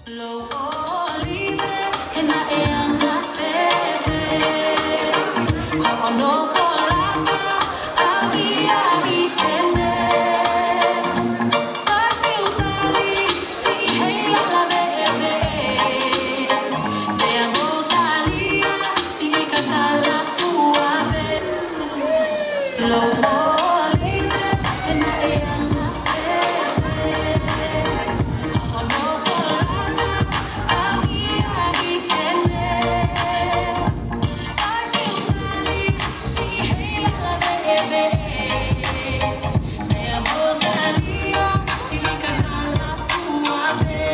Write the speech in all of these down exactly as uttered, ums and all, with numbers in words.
Lou ʻolive, he naʻe anga fēfē hoʻo nofoʻanga ʻaʻahi sēnē? Ai fiu tali, siʻi heila lave ʻeve. Pea mou talia, siʻi kakala fua pē. Lou ʻolive, he naʻe anga fēfē hoʻo nofoʻanga ʻaʻahi sēnē? Ai fiu tali, siʻi heila lave ʻeve. Pea mou talia, siʻi kakala fua pē.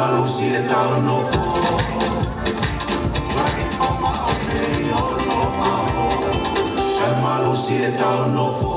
Malu siʻetau nofo. Wai o maʻa pei o lo ʻaho. Kae malu siʻetau nofo.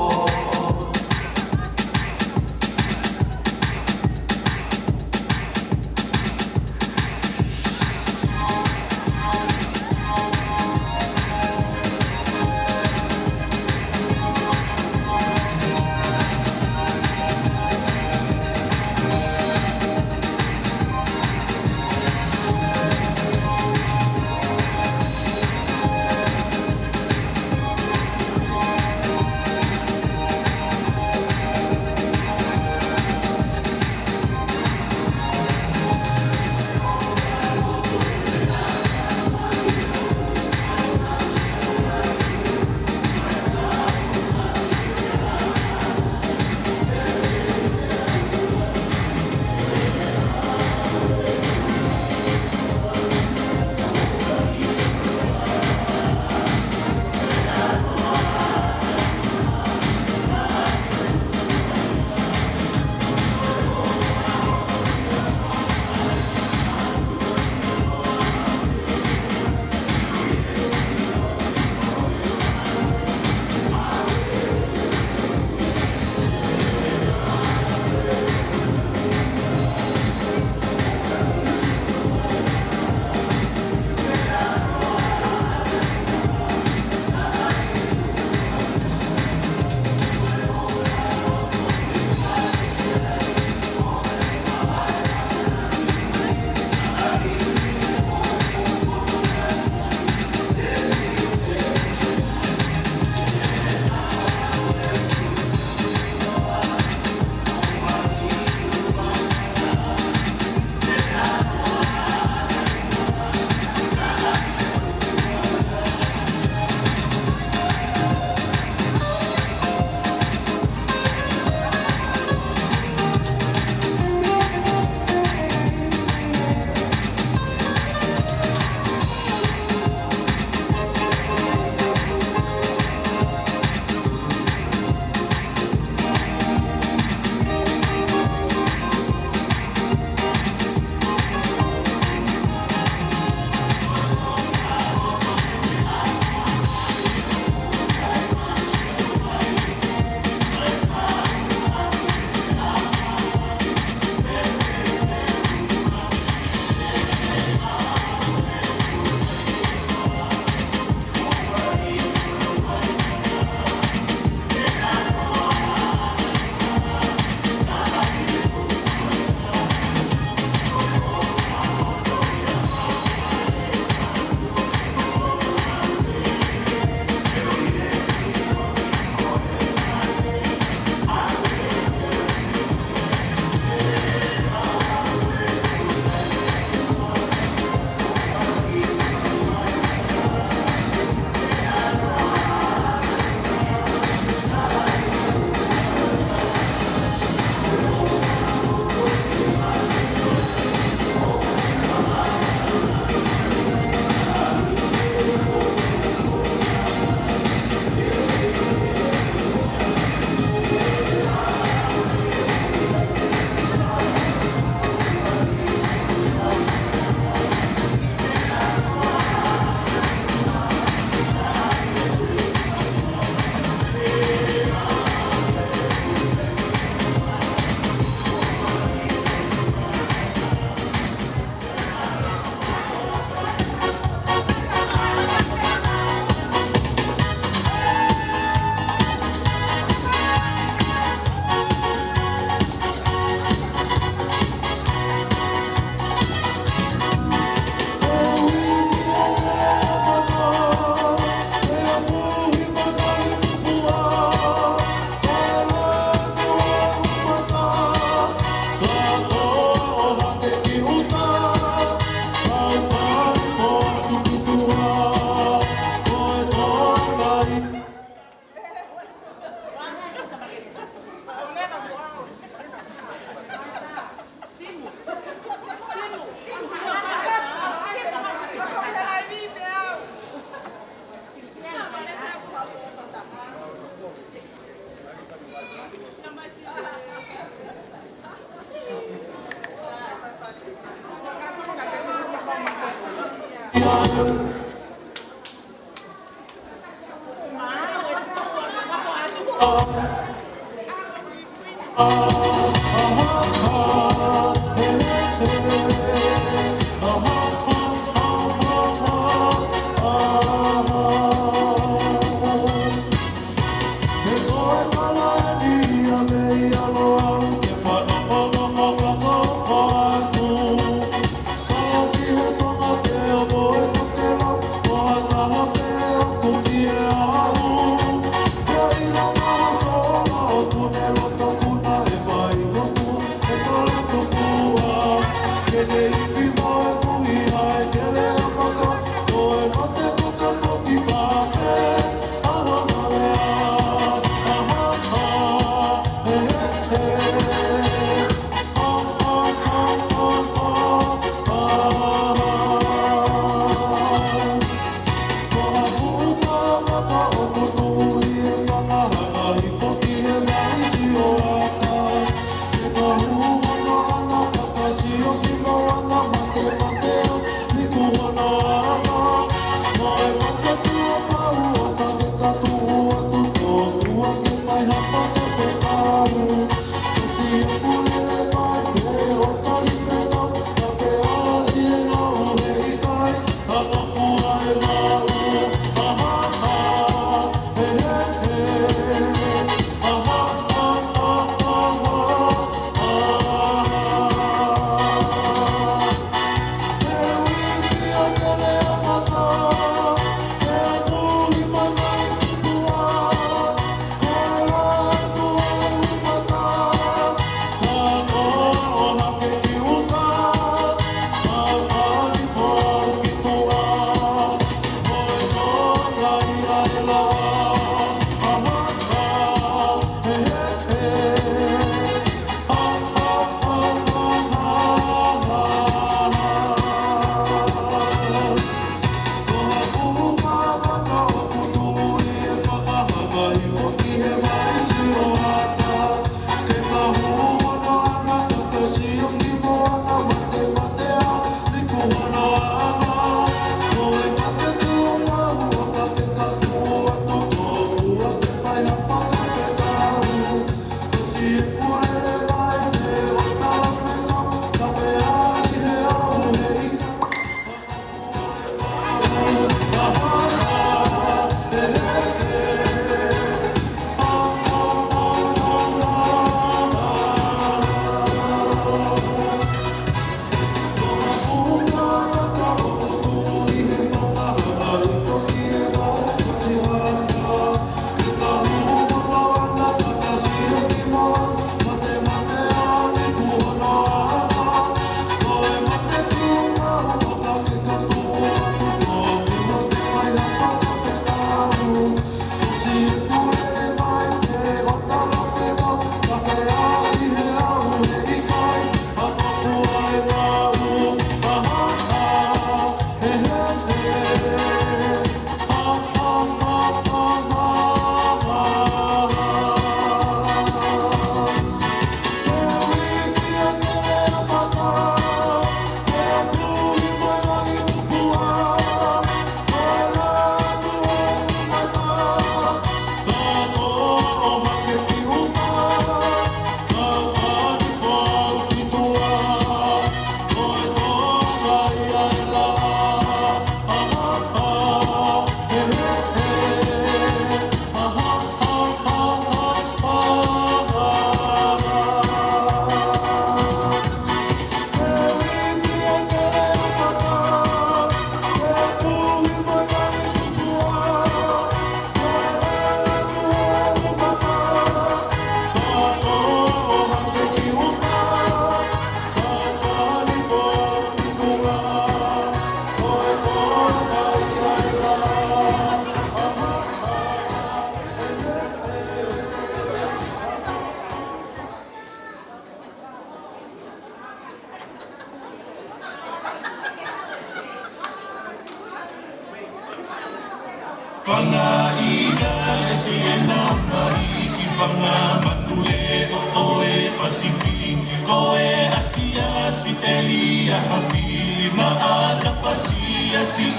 Fanga ʻi Kalesi ʻe nau mai ki fanga manu leʻo ʻo e Pasifiki, ko e ʻAsia, Sitēlia, Haʻapai, Maʻa, Kapasia, Siʻi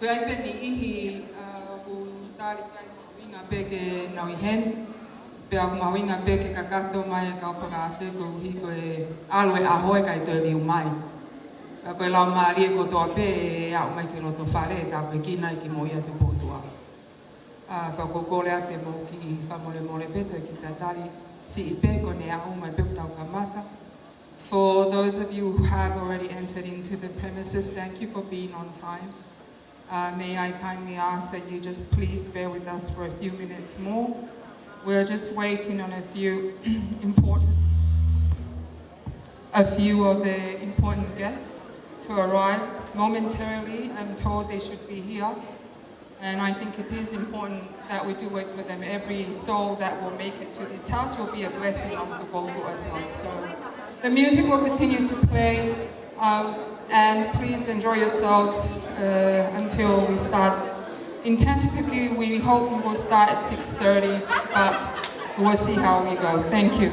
Ko e ʻai pē niʻihi, ʻa, ʻoku tali ki ai mahuʻinga pē ke nau ʻi heni. Pea ʻoku mahuʻinga pē ke kakato mai e kau fakaafe koeʻuhi ko e ʻalu e ʻaho ʻe ʻikai toe liliu mai. Pea ko e laumālie kotoa pē ʻe aʻu mai ki loto fale ʻe tāpuekina e kiʻi moʻui ʻa Tupoutoʻa. ʻA, pea ʻoku ou kole atu ke mou kiʻi fakamolemole pē, toe kiʻi tatali siʻi pē, ko ʻene aʻu mai pē ʻoku tau kamata. For those of you who have already entered into the premises, thank you for being on time. Uh, may I kindly ask that you just please bear with us for a few minutes more? We're just waiting on a few important, a few of the important guests to arrive momentarily. I'm told they should be here. And I think it is important that we do wait for them. Every soul that will make it to this house will be a blessing of the Tupoutoʻa as well. So the music will continue to play, um, and please enjoy yourselves, uh, until we start. Tentatively, we hope we will start at six thirty, but we'll see how we go. Thank you.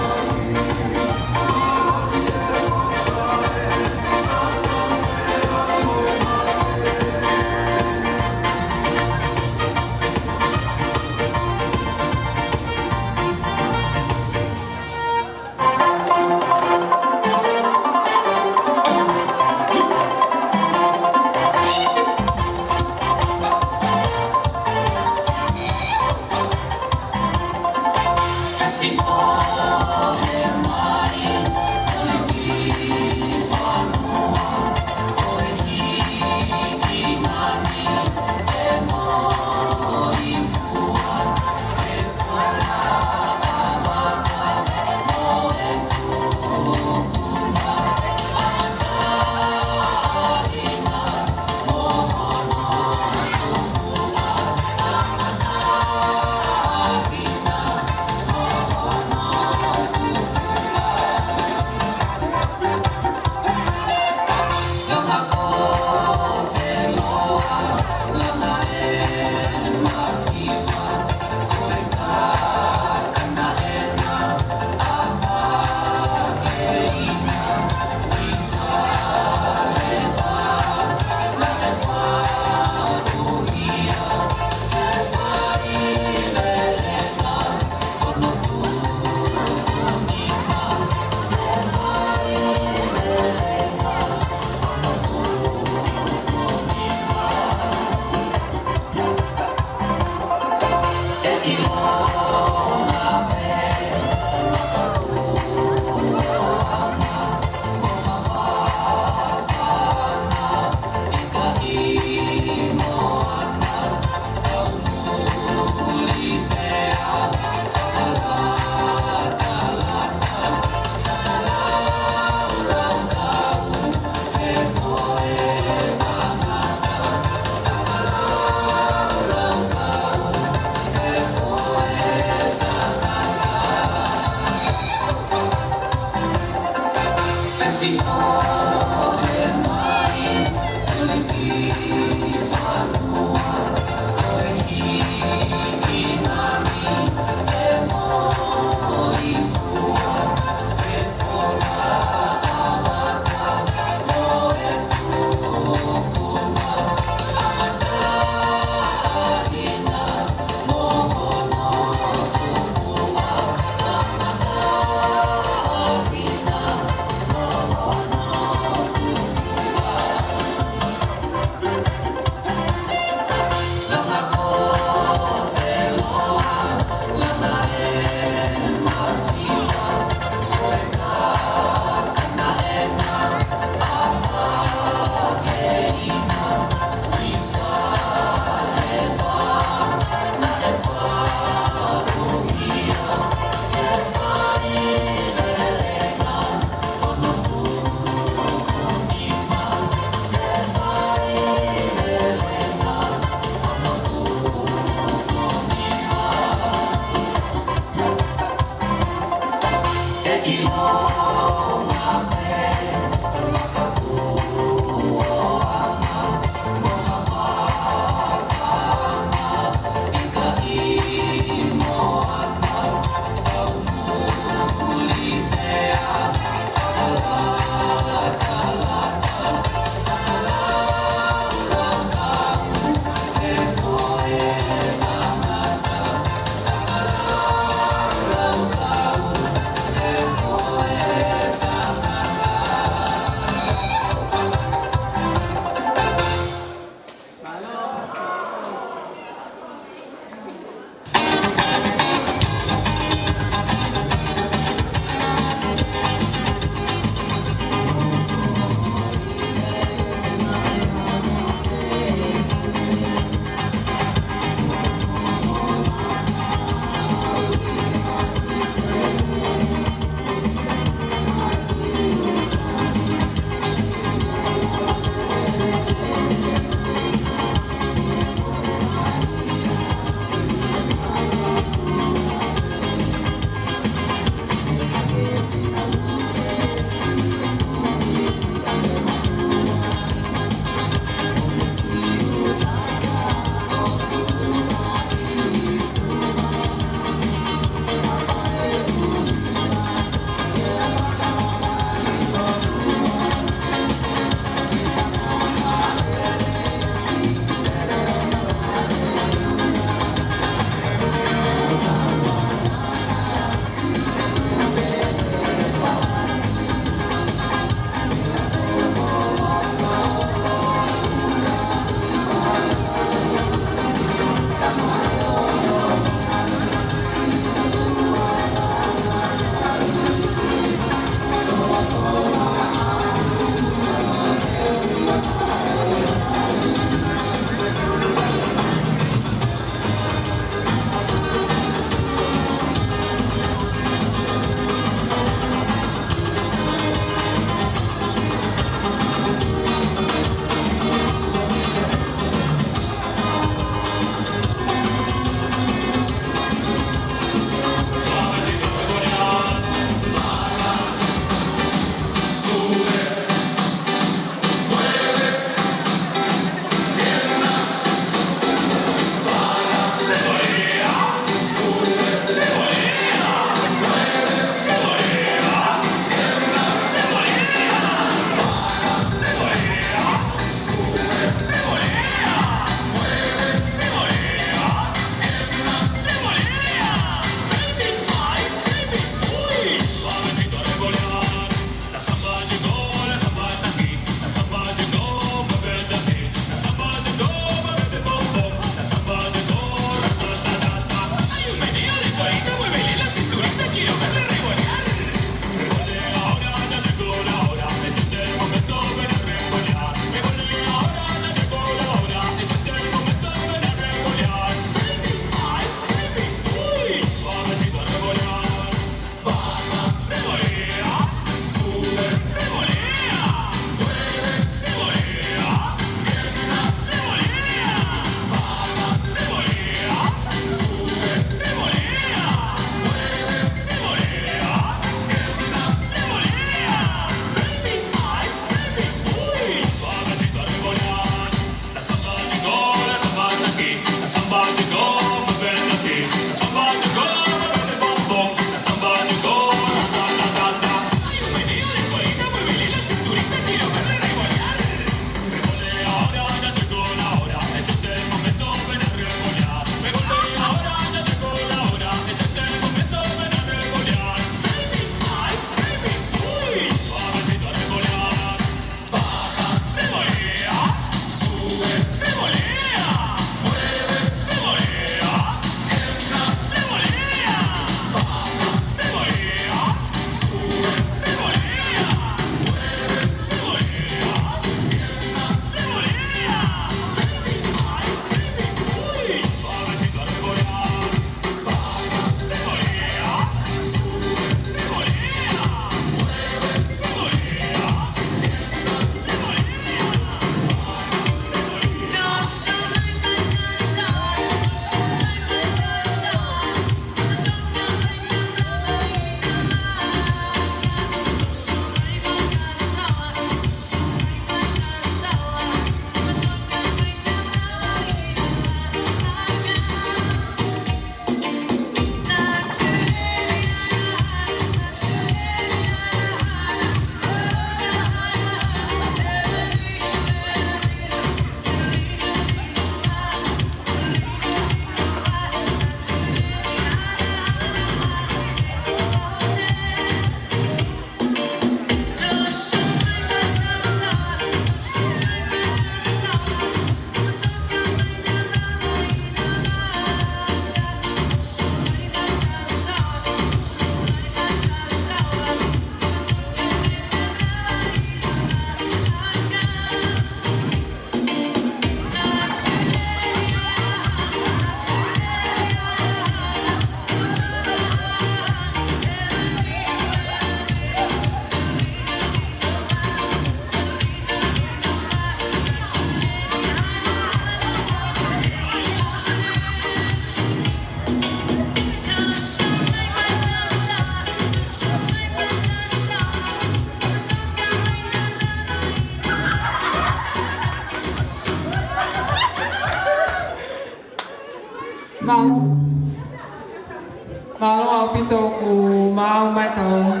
Mālō ʻaupito kuo maʻu mai ʻetau,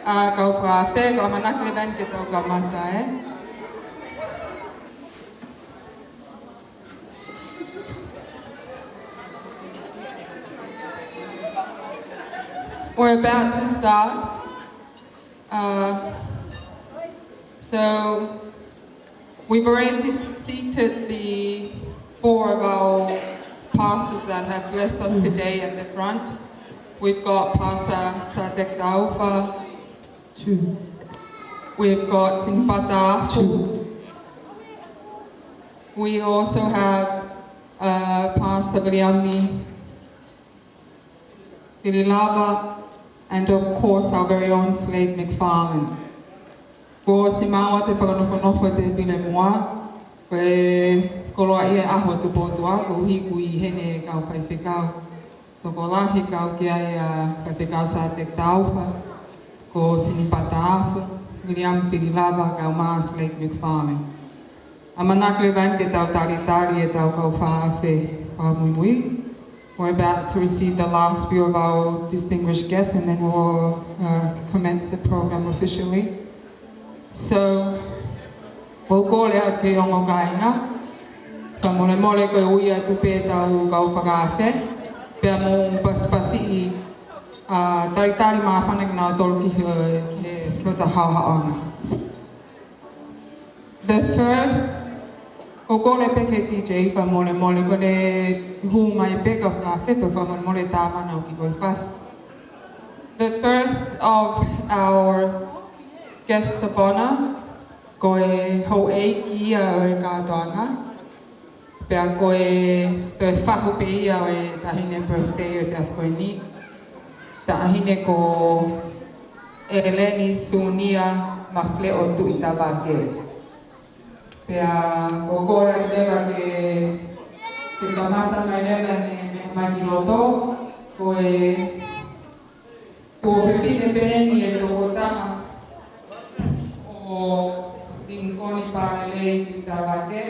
ā, kau fakaafe, ko e ʻamanaki leva eni ke tau kamata, ē. We're about to start. Uh, so we've already seated the four of our pastors that have blessed us today at the front. We've got Pastor Satek Taufa. Two. We've got Sinipata Afu. Two. We also have, uh, Pastor Viliami Fililava, and of course our very own Slade McFarlane. Kuo ʻosi maʻu ʻa e fakanofonofo ʻa e tēpile muʻa, ko e koloaʻia ʻo Tupoutoʻa, koeʻuhi kuo ʻi heni e kau faifekau tokolahi, kau ki ai ʻa e Faifekau Satek Taufa, ko Sinipata Afu, Viliami Fililava, kaeʻumaʻā Slade McFarlane. ʻAmanaki leva eni ke tau talitali ʻetau kau fakaafe fakamuimui. We're about to receive the last few of our distinguished guests, and then we'll, uh, commence the program officially. So, ʻoku ou kole atu ki he ongo kāinga, fakamolemole ko e ui atu pē ʻetau kau fakaafe, pea mou pasipasiʻi, ā, talitali māfana kinautolu ki he, ki he, ki hotau haʻohaʻonga. The first, ʻoku ou kole pē ki he D J, fakamolemole, ko ʻene hū mai pē kau fakaafe, pea fakamolemole tā mana o ki ko e fasi. The first of our guests of honor, ko e houʻeiki ia ʻo e kātoanga, pea ko e toe fahu pē ia ʻo e taʻahine birthday ʻo e efiafi ko eni. Taʻahine ko ʻEleni Sunia Mafleʻo Tuʻitavake. Pea ʻoku ou kole leva ke, ke kamata mai leva ʻene meʻa mai ki loto, ko e tuofefine pē eni ʻe toko taha ʻo Lincoln Palelei Tuʻitavake.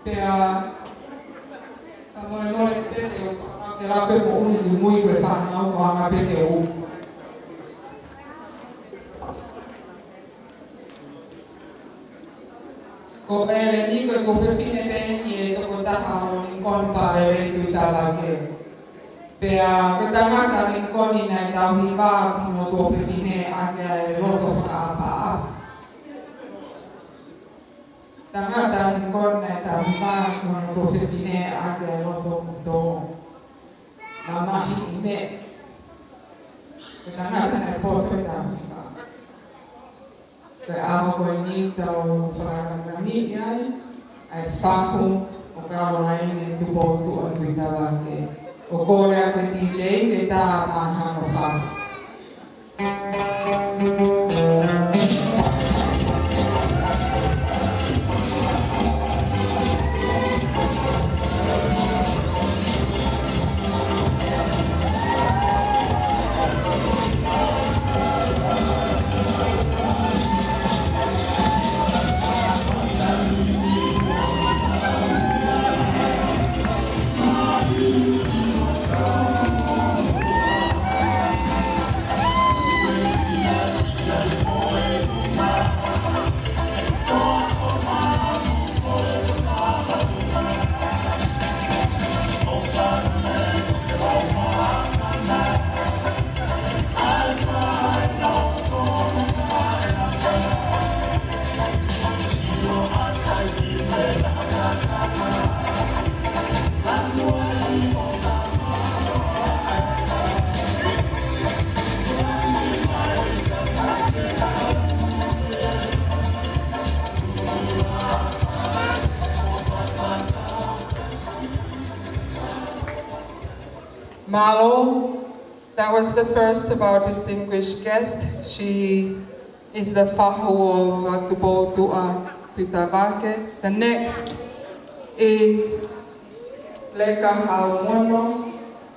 Pea, fakamolemole pē te u, ke lau pē moʻoni ki mui ko e fānau, ko e anga pē te u. Ko ʻEleni ko e tuofefine pē eni ʻe toko taha ʻo Lincoln Palelei Tuʻitavake. Pea ko e tangata Lincoln naʻe tauhi vā ki hono tuofefine ʻaki ʻa e loto fakaʻapaʻapa. Tangata Lincoln naʻe tauhi vā ki hono tuofefine ʻaki ʻa e loto ʻuto. Mamahi ʻi meʻa. Ko e tangata naʻe poto he tauhi vā. Ko e ʻaho ko eni tau fakalangilangiʻi ai ʻa e fahu ʻo Kalolaine Tupoutoʻa Tuʻitavake. ʻOku ou kole atu ki he D J ke tā mai hano fasi. Mālō. That was the first of our distinguished guests. She is the fahu ʻo Tupoutoʻa Tuʻitavake. The next is Leka Haumono,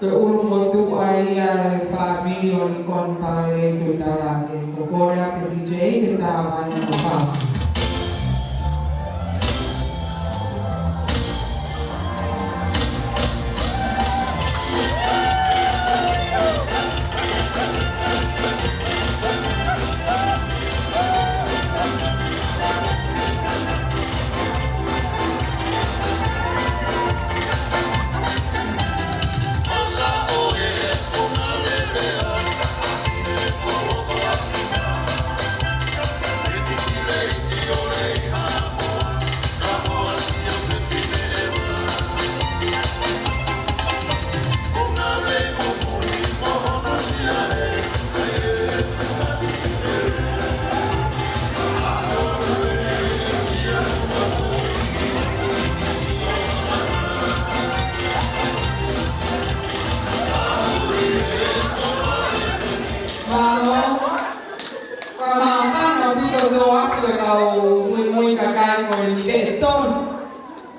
ko e ʻulumotuʻa ia ʻo e fāmili ʻo Lincoln Palelei Tuʻitavake. ʻOku ou kole atu ki he D J ke tā mai hano fasi. Muimui kakai ko eni pē ʻe tonu.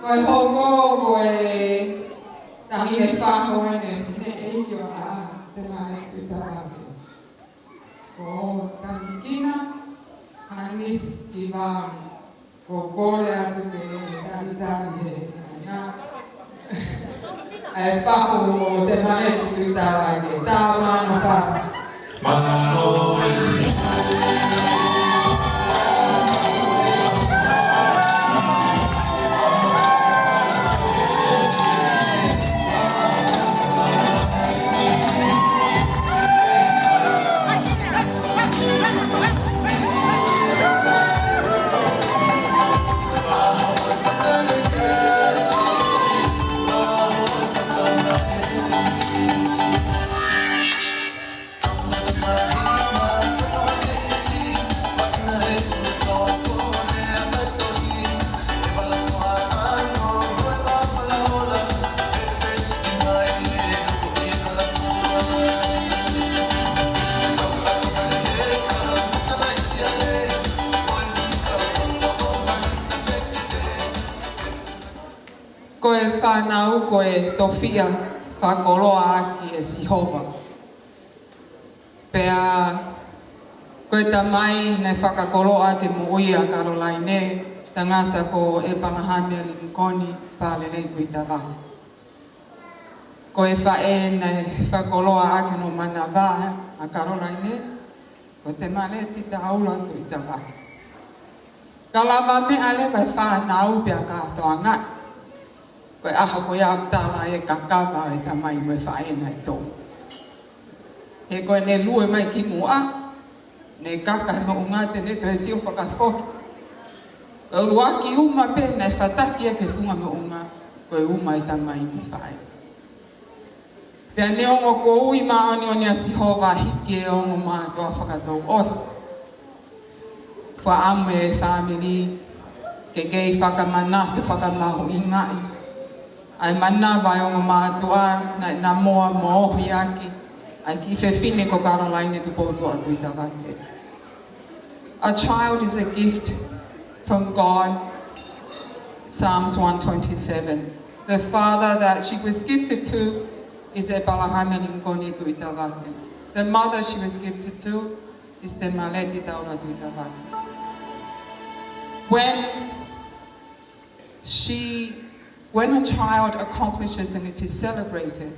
Ko e hoko ko e taʻahine fahu ʻeni ʻe he ʻEiki ʻo Tamale Tuʻitavake. Ko Tanikina Hanisi Kivang. Ko e kole atu ke talitali he ʻaho ni ʻa e fahu ʻo Tamale Tuʻitavake. Tau manafasi. Mālō. Ko e fānau ko e tofiʻa fakakoloa ʻaki ʻe Sihova. Pea ko e tamai naʻe fakakoloa ʻaki e moʻui ʻa Kalolaine, tangata ko ʻEpalahame Lingikoni Palelei Tuʻitavake. Ko e faʻē naʻe fakakoloa ʻaki hono manava ʻa Kalolaine, ko Temaleti Taula Tuʻitavake. Ka lava meʻa leva e fānau pea kātoanga. Ko e ʻaho ko ia ʻoku tala e kakava e tamai mo e faʻē naʻe tō. He ko ʻene lue mai ki muʻa, ne kaka e moʻunga te ne toe sio fakafoki. Ko e ʻuluaki uma pē naʻe fataki ʻaki e funga moʻunga, ko e uma e tamai mo e faʻē. Pea neongo kuo ui māʻoniʻoni ʻa Sihova, hiki e ongo mātuʻa fakatouʻosi. Fakaʻamu e fāmili ke kei fakamanatu fakamahuʻingaʻi ʻa e manava e ongo mātuʻa naʻe namoa mo ohi ʻaki ʻa e kiʻi fefine ko Kalolaine Tupoutoʻa Tuʻitavake. A child is a gift from God, Psalms one twenty-seven. The father that she was gifted to is ʻEpalahame Lingikoni Tuʻitavake. The mother she was gifted to is Temaleti Taula Tuʻitavake. When she, when a child accomplishes and it is celebrated,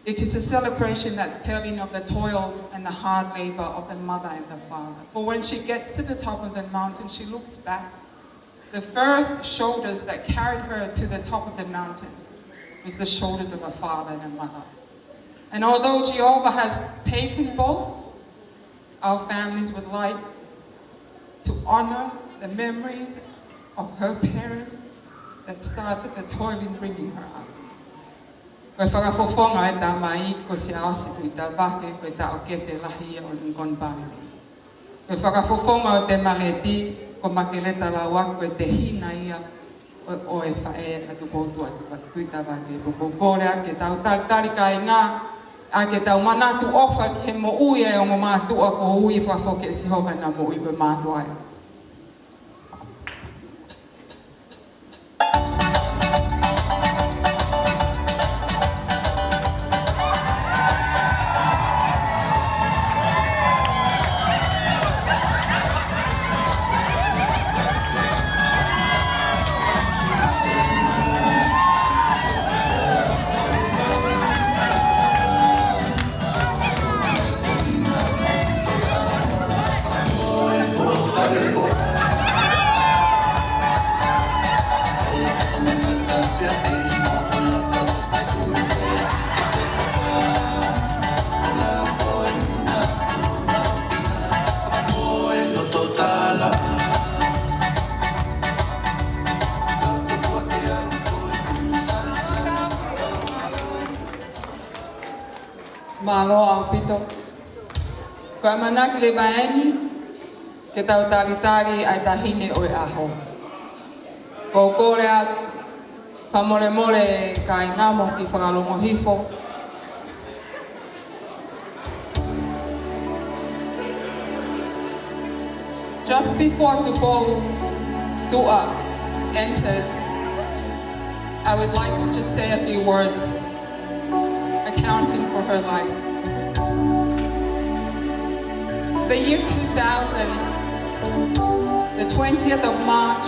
it is a celebration that's telling of the toil and the hard labor of the mother and the father. For when she gets to the top of the mountain, she looks back. The first shoulders that carried her to the top of the mountain was the shoulders of her father and her mother. And although Jehovah has taken both, our families would like to honor the memories of her parents that started the toil in bringing her up. Ko e fakafofonga e tamai ko Siaosi Tuʻitavake, ko e taʻokete lahi ia ʻo Lingikoni Palelei. Ko e fakafofonga ʻo Temaleti ko Makeleta Lauaki, ko e tehina ia ʻo, ʻo e faʻē ʻa Tupoutoʻa Tuʻitavake. Ko e kole atu ke tau talitali kāinga, ʻa ke tau manatu ʻofa ki he moʻui ʻa e ongo mātuʻa kuo ui fakafoki ʻe Sihova ʻena moʻui ko e mātuʻa ia. Mālō ʻaupito. Ko e ʻamanaki leva ʻeni ke tau talitali ʻa e taʻahine ʻo e ʻaho. Ko e kole atu fakamolemole kāinga mo kiʻi fakalongo hifo. Just before Tupou Tuʻa enters, I would like to just say a few words accounting for her life. The year two thousand, the twentieth of March,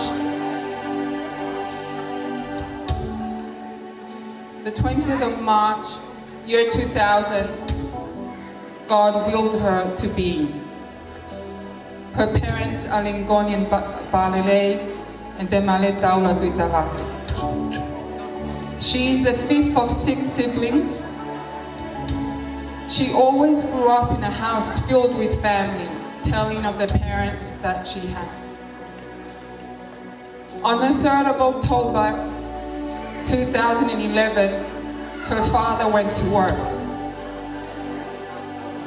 the twentieth of March, year two thousand, God willed her to be. Her parents are Lincoln and Ba-, Palelei and Temale Taula Tuitavake. She is the fifth of six siblings. She always grew up in a house filled with family, telling of the parents that she had. On the third of October two thousand eleven, her father went to work.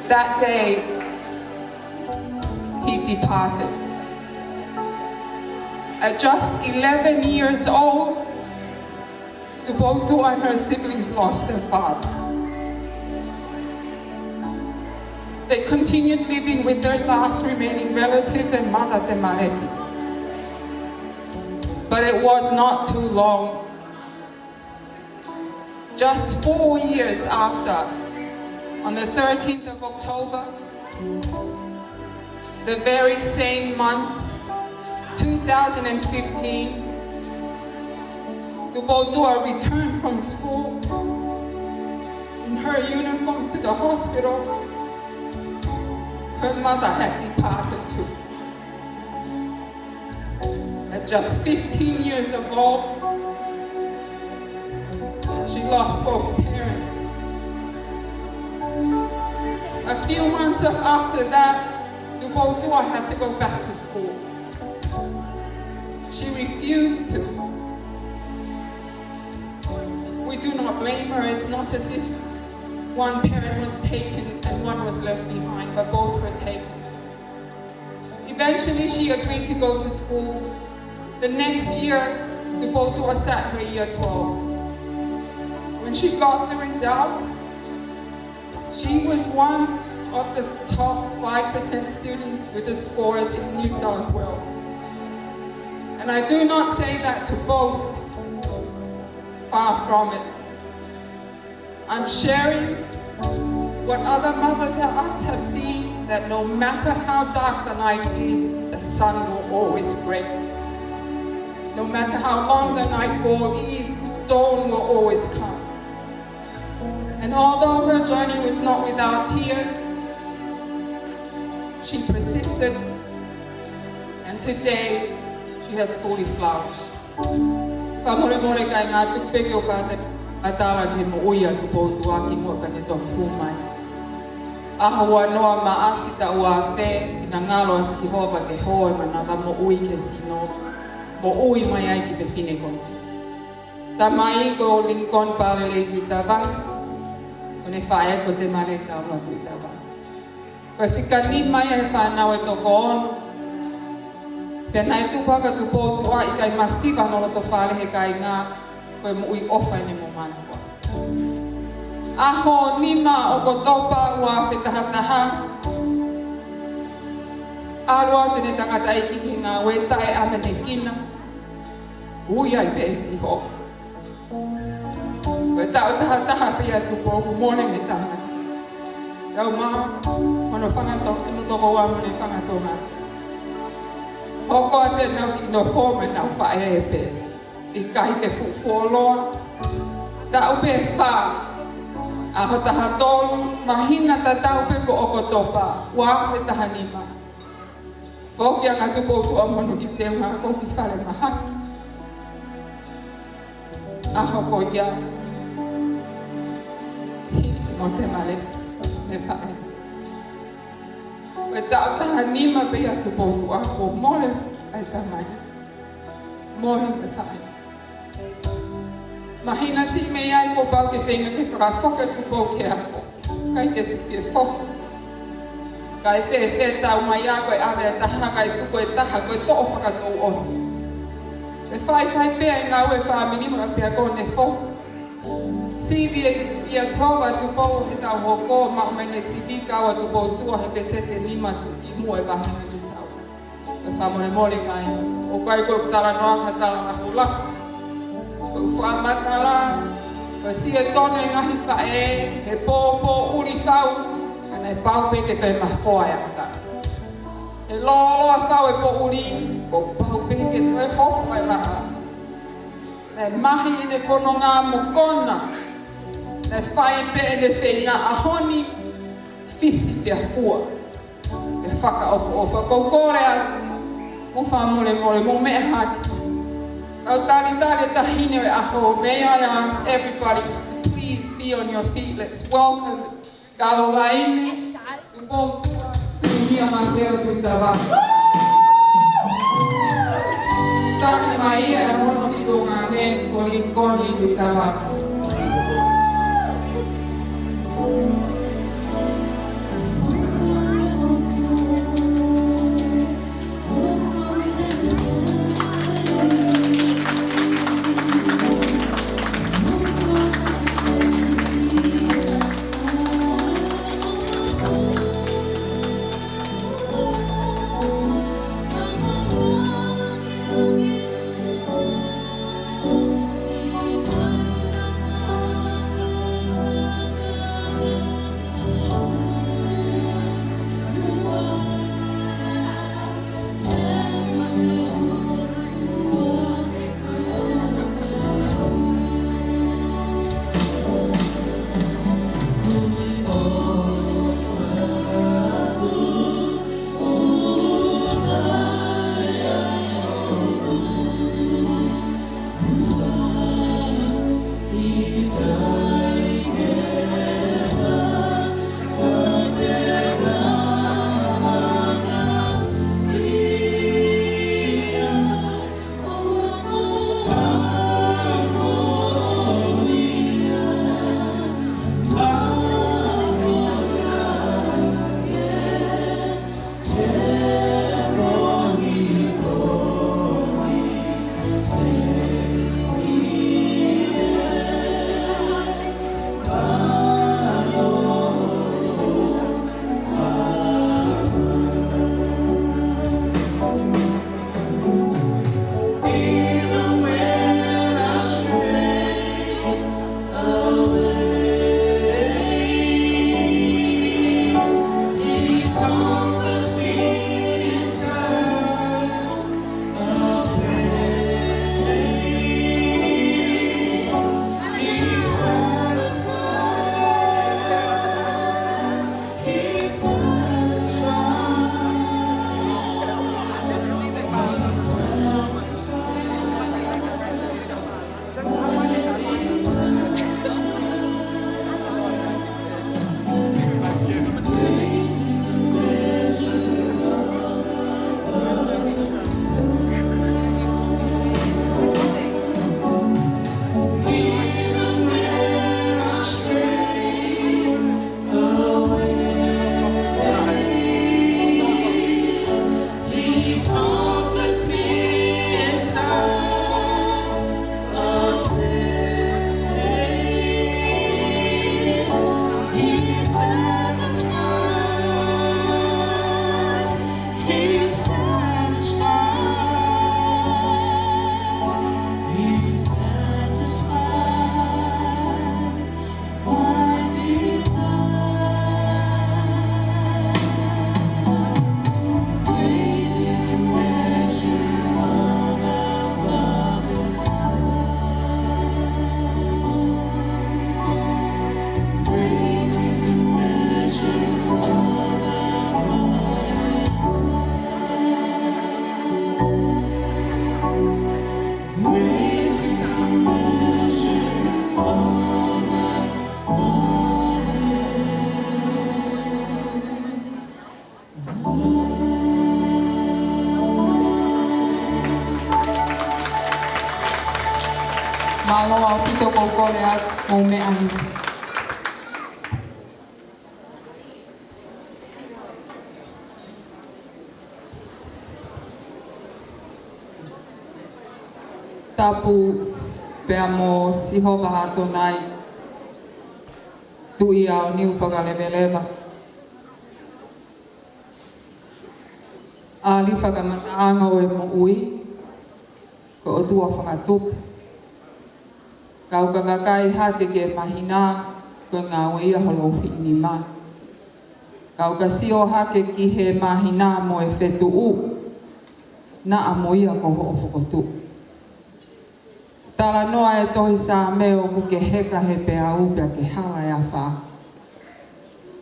That day, he departed. At just eleven years old, Tupoutoʻa and her siblings lost their father. They continued living with their last remaining relative, their mother, Temaleti. But it was not too long. Just four years after, on the thirteenth of October, the very same month, two thousand and fifteen, Tupoutoʻa returned from school in her uniform to the hospital. Her mother had departed too. At just fifteen years of old, she lost both parents. A few months after that, Tupoutoʻa had to go back to school. She refused to. We do not blame her. It's not as if one parent was taken and one was left behind, but both were taken. Eventually, she agreed to go to school. The next year, Tupoutoʻa sat her year twelve. When she got the results, she was one of the top five percent students with the scores in New South Wales. And I do not say that to boast, far from it. I'm sharing what other mothers of us have seen, that no matter how dark the night is, the sun will always break. No matter how long the nightfall is, dawn will always come. And although her journey was not without tears, she persisted, and today she has fully flourished. Fakamolemole kāinga, tuku pē ke u fakamatala ki he moʻui ʻa Tupoutoʻa kimuʻa pea ke toki hū mai. ʻAho ua noa Maʻasi taʻu ua afe, finangalo ʻa Sihova ke hō e manava moʻui ki he sino, moʻui mai ai ki he fefine ko eni. Tamai ko Lincoln Palelei Tuitavake, ko ʻene faʻē ko Temaleta Taula Tuitavake. Ko e fika nima ia he fānau ʻe toko ono. Pea naʻe tupu hake ʻa Tupoutoʻa ʻikai masiva hono loto fale he kāinga, ko e moʻui ʻofa ʻene mo mātuʻa. ʻAho nima ʻOkatopa ua afe taha taha, ʻalu atu ʻene tangataʻeiki ki he ngāue taʻeʻamanekina. Ui ai pē ʻe Sihova. Ko e taʻu taha taha pē ia Tupou, mole mei Tamai. Tau mā, hono fanga to-, hono tokoua mo ʻene fanga toʻonga. Hoko atu ʻenau kiʻi nofo mo ʻenau faʻē pē. ʻIkai ke fuʻu fuoloa. Taʻu pē fā, ʻaho taha tolu, māhina tatau pē ko ʻOkatopa, ua afe taha nima. Foki ange ʻa Tupoutoʻa mo hono kiʻi teunga ako ki fale mahaki. ʻAho ko ia, hiki mo Temale, ʻene faʻē. Ko e taʻu taha nima pē ia Tupoutoʻa kuo mole ai Tamai. Mole mo e faʻē. Māhina siʻi mei ai kuo pau ke feinga ke fakafoki ʻa Tupou ki he ako. ʻIkai ke siʻi ke foki. Kae fēfē tau mai ā, ko e ʻave ʻe taha, kae tuku ʻe taha, ko e toʻo fakatouʻosi. ʻE faifai pē ʻa e ngāue fāmili mo e pea ko ʻene foki. Sivi ʻe ia Tupou ʻa Tupou he taʻu hoko, maʻu mai ʻene sivi kau ʻa Tupoutoʻa he peseti ʻe nima tuʻu kimuʻa he vahenga New South Wales. Fakamolemole kāinga, ʻoku ʻikai ko ʻeku talanoa ha talanoa hula. Ko ʻeku fakamatala, ko e sio tonu e ngaahi faʻē he pōpoʻuli fau, ka naʻe pau pē ke toe mafoa e aka. He lōloa fau e poʻuli, kuo pau pē ke toe hopo e laʻā. Naʻe mahi ʻene fononga mo kona, naʻe fai pē ʻene feinga ʻaho ni, fisi pea fua. ʻE fakaʻofoʻofa, ʻoku ou kole atu, mou fakamolemole, mou meʻa hake. Tau talitali e taʻahine ʻo e ʻaho. May I ask everybody to please be on your feet? Let's welcome Kalo Laine Tupoutua Senior Mafeo Tuitavake. Taki mai ia e hono ki Tonga ne Koli Koli Tuitavake. Mālō ʻaupito, ʻoku ou kole atu, mou meʻa hake. Tapu pea mo Sihova ʻAtonai, Tuʻi ʻo e niu fakaleveleva. ʻAli fakamatalaʻanga ʻo e moʻui, ko e ʻOtua fakatupu. Kau ka vakai hake ki he māhina, ko e ngāue ia ho louhiʻi nima. Kau ka sio hake ki he māhina mo e fetuʻu, naʻa mo ia ko hoʻo fokotuʻu. Talanoa e tohi Saame ʻoku ke heka he peau pea ke hala e afā.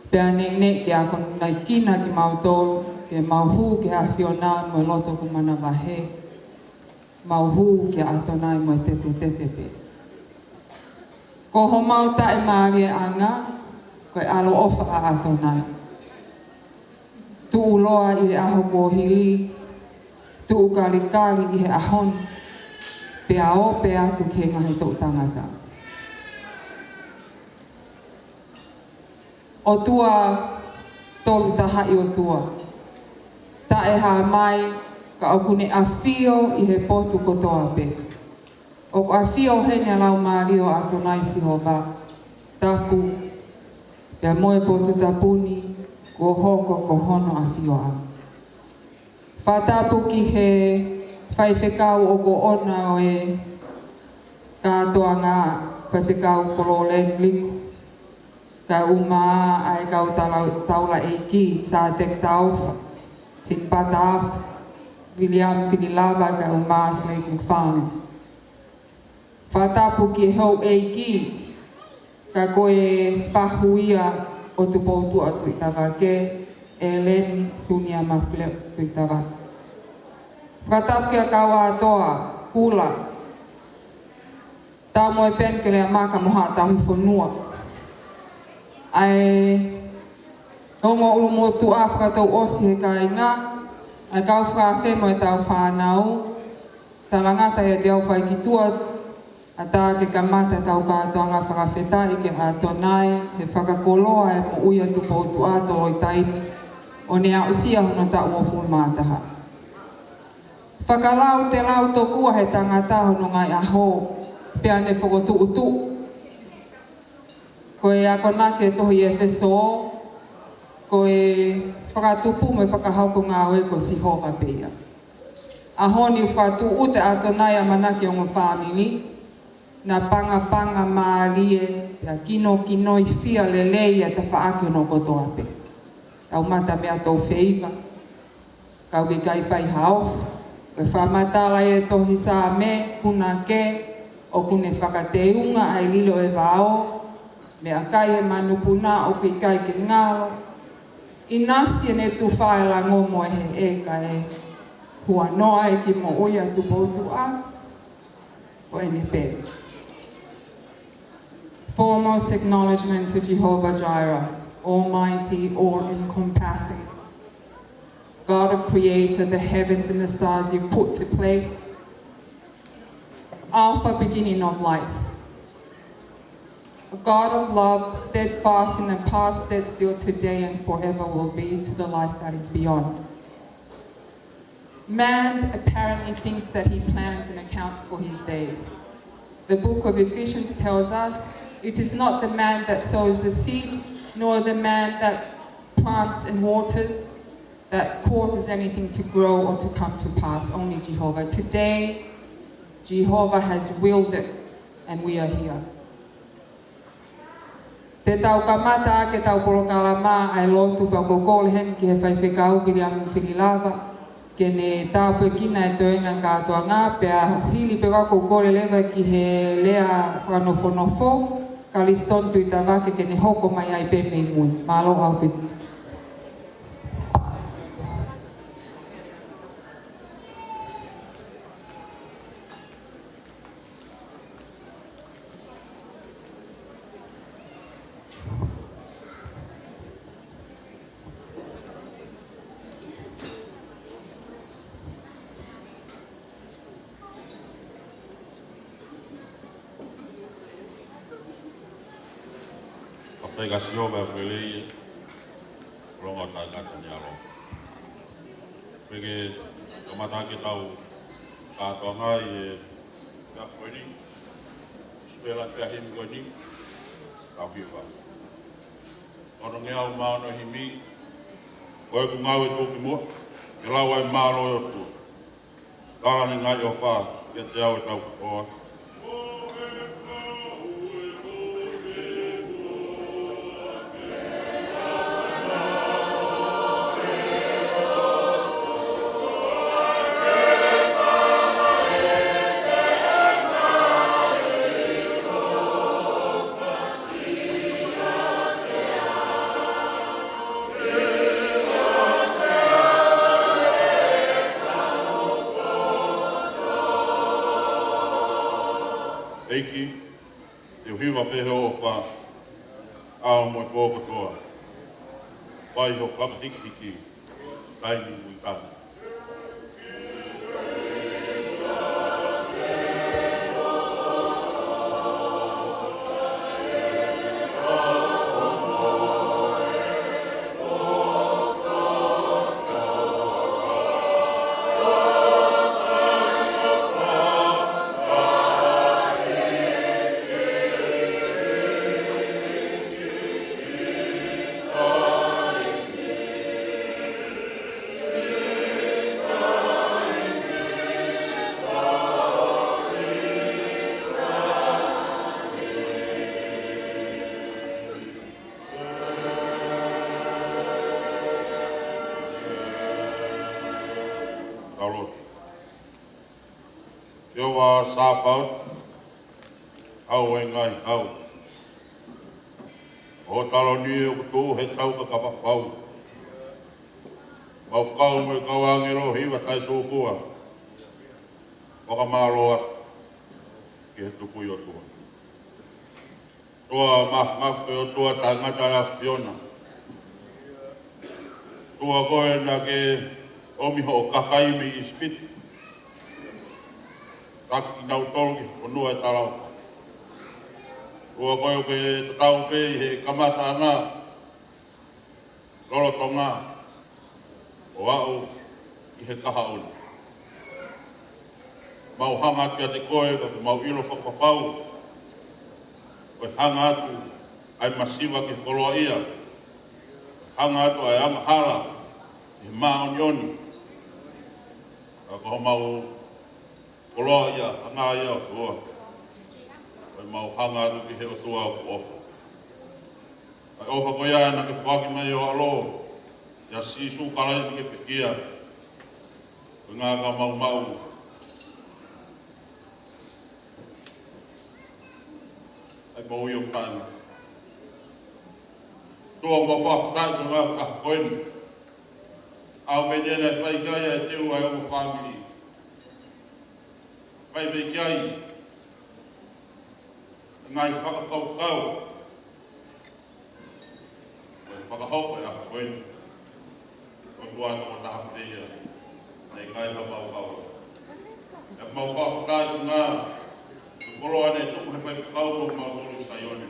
Pea neʻineʻi ke akonaikina kimautolu, ke mau hū ki he ʻAfiona mo e loto kuo manavahē. Mau hū kia ʻAtonai mo e tetetete pē. Ko homau taʻemālieʻanga, ko e ʻaloʻofa ʻa ʻAtonai. Tuʻuloa ʻi he ʻaho kuo hili, tuʻukalikali ʻi he ʻaho ni, pea ope atu ki he ngaahi toʻu tangata. ʻOtua, tolu tahaʻi ʻOtua. Taʻehāmai, ka ʻoku ne ʻafio ʻi he potu kotoa pē. ʻOku ʻafio heni ʻa e Laumālie ʻo ʻAtonai Sihova, tapu, pea mo e potu tapu ni, kuo hoko ko hono ʻafioʻanga. Fakatapu ki he faifekau ʻoku ʻoʻona ʻo e kātoanga, faifekau Fololeni Liku, kae ʻumaʻā ʻa e kau tala-, taulaʻeiki, Sāteki Taufa, Tinipata Afu, Viliami Fililava, kae ʻumaʻā Slade McFarlane. Fakatapu ki he houʻeiki, ka ko e fahu ia ʻo Tupoutuʻa Tuʻitavake, ʻEleni Sunia Mafileo Tuʻitavake. Fakatapu kia Kauatoa, Kula, Taumoepenikeleʻa Maka mo Haʻa Tauhi Fonua. ʻA e ongo ʻulumotuʻa fakatouʻosi he kāinga, ʻa e kau fakaafe mo e tau fānau, talangata ʻiate au fai ki tuʻa, ʻatā ke kamata ʻetau kātoanga fakafetaʻi kia ʻAtonai, he fakakoloa e moʻui ʻa Tupoutuʻa Toloitaimi, ʻo ne aʻusia hono taʻu uofulu mā taha. Fakalautelau tokua he tangata hono ngaahi ʻaho, pea ne fokotuʻutuʻu. Ko e akonaki e tohi ʻEfesō, ko e fakatupu mo e fakahoko ngāue ko Sihova pē ia. ʻAho ni fakatuʻutuʻu ʻe ʻAtonai ʻamanaki ongo fāmili, naʻa pangapanga mālie, pea kinokinoifia lelei ʻa e tafaʻaki hono kotoa pē. Tau mata mea tau feiva, kau ke kai fai haofi. Ko e fakamatala e tohi Saame, punake, ʻoku ne fakateunga ʻa e lilo e vao, meʻakai e manupuna ʻoku ʻikai ke ngalo. ʻInasi ʻene tufa e lango mo e heʻe, kae huanoa e kiʻi moʻui ʻa Tupoutuʻa. Ko ʻene pē. Foremost acknowledgement to Jehovah Jireh, Almighty, all-encompassing. God of creator, the heavens and the stars you put to place. Alpha, beginning of life. A God of love, steadfast in the past, steadfast still today and forever will be to the life that is beyond. Man apparently thinks that he plans and accounts for his days. The book of Ephesians tells us, "It is not the man that sows the seed, nor the man that plants and waters, that causes anything to grow or to come to pass, only Jehovah." Today, Jehovah has willed it, and we are here. Te tau kamata ʻaki ʻetau polokalama ʻa e lotu, pea ʻoku ou kole heni ki he faifekau Viliami Fililava, ke ne tāpuekina e toenga kātoanga, pea hili pē ʻoku ou kole leva ki he lea fakanofonofo, Kalisitoni Tuʻitavake, ke ne hoko mai ai pē mei mui. Mālō ʻaupito. Fakafetaʻi kia Sihova ʻi he lelei, ʻolunga ʻo e tangata ni alo. Pea ke kamata ʻaki ʻetau kātoanga ʻi he efiafi ko eni, ʻi he sipela pea himi ko eni, tau hiva. Ono ngeau mā ono himi, ko ʻeku ngāue tuʻukimuʻa. Ke lau ai mālō ʻo e ʻOtua. Tala ni ngaahi ʻofa kiate au ʻe tau kotoa. ʻEiki, te u hiva pē hoʻo ʻofa, ʻa e pō kotoa. Fai hoʻo fakahikihiki, taimi mo e taimi. Tau lotu. Sihova Sāpaoti, Hau ʻo e ngaahi hau, ko hoʻo taloni ʻoku tuʻu he tau kakapa fau. Mau kau mo e kau ʻāngelo hiva taʻetūkua, fakamālō atu ki he Tukui ʻOtua. ʻOtua mafimafi, ko e ʻOtua taʻengata ʻa e ʻAfiona. ʻOtua ko ē naʻa ke ʻomi hoʻo kakai mei ʻIsipite, taki kinautolu ki he fonua ʻo e talaʻofa. ʻOtua ko ē ʻoku ke tatau pē ʻi he kamataʻanga, lolotonga, ʻo aʻu ki he kahaʻu ni. Mau hanga atu kiate koe, ka ʻoku mau ʻilo fakapapau, ʻoku ke hanga atu ʻa e masiva ki he koloaʻia, hanga atu ʻa e angahala ki he māʻoniʻoni. Ka ko homau koloaʻia, hanga ia ʻOtua, ʻoku mau hanga atu ki he ʻOtua ʻoku ʻofa. ʻA e ʻofa ko ia naʻa ke foaki mai ho ʻAlo, ʻia Sīsū Kalaisi ke pekia, ko e ngaahi ka mau maʻu ʻa e moʻui ʻoku taʻengata. ʻOtua, mau fakafetaʻi ko e ngaahi ka ko eni. ʻAho ko eni naʻe fai ki ai ʻa e teu ʻa e ongo fāmili. Fai pē ki ai ʻa e ngaahi fakakaukau ʻo e fakahoko ʻa e ʻaho ko eni. ʻOtua, tokotaha pē ia, naʻe ʻikai ha mau kau. ʻOku mau fakafetaʻi ko e ngaahi koloa naʻe tuku ʻe he faifekau ʻo mau tolu ʻi Saione.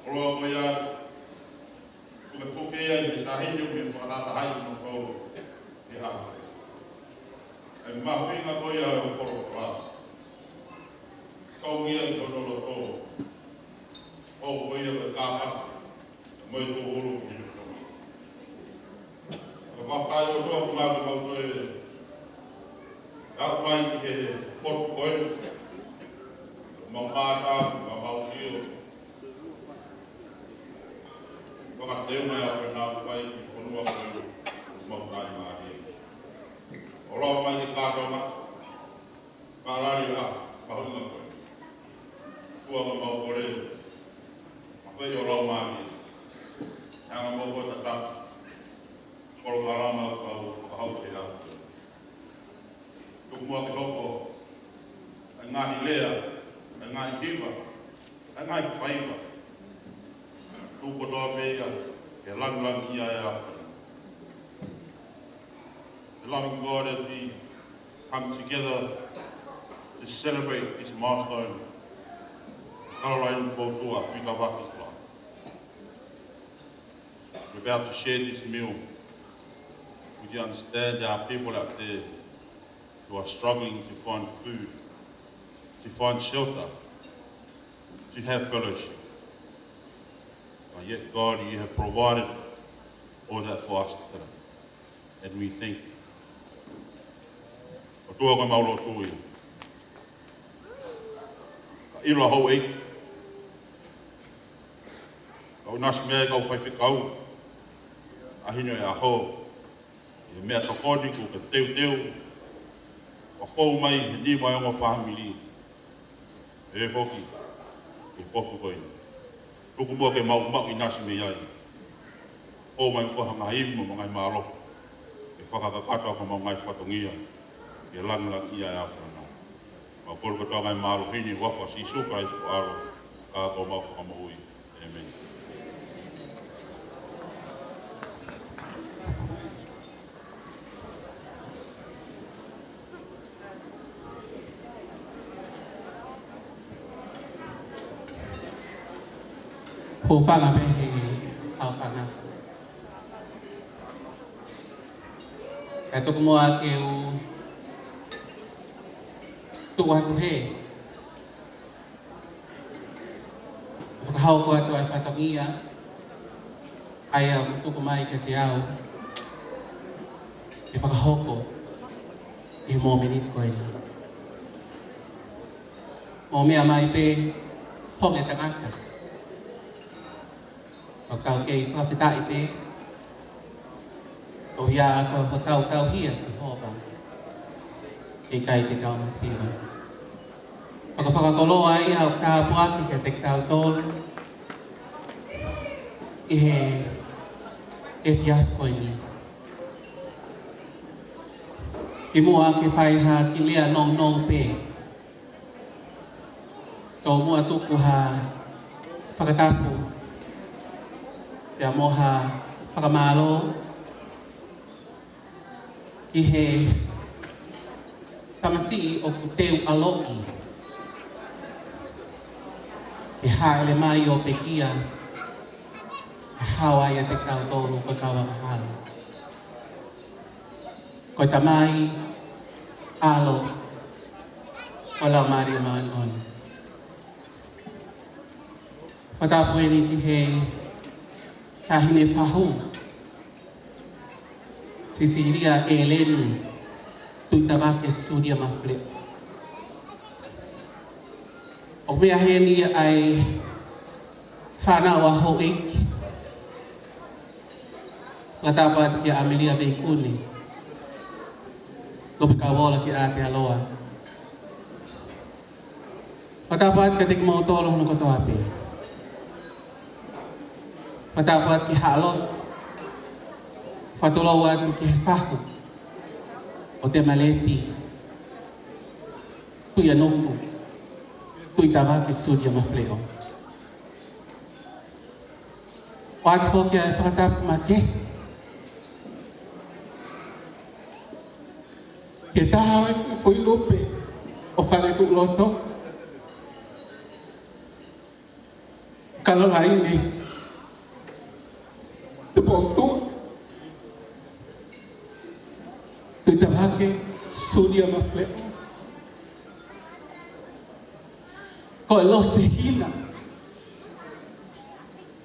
Koloa ko ia, ʻoku ke puke ia ʻi he taʻahine ʻoku ne fakatahatahaʻi mo koe he ʻaho. ʻA e mahuʻinga ko ia ʻo e folofola, kaungia ʻi hono loto, ʻoku ko ia ko e kāpasa mo e tūhulu ki he loto. Ka fakaʻi ʻOtua, ʻoku mau, mau toe aʻu mai ki he potu ko eni, mau mātā, mau, mau sio. Fakateu mai ʻa e ʻAfiona ʻoku fai ki he fonua ko eni, mau taʻimālie. ʻOlava mai ki he kātoanga, Kaleli ʻa e mahuʻinga ko ē. ʻOtua, mau kole, maʻu pē ʻa e Laumālie, ʻe hanga mo koe ʻo tataki polokalama ʻoku mau fakahoko he ʻaho. Tuku muʻa ke hoko ʻa e ngaahi lea, ʻa e ngaahi hiva, ʻa e ngaahi faiva, tuku kotoa pē ia ke langilangiʻia ʻa e ʻAfiona. Beloved God, as we come together to celebrate this milestone, Caroline Poutua Huikavaki's life. We're about to share this meal. Would you understand there are people out there who are struggling to find food, to find shelter, to have fellowship? But yet, God, you have provided all that for us today. And we thank you. ʻOtua, ko ʻemau lotu ia. Ka ʻilo ʻa houʻeiki, kau ʻinasi mei ai kau faifekau, ʻa hino e ʻaho, ʻi he meʻatokoni kuo ke teuteu ʻo fou mai he nima ʻo e ongo fāmili, ʻe foki ki he potu ko eni. Tuku muʻa ke mau maʻu ʻinasi mei ai. Fou mai ko ha ngaahi ivi mo e ngaahi mālohi ke fakakakato ʻaki homau ngaahi fatongia ki he langilangiʻia ʻo e ʻAfiona. Mau kole kotoa ngaahi mālohi ni ʻi he huafa ʻo Sīsū Kalaisi ko ho ʻAlo, ka ko homau Fakamoʻui. ʻĒmeni. Hūfanga pē he ʻaofanga. Kae tuku muʻa ke u tuku atu he fakahoko atu ʻa e fatongia ʻa ia ʻoku tuku mai kiate au ke fakahoko ʻi he mōmeniti ko eni. Mou meʻa mai pē, honge tangata. ʻOku tau kei fakafetaʻi pē, koeʻuhi ko hotau tauhi ʻa Sihova, ʻe ʻikai te tau masiva. Fakafakakoloa ia ʻoku tāpuaki kiate kitautolu ʻi he efiafi ko eni. Kimuʻa ke fai ha kiʻi lea nounou pē, tomuʻa tuku ha fakatapu pea mo ha fakamālō ki he tamasiʻi ʻoku teu ʻaloʻi ke hāʻele mai ʻo pekia, ʻa e hao ai ʻiate kitautolu ko e kau angahala. Ko e Tamai, ʻAlo, mo e Laumālie Māʻoniʻoni. Fakatapu eni ki he Taʻahine Fahu, Sisilia ʻEleni Tuʻitavake Sulia Mafleʻo. ʻOku meʻa heni ʻa e fānau ʻa houʻeiki. Fakatapu atu kia ʻAmelia Veikune, Lope Kauola ki ʻAotealoa. Fakatapu atu kiate kimoutolu hono kotoa pē. Fakatapu atu ki Haʻalotu. Fakatulou atu ki he fahu ʻo Temaleti Tuʻianuku Tuʻitavake Sulia Mafleʻo. ʻOatu foki ʻa e fakatapu makehe ki he taha ʻo e foʻi lupe ʻo Faletuʻuloto, Kalolaine Tupoutuʻa Tuʻitavake Sulia Mafleʻo. Ko e Losehina,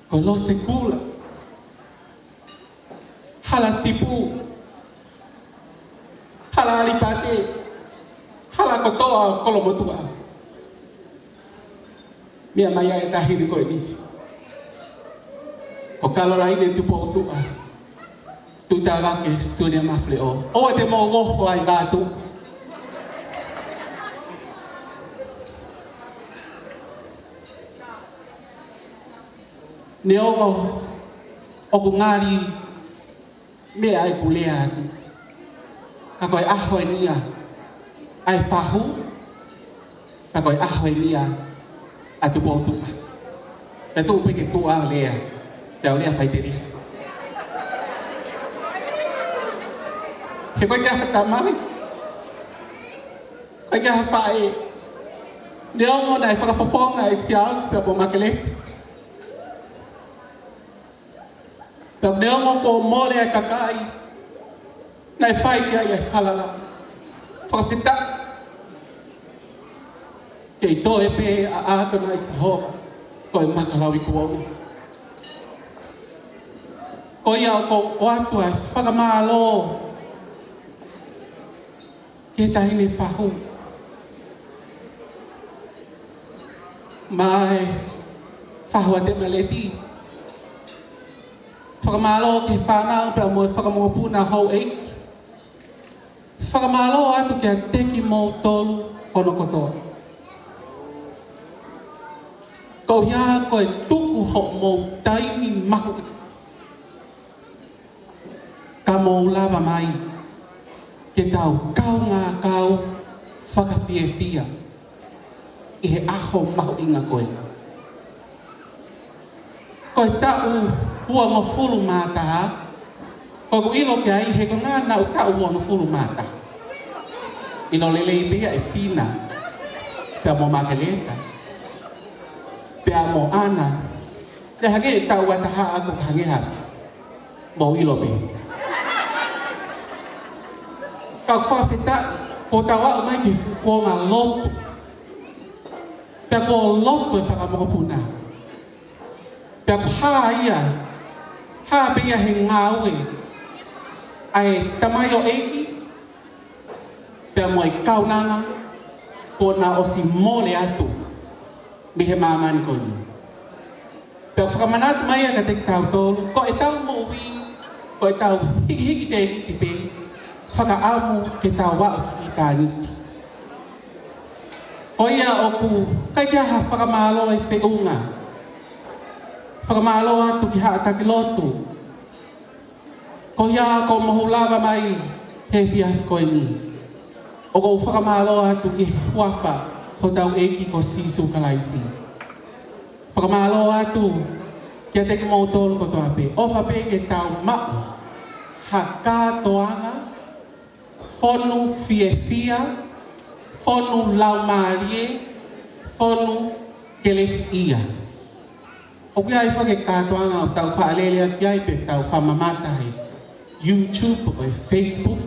ko e Losekula, Halasipu, Halaʻalipate, hala kotoa ʻo Kolomotuʻa. Meʻa mai ʻa e taʻahine ko eni, ko Kalolaine Tupoutuʻa Tuʻitavake Sulia Mafleʻo. ʻOua te mou ofo ai, Vatu. Neongo ʻoku ngali meʻa ʻeku lea atu, ka ko e ʻaho eni ia ʻa e fahu, ka ko e ʻaho eni ia ʻa Tupoutuʻa. Pea tuʻu pē ke tuʻu ʻa e lea, pea u lea faʻiteliha. He ʻoku ʻikai ke ʻi ai ha tamai, ʻoku ʻikai ke ʻi ai ha faʻē, neongo naʻe fakafofonga ʻe Siaosi pea mo Makeleti. Pea neongo kuo mole ʻa e kakai naʻe fai ki ai ʻa e falala, fakafetaʻi, kei toe pē ʻa ʻAtonai Sihova ko e maka lauikuonga. Ko ia ʻoku ou ʻoatu ʻa e fakamālō ki he taʻahine fahu, mo e fahu ʻa Temaleti. Fakamālō ki he fānau pea mo e fakamokopuna houʻeiki. Fakamālō atu kiate kimoutolu hono kotoa. Ko ia ko e tuku hoʻomou taimi mahuʻinga ka mou lava mai ke tau kaungā kau fakafiefia ʻi he ʻaho mahuʻinga ko ē. Ko e taʻu uangofulu mā taha, ko ʻeku ʻilo ki ai he ko e ngaahi taʻu uangofulu mā taha. ʻIlo lelei pē ia ʻe Fina, pea mo Makeleta, pea mo ʻAna, pea hangē ʻe taʻu ʻe taha ʻaku hangē ha. Mou ʻilo pē. Ka ʻoku fakafetaʻi, kuo tau aʻu mai ki he fuʻu kuonga lotu. Pea kuo lotu e fakamokopuna. Pea kuo hā ia, hā pē ia he ngāue ʻa e tamaioʻeiki, pea mo e kaunanga kuo na ʻosi mole atu mei he māmani ko eni. Pea fakamanatu mai ia kiate kitautolu, ko ʻetau moʻui, ko ʻetau hikihiki tēniti pē, fakaʻamu ke tau aʻu ki ʻitāniti. Ko ia ʻoku ʻikai ke ʻi ai ha fakamālō ʻe feʻunga. Fakamālō atu ki haʻa taki lotu. Ko ia kuo mou lava mai he efiafi ko eni. ʻOku ou fakamālō atu ʻi he huafa hotau ʻEiki ko Sīsū Kalaisi. Fakamālō atu kiate kimoutolu kotoa pē. ʻOfa pē ke tau maʻu ha kātoanga fonu fiefia, fonu laumālie, fonu kelesiʻia. ʻOku ʻi ai foki e kātoanga ʻoku tau faʻa lele atu ki ai pe tau faʻa mamata he YouTube pe Facebook.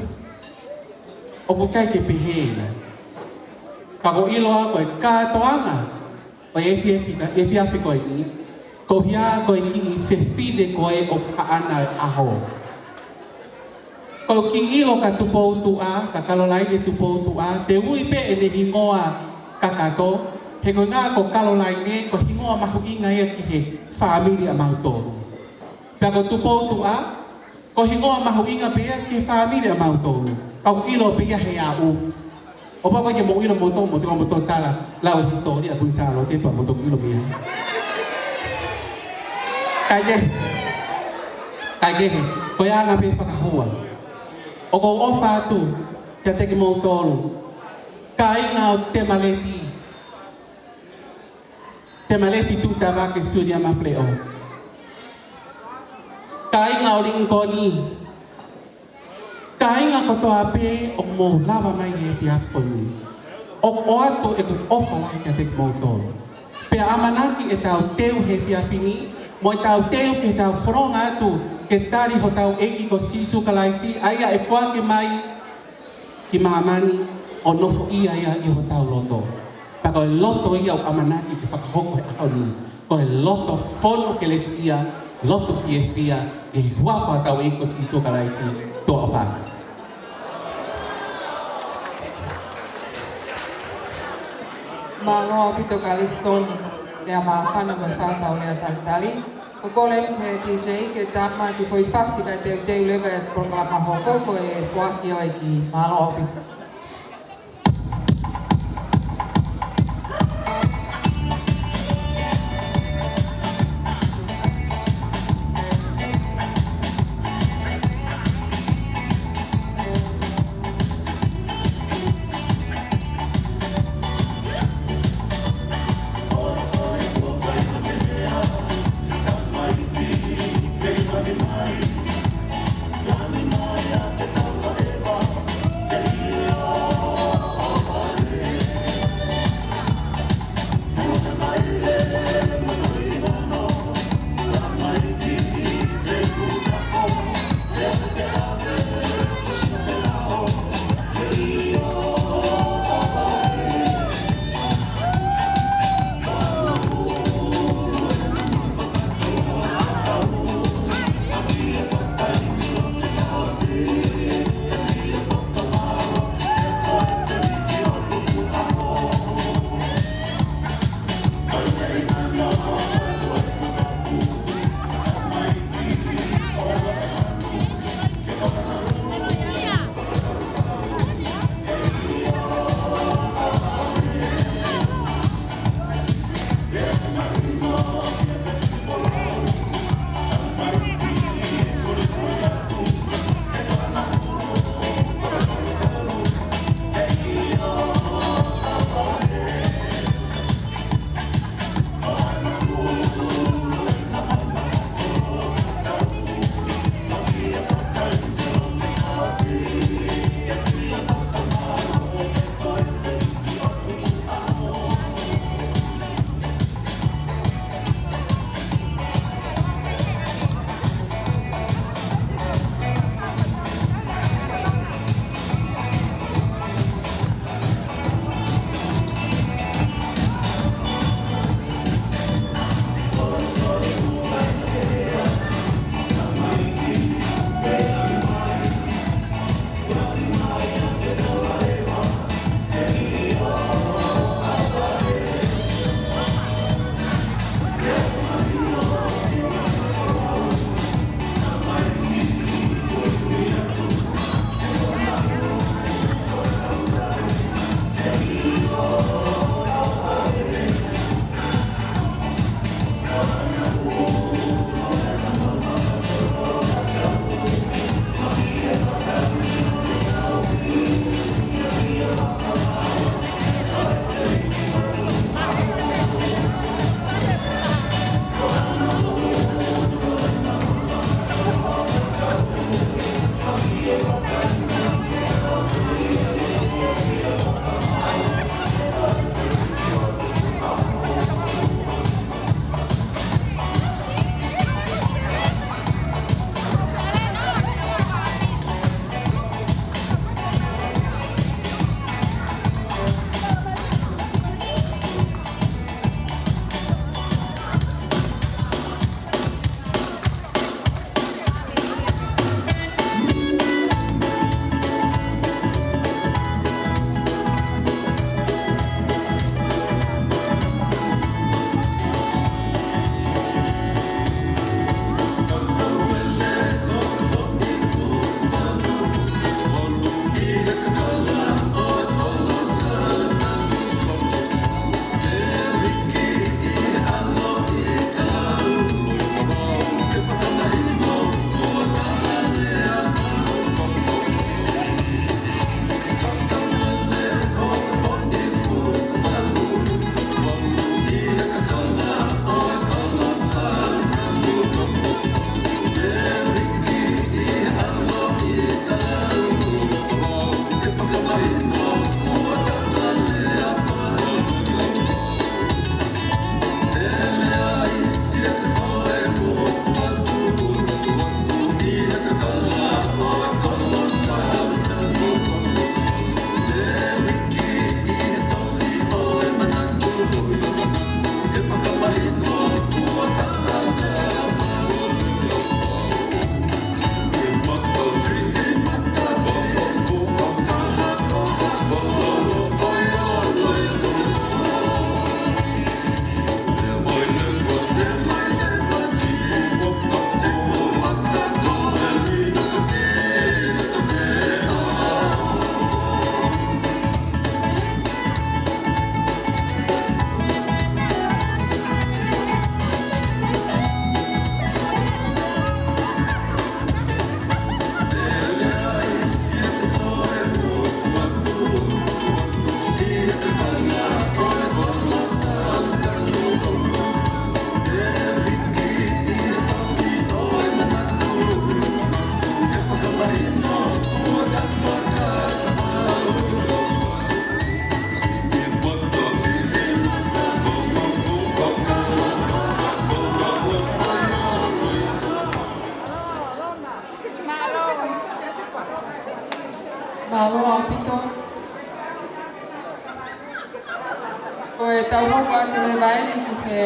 ʻOku ʻikai ke pehē ia. Ka ʻoku ou ʻilo ʻa ko e kātoanga ʻo e efiafi, efiafi ko eni, ko ia ko e kiʻi fefine ko ē ʻoku haʻana e ʻaho. Ko e kiʻi ʻilo ka Tupoutuʻa, ka Kalolaine Tupoutuʻa, te ui pē ʻene hingoa kakato, he ko e ʻuhinga ko Kalolaine, ko e hingoa mahuʻinga ia ki he fāmili ʻamautolu. Pea ko Tupoutuʻa, ko e hingoa mahuʻinga pē ia ki he fāmili ʻamautolu. Ka ʻoku ʻilo pē ia he aʻu. ʻOku pau ke mou ʻilo moutolu, moutolu, moutolu tala, lau e hisitōlia ʻa Kuini Sālote pea moutolu ʻilo pē ia. Kae kehe. Kae kehe. Ko e anga pē fakahua. ʻOku ou ʻofa atu kiate kimoutolu. Kāinga ʻo Temaleti. Temaleti Tuʻitavake Siuniamafeleʻo. Kāinga ʻo Liʻinkoni. Kāinga kotoa pē ʻoku mou lava mai he efiafi ko eni. ʻOku ʻoatu ʻeku ʻofa lahi kiate kimoutolu. Pea ʻamanaki ʻetau teu he efiafi ni, mo ʻetau teu ke tau fononga atu ke tali hotau ʻEiki ko Sīsū Kalaisi, ʻa ia ʻe foaki mai ki māmani ʻo nofoʻia ia ʻi hotau loto. Pea ko e loto ia ʻoku ʻamanaki ke fakahoko he ʻaho ni. Ko e loto fonu kelesiʻia, loto fiefia, ʻi he huafa hotau ʻEiki ko Sīsū Kalaisi. Tuʻa ʻofa. Mālō ʻaupito Kalisitoni, lea māfana mo e faʻa tau lea talitali. ʻOku ou kole ki he D J ke tama ki he foʻi fasi kae teuteu leva e polokalama hoko ko e Foaki ʻo e ʻEiki. Mālō ʻaupito. Ko e tau hoko atu leva eni ki he,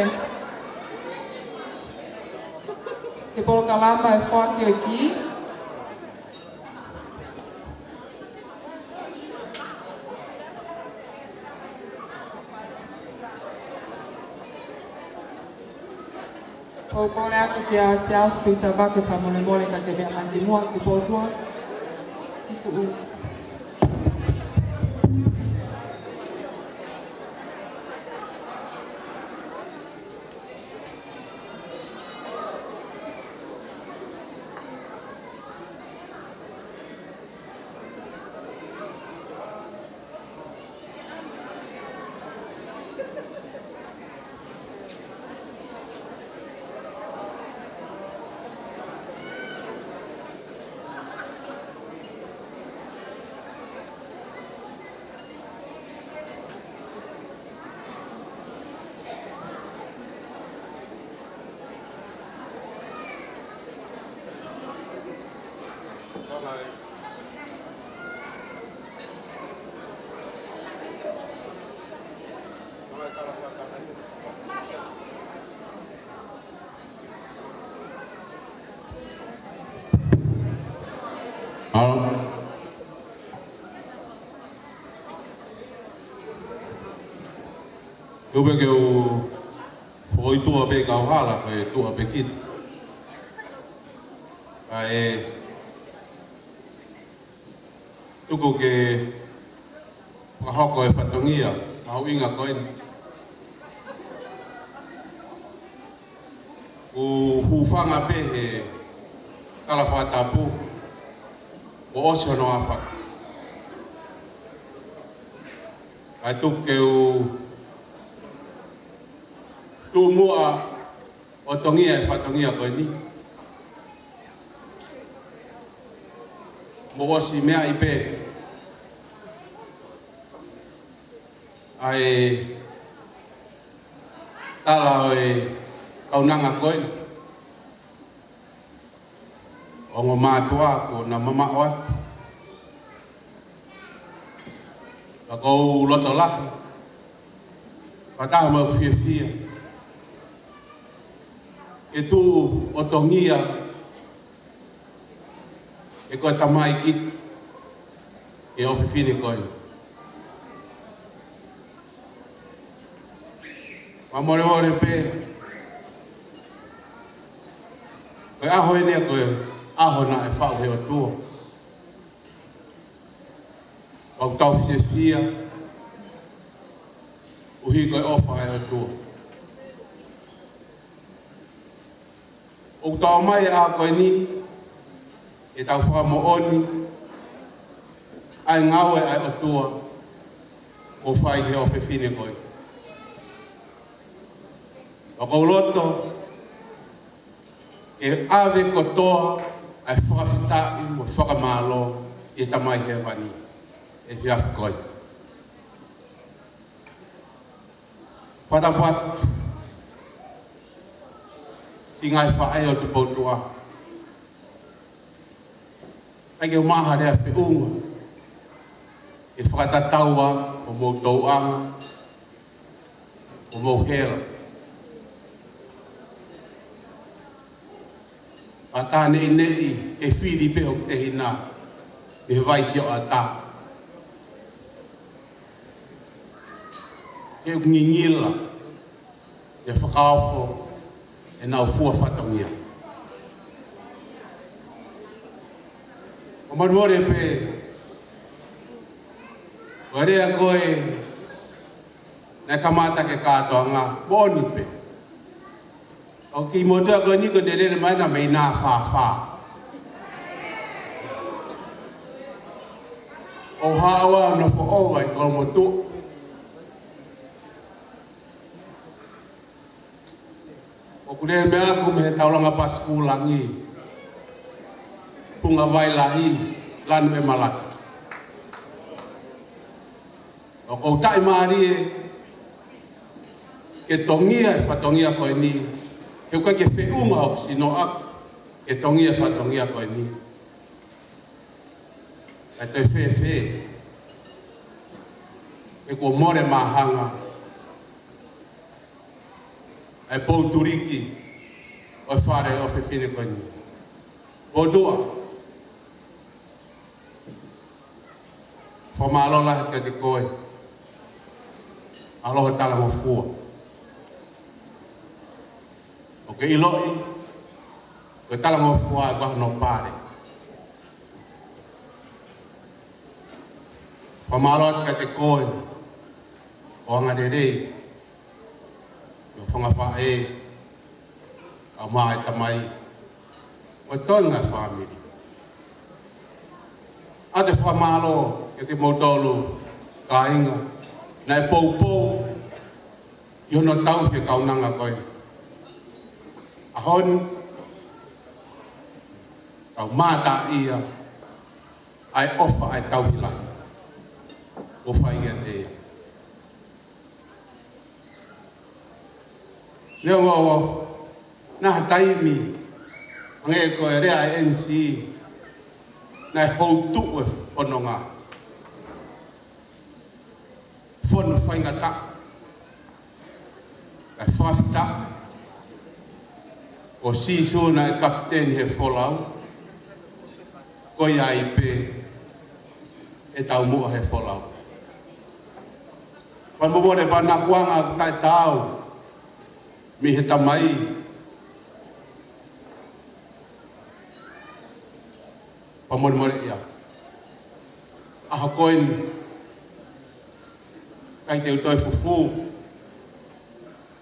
ki he polokalama e foaki ʻo e kī. ʻOku ou kole atu kia Siaosi Tuʻitavake fakamolemole ka ke meʻa mai ki muʻa ki he poutua. Ki tuʻu. ʻAlo. Tuku pē ke u foʻi tuʻa pē kau hala, ko e tuʻa pē kita. Kae tuku ke fakahoko e fatongia mahuʻinga ko eni. ʻOku hūfanga pē he kala fakatapu, kuo ʻosi hono afa. Kae tuku ke u tuʻu muʻa ʻo tongia e fatongia ko eni. Mou ʻosi meaʻi pē ʻa e tala ʻo e kaunanga ko eni. Ongo mātuʻa kuo nau mamaʻo atu. Ka ʻoku ou loto lahi, fakataha mo ʻeku fiefia, ke tuʻu ʻo tongia ʻe ko e tamaiki ʻo e ʻofefine ko eni. Fakamolemole pē, ko e ʻaho eni ko e ʻaho naʻe faʻu he ʻOtua. ʻOku tau fiefia, ʻuhi ko e ʻofa ʻa e ʻOtua. ʻOku tau mai ʻa ko eni, ke tau fakamoʻoni ʻa e ngāue ʻa e ʻOtua kuo fai he ʻofefine ko eni. ʻOku ou loto ke ʻave kotoa ʻa e fakafetaʻi mo e fakamālō ki he Tamai Hēvani he efiafi ko eni. Fakatapu atu siʻi ngaahi faʻē ʻo Tupoutuʻa. ʻIkai ke u maʻu ha lea feʻunga ke fakatatau ai hoʻomou tauʻanga, hoʻomou hela. Pea tā neʻineʻi ke fili pē hoku tehina mei he vai sioʻata. Ke u ngingila ke fakaofo ʻenau fua fatongia. Fakamolemole pē, ko e lea ko ē naʻe kamata ke kātoanga, moʻoni pē. ʻOku ou kiʻi motuʻa ko eni ko ʻene lele mai naʻe mei Nāfāfā. ʻO haʻu ʻo nofo ʻova ʻi Kolomotuʻa. ʻOku lele mai ʻaku mei he taulanga pasikū langi, Pungavai Lahi, Lanu ʻe Malaki. ʻOku ou taʻimālie ke tongia e fatongia ko eni, he ʻoku ʻikai ke feʻunga hoku sino ʻaku ke tongia e fatongia ko eni. Kae toe fēfē He kuo mole māhanga ʻa e pou tuliki ʻo e fale ʻofefine ko eni. ʻOtua, fakamālō lahi kiate koe. ʻAloha talangofua. ʻOku ke ʻiloʻi, ko e talangofua ʻoku ʻi hono pale. Fakamālō atu kiate koe, ʻo angalelei, ʻo fanga faʻē, ʻa e tamai, ʻo e toenga e fāmili. ʻOatu e fakamālō kiate kimoutolu kāinga naʻe poupou ʻi hono tauhi e kaunanga ko eni. ʻAho ni, tau mātā ia ʻa e ʻofa ʻa e tauhi lahi ʻoku fai kiate ia. Lea ua ua, naʻe ʻi ai ha taimi, hangē ko e lea ʻa e M C, naʻe houtuʻu e fononga. Fono faingataʻa, ʻa e fakafetaʻi, ko Sīsū naʻe kapiteni he folau, ko ia ai pē ʻe taumuʻa he folau. Pea mo mole panakuanga ʻoku taʻetaau mei he tamai. Pea mo mole ia. ʻAho ko eni, ʻikai te u toe fufū,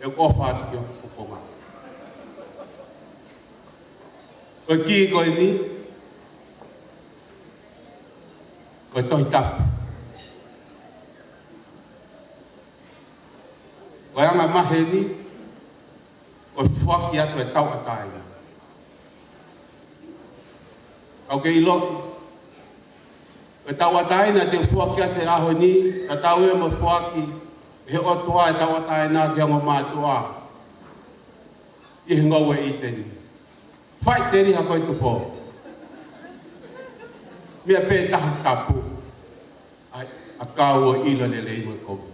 ʻe u ʻofa atu ki hoku fofonga. Ko e kī ko eni, ko e Tohi Tapu. Ko e anga maheni, ko e foaki atu e tauʻatāina. ʻOku ke ʻilo, ko e tauʻatāina te u foaki atu he ʻaho ni, tatau ia mo e foaki ʻe he ʻOtua e tauʻatāina ki he ongo mātuʻa ʻi he ngoue ʻi ʻĪteni. Faʻiteliha ko e Tupou. Meʻa pē taha tapu, ʻa e ʻakau ʻo e ʻilo lelei mo e kovi.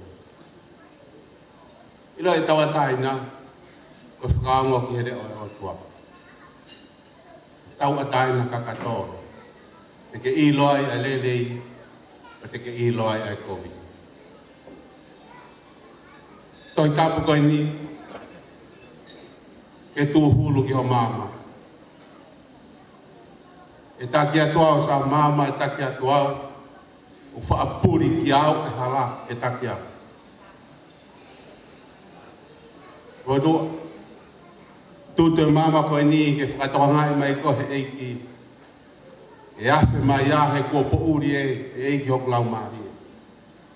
ʻIlo e tauʻatāina, ko e fakaongo ki he leʻo ʻo e ʻOtua. Tauʻatāina kakato. Te ke ʻilo ai ʻa e lelei, pea te ke ʻilo ai ʻa e kovi. Tohi Tapu ko eni, ke tūhulu ki ho maama. ʻE taki atu au, sa maama, ʻe taki atu au, ʻo faʻa puli kiate au e hala ke taki au. Ko e tuʻu, tuʻu e maama ko eni ke fakatokangaʻi mai koe ʻe he ʻEiki. ʻE afe mai ia he kuo poʻuli ʻe he ʻEiki hoku laumālie.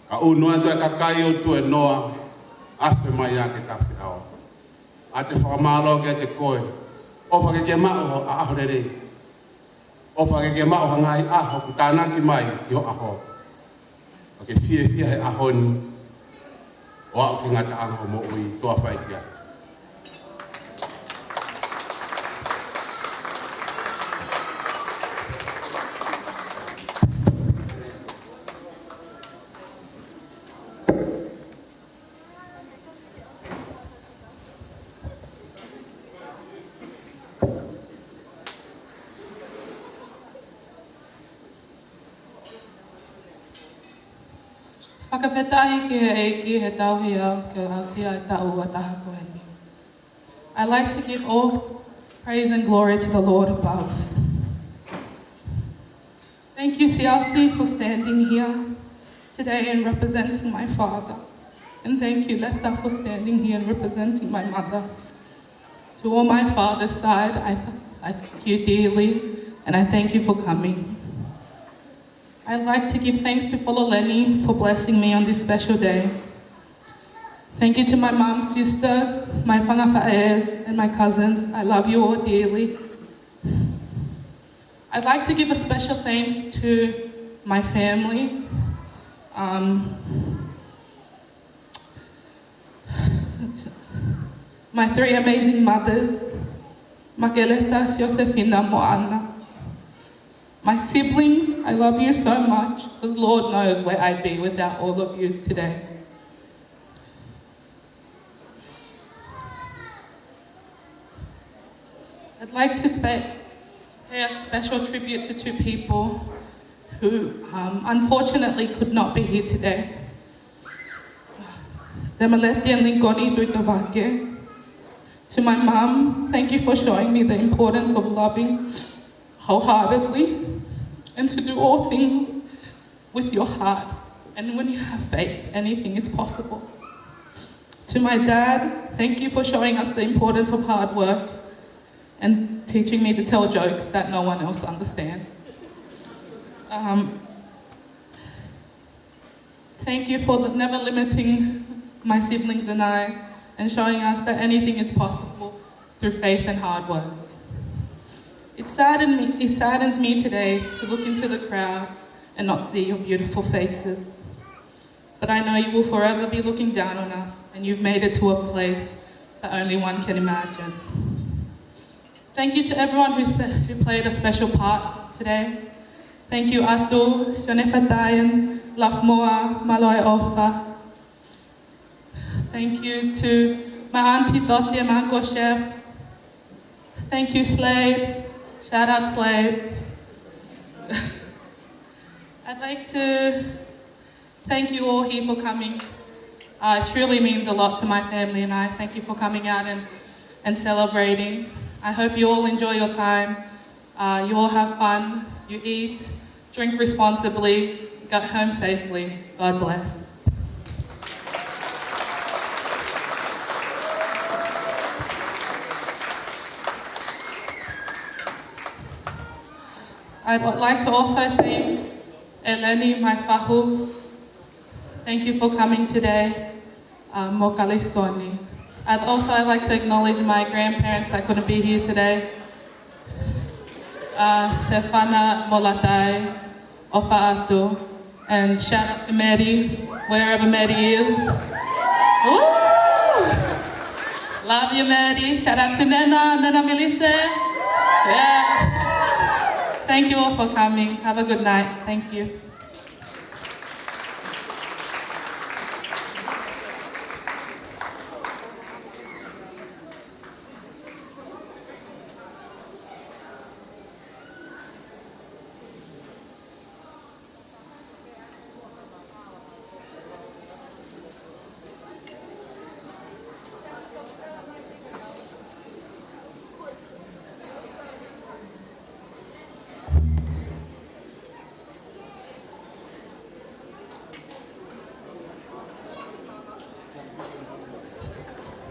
Ka ʻunu atu e kakai ʻo tuenoa, afe mai ia ke tafe au. ʻOatu e fakamālō kiate koe. ʻOfa ke ke maʻu ha ʻaho lelei. ʻOfa ke ke maʻu ha ngaahi ʻaho ʻoku tānaki mai ki ho ʻaho. ʻOku ke fiefia he ʻaho ni, ʻo aʻu ki he ngataʻanga ʻo e moʻui, toa fai ki ai. Fakafetaʻi ki he ʻEiki he tauhi au ke aʻusia e taʻu ua taha ko eni. I like to give all praise and glory to the Lord above. Thank you, C L C, for standing here today and representing my father. And thank you, Leta, for standing here and representing my mother. To all my father's side, I, I thank you dearly, and I thank you for coming. I'd like to give thanks to Fololeni for blessing me on this special day. Thank you to my mum's sisters, my fanga faʻēs, and my cousins. I love you all dearly. I'd like to give a special thanks to my family, um, my three amazing mothers, Makeleta, Siosefina, Moana. My siblings, I love you so much, because Lord knows where I'd be without all of you today. I'd like to spe- pay a special tribute to two people who, um, unfortunately could not be here today. Demaleti and Lincoln Tuitavake. To my mum, thank you for showing me the importance of loving wholeheartedly and to do all things with your heart. And when you have faith, anything is possible. To my dad, thank you for showing us the importance of hard work and teaching me to tell jokes that no one else understands. Um, thank you for the, never limiting my siblings and I and showing us that anything is possible through faith and hard work. It saddened me, it saddens me today to look into the crowd and not see your beautiful faces. But I know you will forever be looking down on us, and you've made it to a place that only one can imagine. Thank you to everyone who's, who played a special part today. Thank you, Atu, Sionefa Diane, Love Moa, Maloe Ofa. Thank you to my auntie Dottie and my uncle Chef. Thank you, Slade. Shout out, Slade. I'd like to thank you all here for coming. Uh, it truly means a lot to my family and I. Thank you for coming out and, and celebrating. I hope you all enjoy your time. Uh, you all have fun, you eat, drink responsibly, get home safely. God bless. I'd like to also thank Eleni, my fahu. Thank you for coming today. Uh, mo Kalistoni. I'd also, I'd like to acknowledge my grandparents that couldn't be here today. Uh, Stefana Molatai, Ofa Atu, and shout out to Maddie, wherever Maddie is. Woo! Love you, Maddie. Shout out to Nena, Nena Melissa. Yeah. Thank you all for coming. Have a good night. Thank you.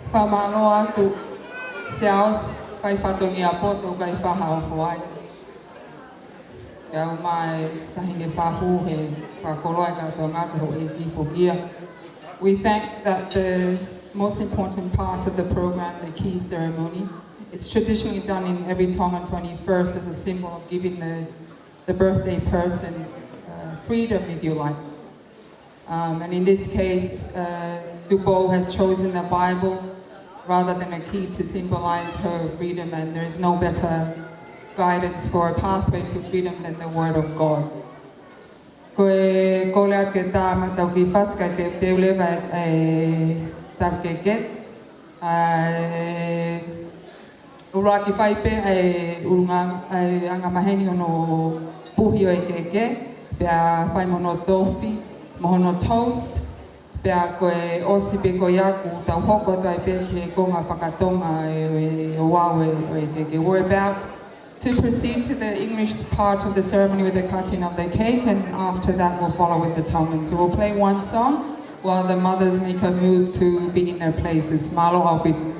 Fakamālō atu Siaosi, kai fatongia poto, kai faha o foai. Ke ʻomai taʻahine fahu he fakakoloa e kātoanga ko e houʻeiki foki ia. We thank that the most important part of the program, the key ceremony, it's traditionally done in every Tongan twenty-first as a symbol of giving the, the birthday person, uh, freedom, if you like. Um, and in this case, uh, Tupou has chosen the Bible rather than a key to symbolize her freedom, and there is no better guidance for a pathway to freedom than the Word of God. Ko e kole atu ke tā maʻu ki fasi kae teuteu leva e taukeke. ʻA e ʻuluaki fai pē ʻa e ʻulungaanga, ʻa e angamaheni hono puhi ʻo e keke, pea fai mo hono tofi, mo hono toast, pea ko e ʻosi pē ko ia kuo tau hoko atu ai pē ki he konga fakatonga e, e, ʻo e, ʻo e keke. We're about to proceed to the English part of the ceremony with the cutting of the cake, and after that we'll follow with the Tongan. So we'll play one song while the mothers make a move to be in their places. Mālō ʻaupito.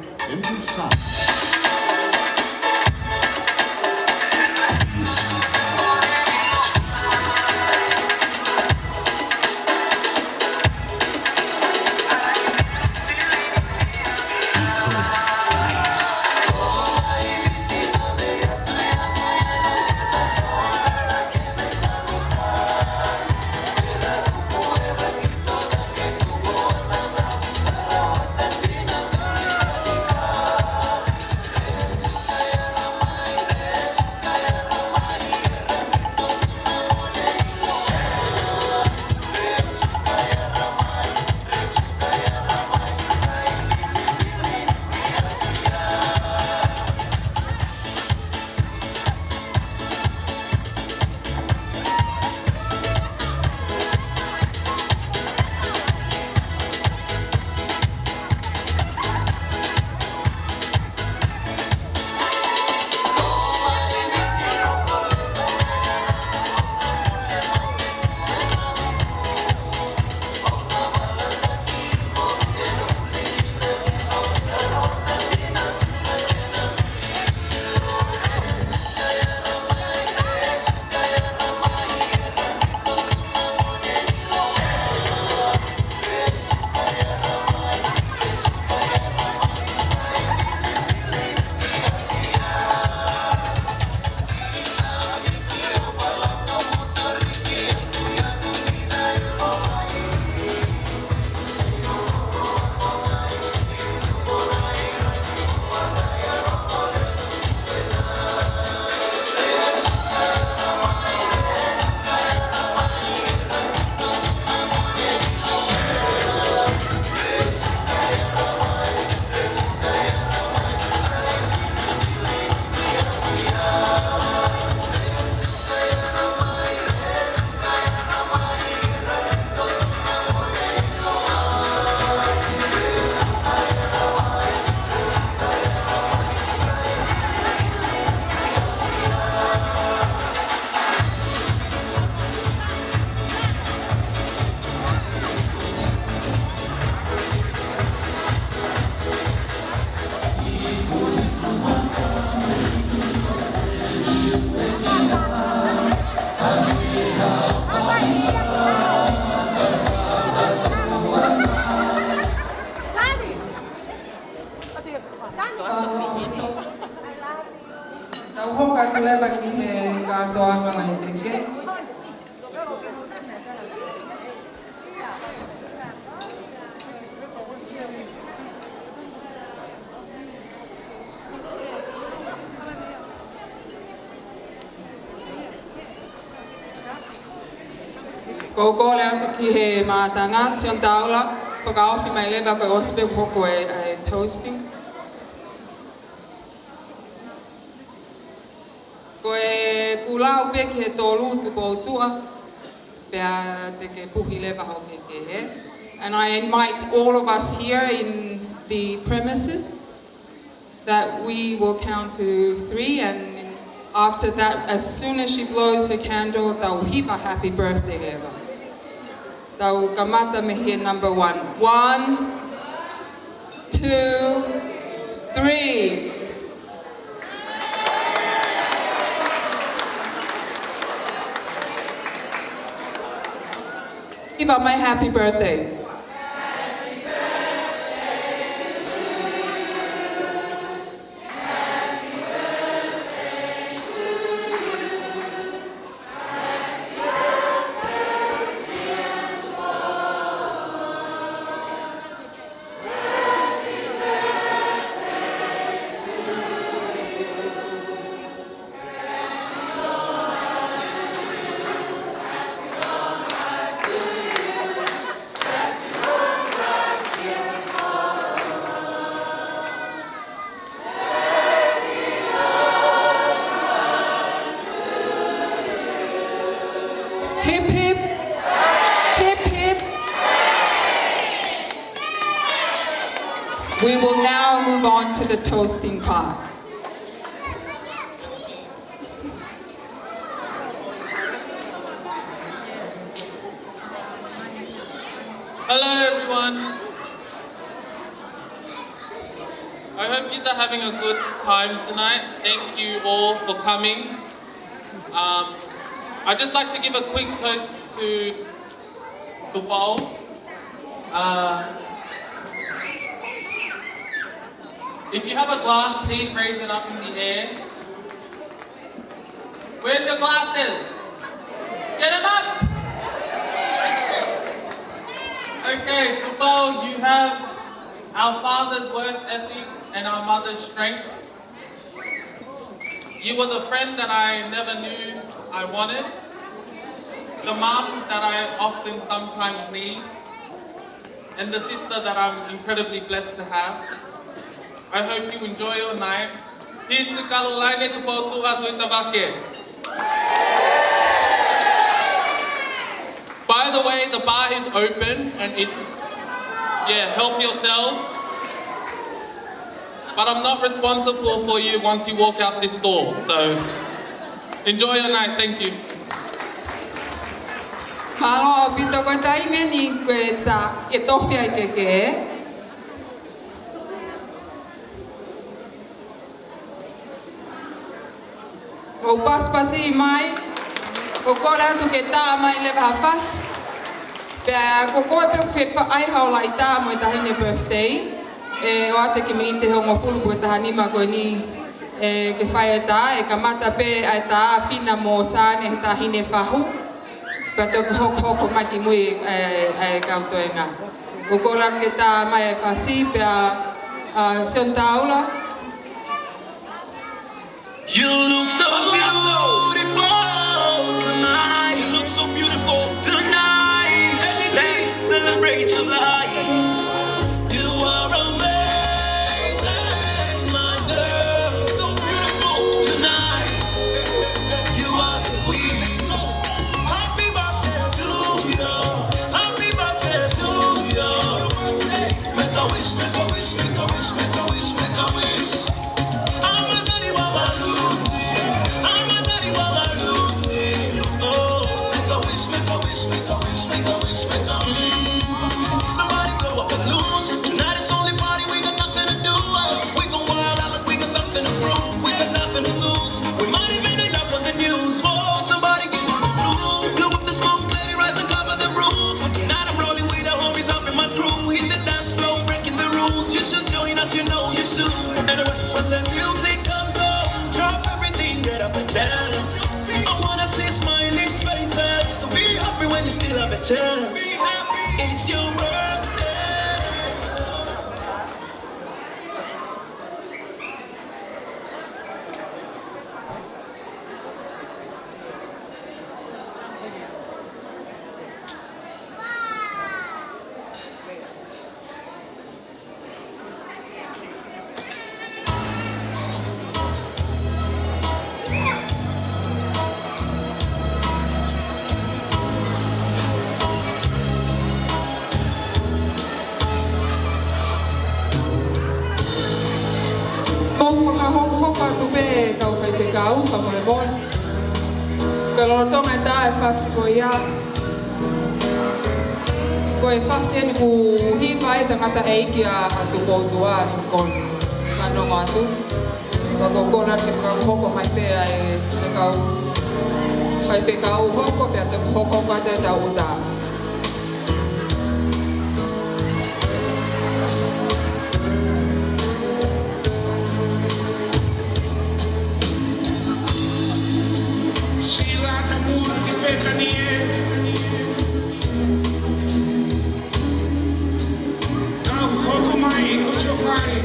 Ko e kole atu ki he mātanga, Sione Taula, fakaofi mai leva ko e ʻosi pē hoko e, e toasting. Ko e kulau pē ki he tolu Tupoutuʻa, pea te ke puhi leva hoʻo kehekehe. And I invite all of us here in the premises that we will count to three, and after that, as soon as she blows her candle, they'll heap a happy birthday leva. Tau kamata mei he number one. One, two, three. Give up my happy birthday. Hip, hip. Hip, hip. We will now move on to the toasting part. Hello, everyone. I hope you are having a good time tonight. Thank you all for coming. Um, I'd just like to give a quick toast to the bowl. Uh, if you have a glass, please raise it up in the air. Where's your glasses? Get 'em up! Okay, Tupou, you have our father's work ethic and our mother's strength. You were the friend that I never knew I wanted, the mum that I often sometimes need, and the sister that I'm incredibly blessed to have. I hope you enjoy your night. Here's to Kalolaine, Tupoutuʻa, Tuʻi Tavake. By the way, the bar is open and it's, yeah, help yourself. But I'm not responsible for you once you walk out this door. So enjoy your night. Thank you. Mālō ʻaupito, ko e taimi eni ke ta, ke tofi ai e kehekehe. ʻOku pasipasi mai, ʻoku kole atu ke tā mai leva ha fasi. Pea ko koe pē ʻoku fie fai haʻo laʻitā mo e taʻahine birthday, ʻe ʻoatu e kiʻi miniti ʻe hongofulu pe ko e taha nima ko eni, ē, ke fai e tā, ʻe kamata pē ʻa e tā fina mo Sane he taʻahine fahu. Pea toki hokohoko mai ki mui, ē, ʻa e kau toenga. ʻOku kole atu ke tā mai e fasi pea, ā, Sione Taula. You look so beautiful tonight. You look so beautiful tonight. Let's celebrate your life. You are amazing, my girl. So beautiful tonight. You are the queen. Happy birthday to you. Happy birthday to you. Make a wish, make a wish, make a wish, make a wish, make a wish. Amazaliwa Malundi, Amazaliwa Malundi. Oh, make a wish, make a wish, make a wish, make a wish, make a wish. Somebody blow up balloons. Tonight is only party, we got nothing to do. We gon' wild out like we got something to prove. We got nothing to lose. We might even end up on the news. Whoa, somebody give me some blue. Blow up the smoke, let it rise and cover the roof. Tonight I'm rolling with the homies up in my crew. Hit the dance floor, breaking the rules. You should join us, you know you should. And when the music comes on, drop everything, get up and dance. I wanna see smiling faces. So be happy when you still have a chance. It's your birthday. Hoko atu pē kau faifekau, fakamolemole. Ka lolotonga e taʻu e fasi ko ia. Ko e fasi eni kuo hiva ai tangataʻeiki ʻa, ʻa Tupoutoʻa, ko e fanongo atu. Pea ko e kole atu ke fakahoko mai pē ʻa e, e kau faifekau hoko, pea toki hoko atu e tau uta. Sila tamura ki Petani ē. Kau hoko mai ko siʻo fale.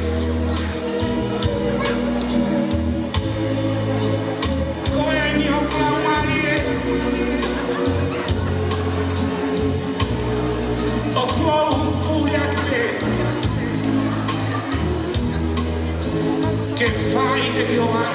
Ko e ʻai ni hoku laumālie. ʻOku ou hūfuli atu pē ke fai te kioa.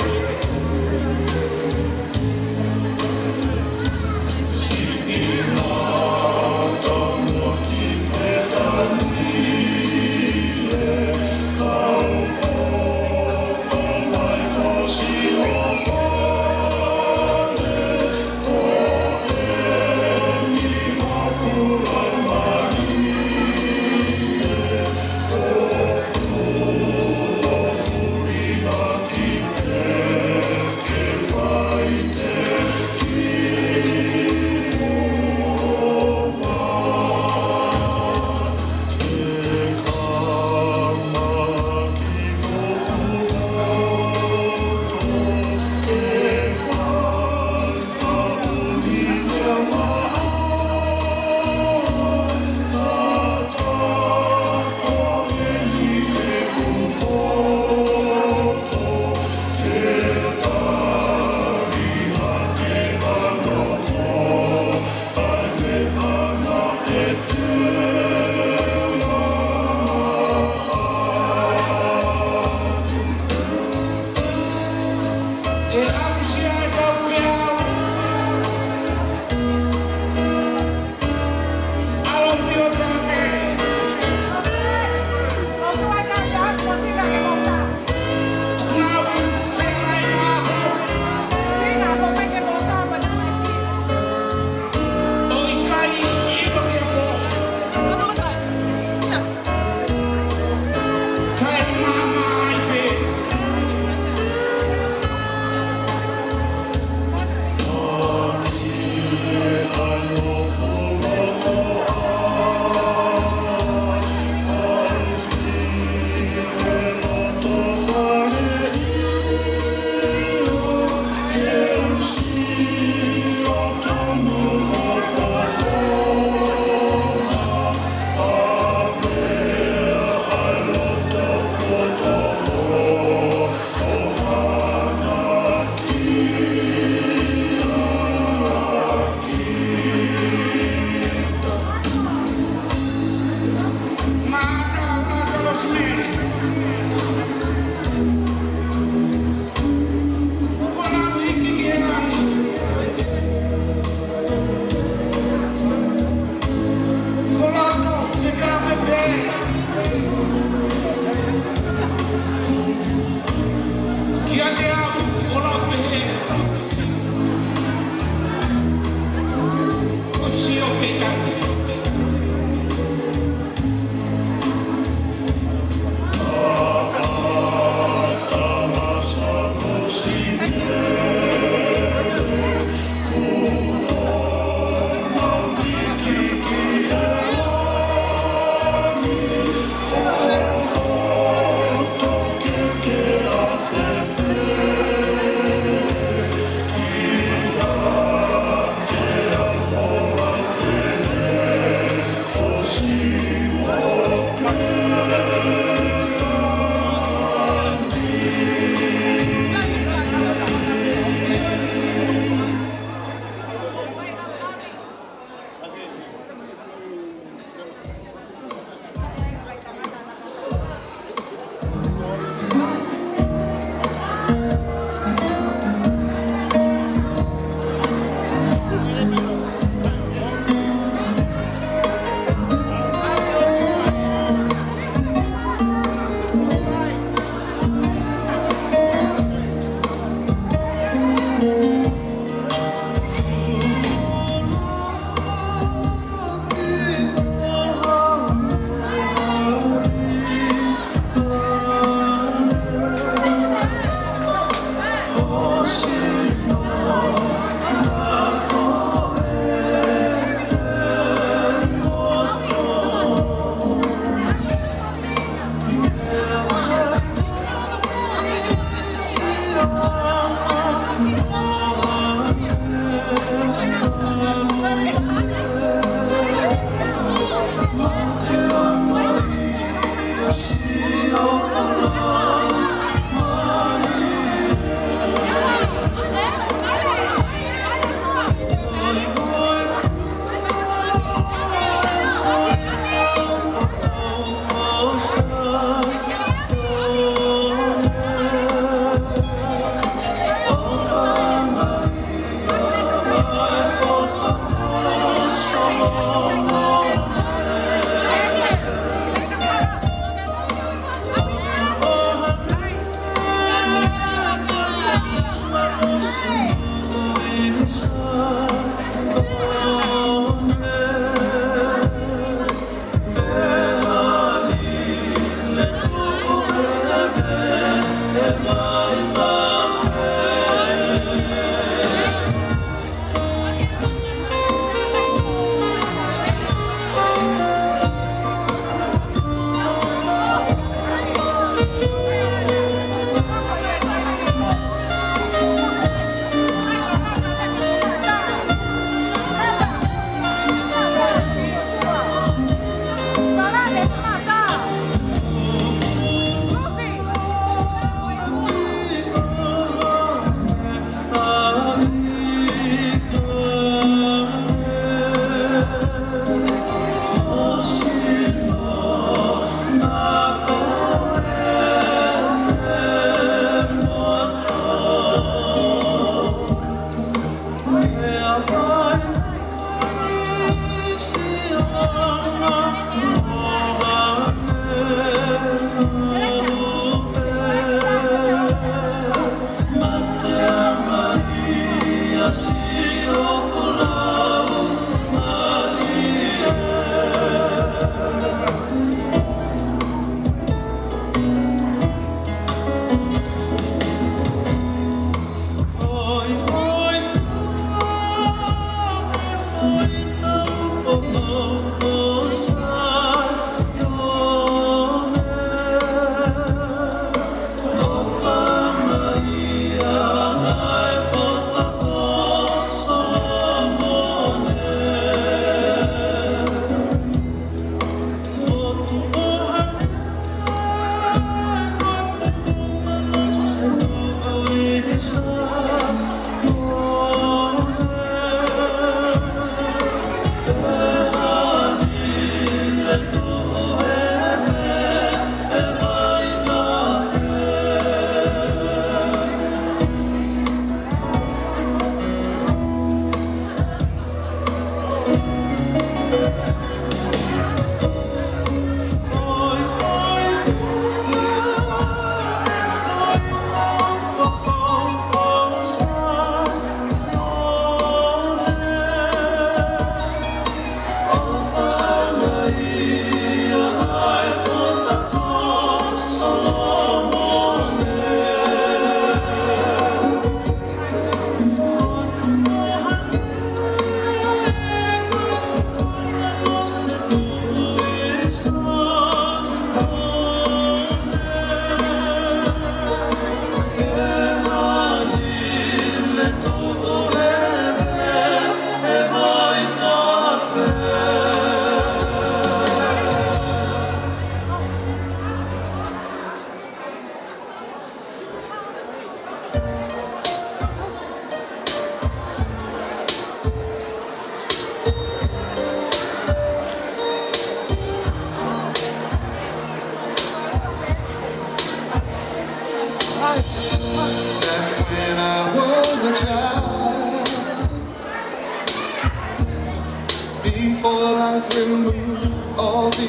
All the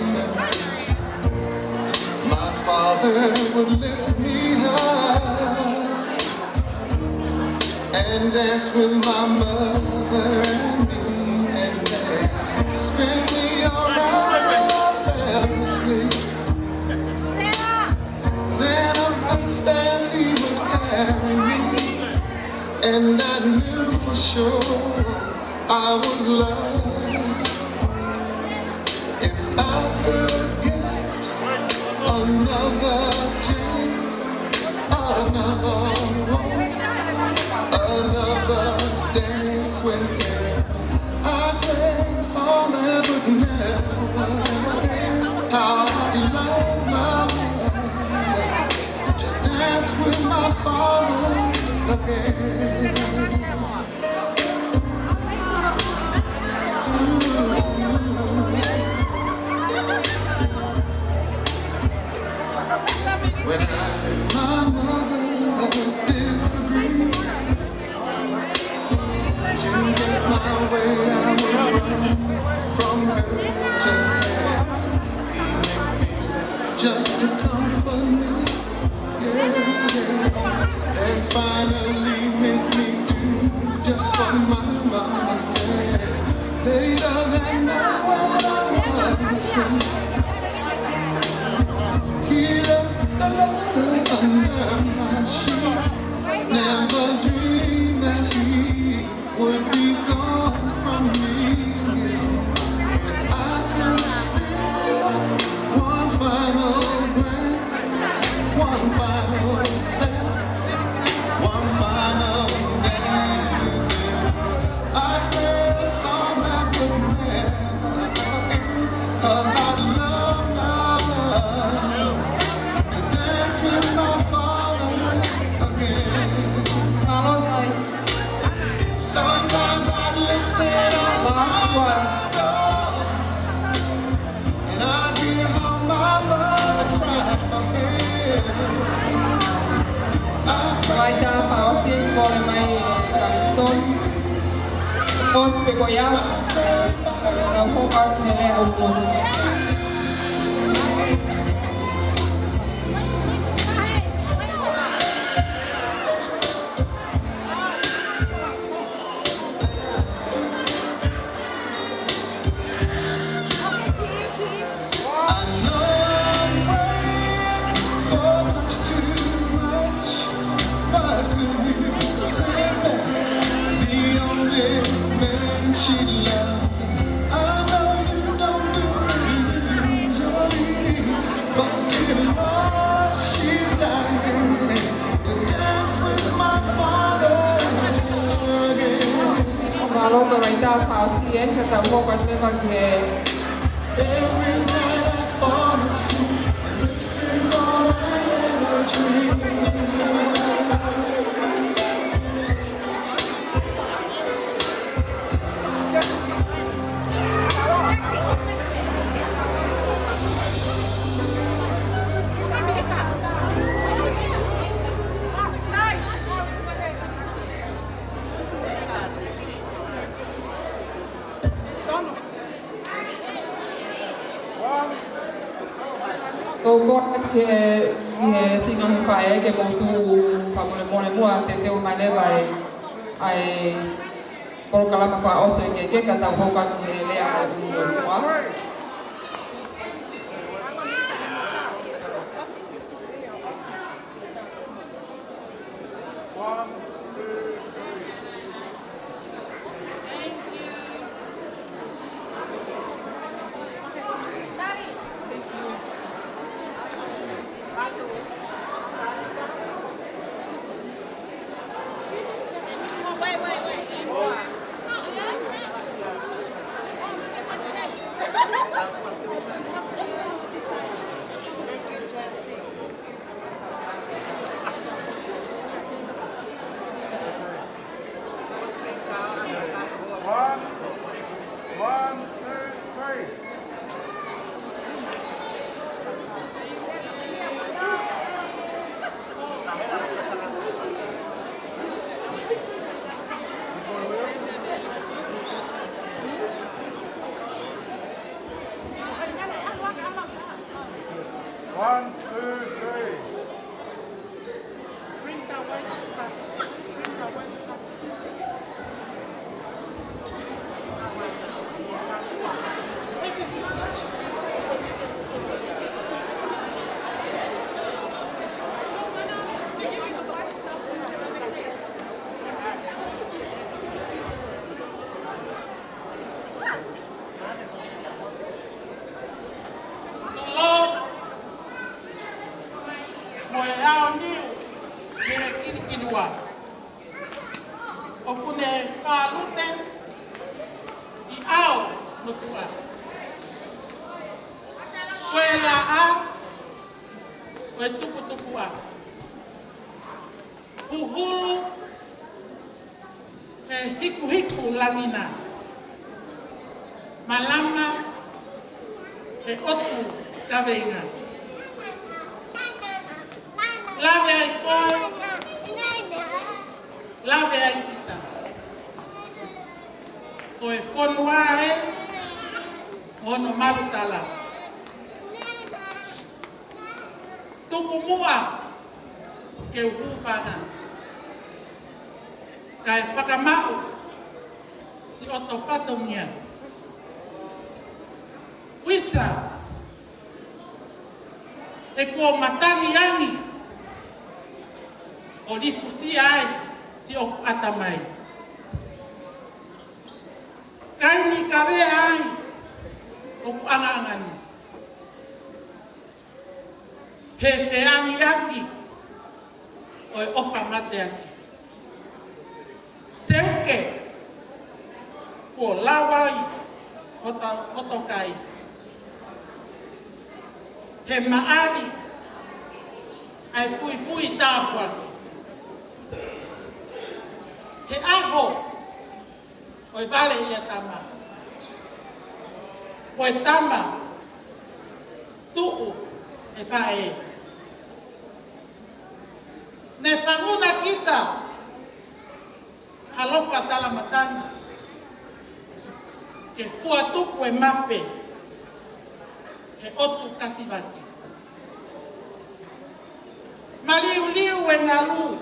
innocence. My father would lift me high and dance with my mother and me, and then spin me around till I fell asleep. Then up the stairs he would carry me, and I knew for sure I was loved. If I could get another chance, another walk, another dance with him, I'd play a song that would never end. How I love my mother, to dance with my father again. When I and my mother disagree, to get my way, I would run from her to him. He made me laugh just to comfort me. Yeah, yeah. Then finally make me do just what my mama said. Later that night when I was asleep, he left the letter under my sheet. Never dreamed that he would be gone from me. If I could steal one final glance, one final step, one final dance with you, I'd play a song that would never end. 'Cause I'd love, love, love to dance with my father again. Mālō. Sometimes I'd listen outside my door, and I'd hear how my mother cried for him. Right, uh, fakaʻosi e kole mai ʻe Kalistoni. Fakaʻosi pē ko ia. Tau hoko atu he lea ʻulumotu. I know I'm praying for much too much, but could you send back the only man she loved? I know you don't do it usually, but dear Lord, she's dying to dance with my father again. Mālō. Ko e lea ʻa e fakaʻosi ē, ka tau hoko atu leva ki he. Every night I fall asleep, this is all I ever dream. Ko e kole ki he, ki he siʻi ngaahi faʻē ke mou tuʻu fakamolemole muʻa, teuteu mai leva e, ʻa e polokalama fakaʻosi ʻo e keikei ka tau hoko atu he lea ʻulumotu. One, two, three. One, one, two, three. One, two, three. Tulou mo e ʻao niu mei he kilikilua. ʻOku ne fālute ʻi ʻao motuʻa. Ko e laʻā ʻo e tukutukuʻa. Huhulu he hikuhiku langina. Malama he ʻotu kaveinga. Lave ai koe, lave ai kita. Ko e fonua ē, hono malu tala. Tuku muʻa ke u hūfanga, kae fakamaʻu siʻoto fatongia. Uisa, he kuo matangi angi ʻo lifusia ai siʻoku ʻatamai. Kai ni kavea ai ʻoku ʻangaʻanga ni. He feangiaki ʻo e ʻofa mateaki. Seuke, kuo lau ai hoto, hoto kai. He maʻali ʻa e fuifui tāpuaki. He ʻaho ʻo e vale ia tama. Ko e tama tuʻu e faʻē. Ne fanguna kita ʻa Lofa Talamatanga ke fua tupu e mape he ʻotu kasivaki. Maliuliu e ngalu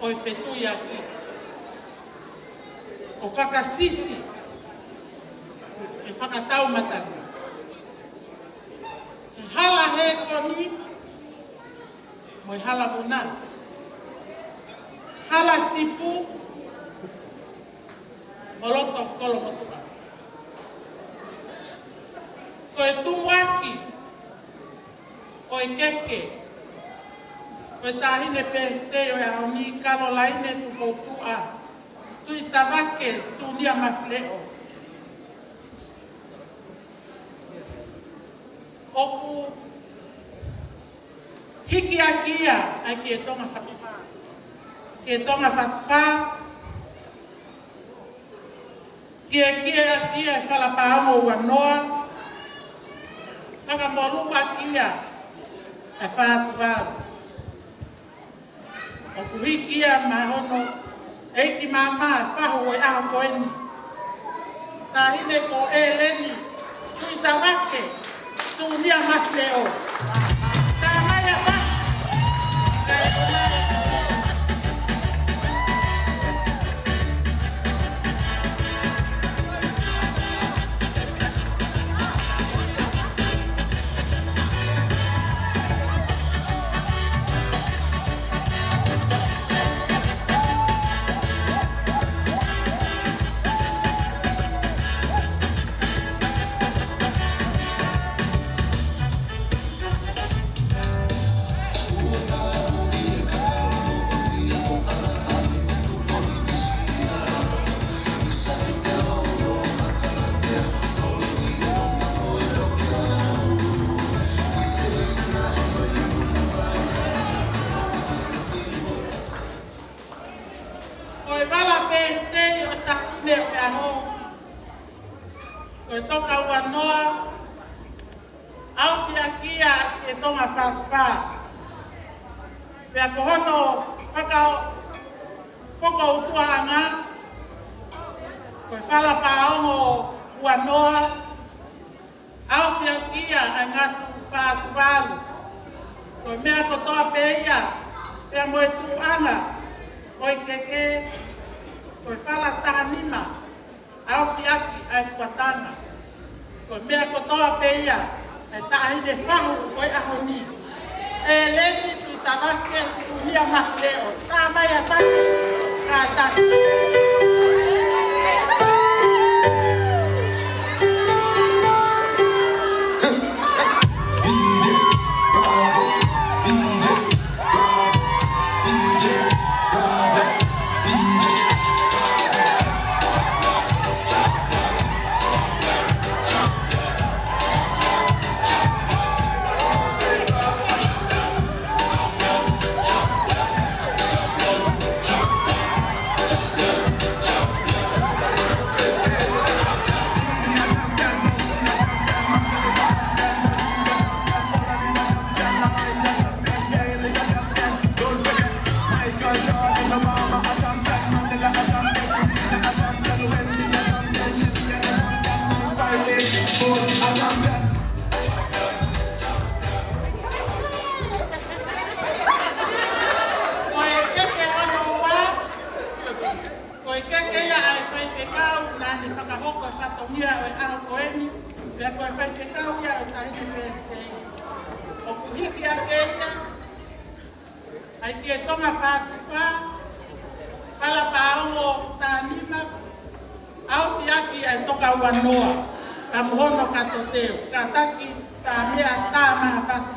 ʻo e fetuiaki, ʻo fakasisi e fakataumatangi. He hala he koni mo e hala vuna, hala sipu mo loto kolomotuʻa. Ko e tumuʻaki ʻo e keke, ko e taʻahine pētei ʻo e ʻaho ni, Kalolaine Tupoutuʻa Tuʻitavake Sunia Mafileʻo. ʻOku hikiaki ia ʻa e Kietonga Fatufā. Kietonga Fatufā, kiekie ʻaki ia ʻe Falapaongo Uanoa, fakamolū ʻaki ia ʻe Fatuvalu. ʻOku hiki ia maʻa hono ʻeiki māmā fahu ʻo e ʻaho ko eni, taʻahine ko ʻEleni Tuʻitavake Sunia Mafileʻo. Ka mai a pa. Ko e vala pētei ʻo e taʻahine ʻo e ʻaho, ko e Toka Uanoa, ʻaofi ʻaki ia ʻe Kietonga Fatufā. Pea ko hono faka-, fokoutuʻaʻanga, ko e Falapaongo Uanoa, ʻaofi ʻaki ia ʻe Ngatu Fātuvalu. Ko e meʻa kotoa pē ia, pea mo e tuʻuʻanga ʻo e keke, ko e fala taha nima, ʻaofi ʻaki ʻa e fuatanga. Ko e meʻa kotoa pē ia, ʻa e taʻahine fahu ʻo e ʻaho ni, ʻEleni Tuʻitavake Sunia Mafileʻo. Tā mai ʻa Fasi, kātaki. Ko e keke hono ua, ko e keke ia ʻa e faifekau naʻa ne fakahoko e fatongia ʻo e ʻaho ko eni, pea ko e faifekau ia ʻo e taʻahine pēpē. ʻOku hiki ʻaki ia ʻa e Kietonga Fātufa, fala paongo taha nima, ʻaofi ʻaki ʻa e toka ua noa, ka mo hono kato teu, kātaki, tā meʻa, tā mai ʻa Fasi.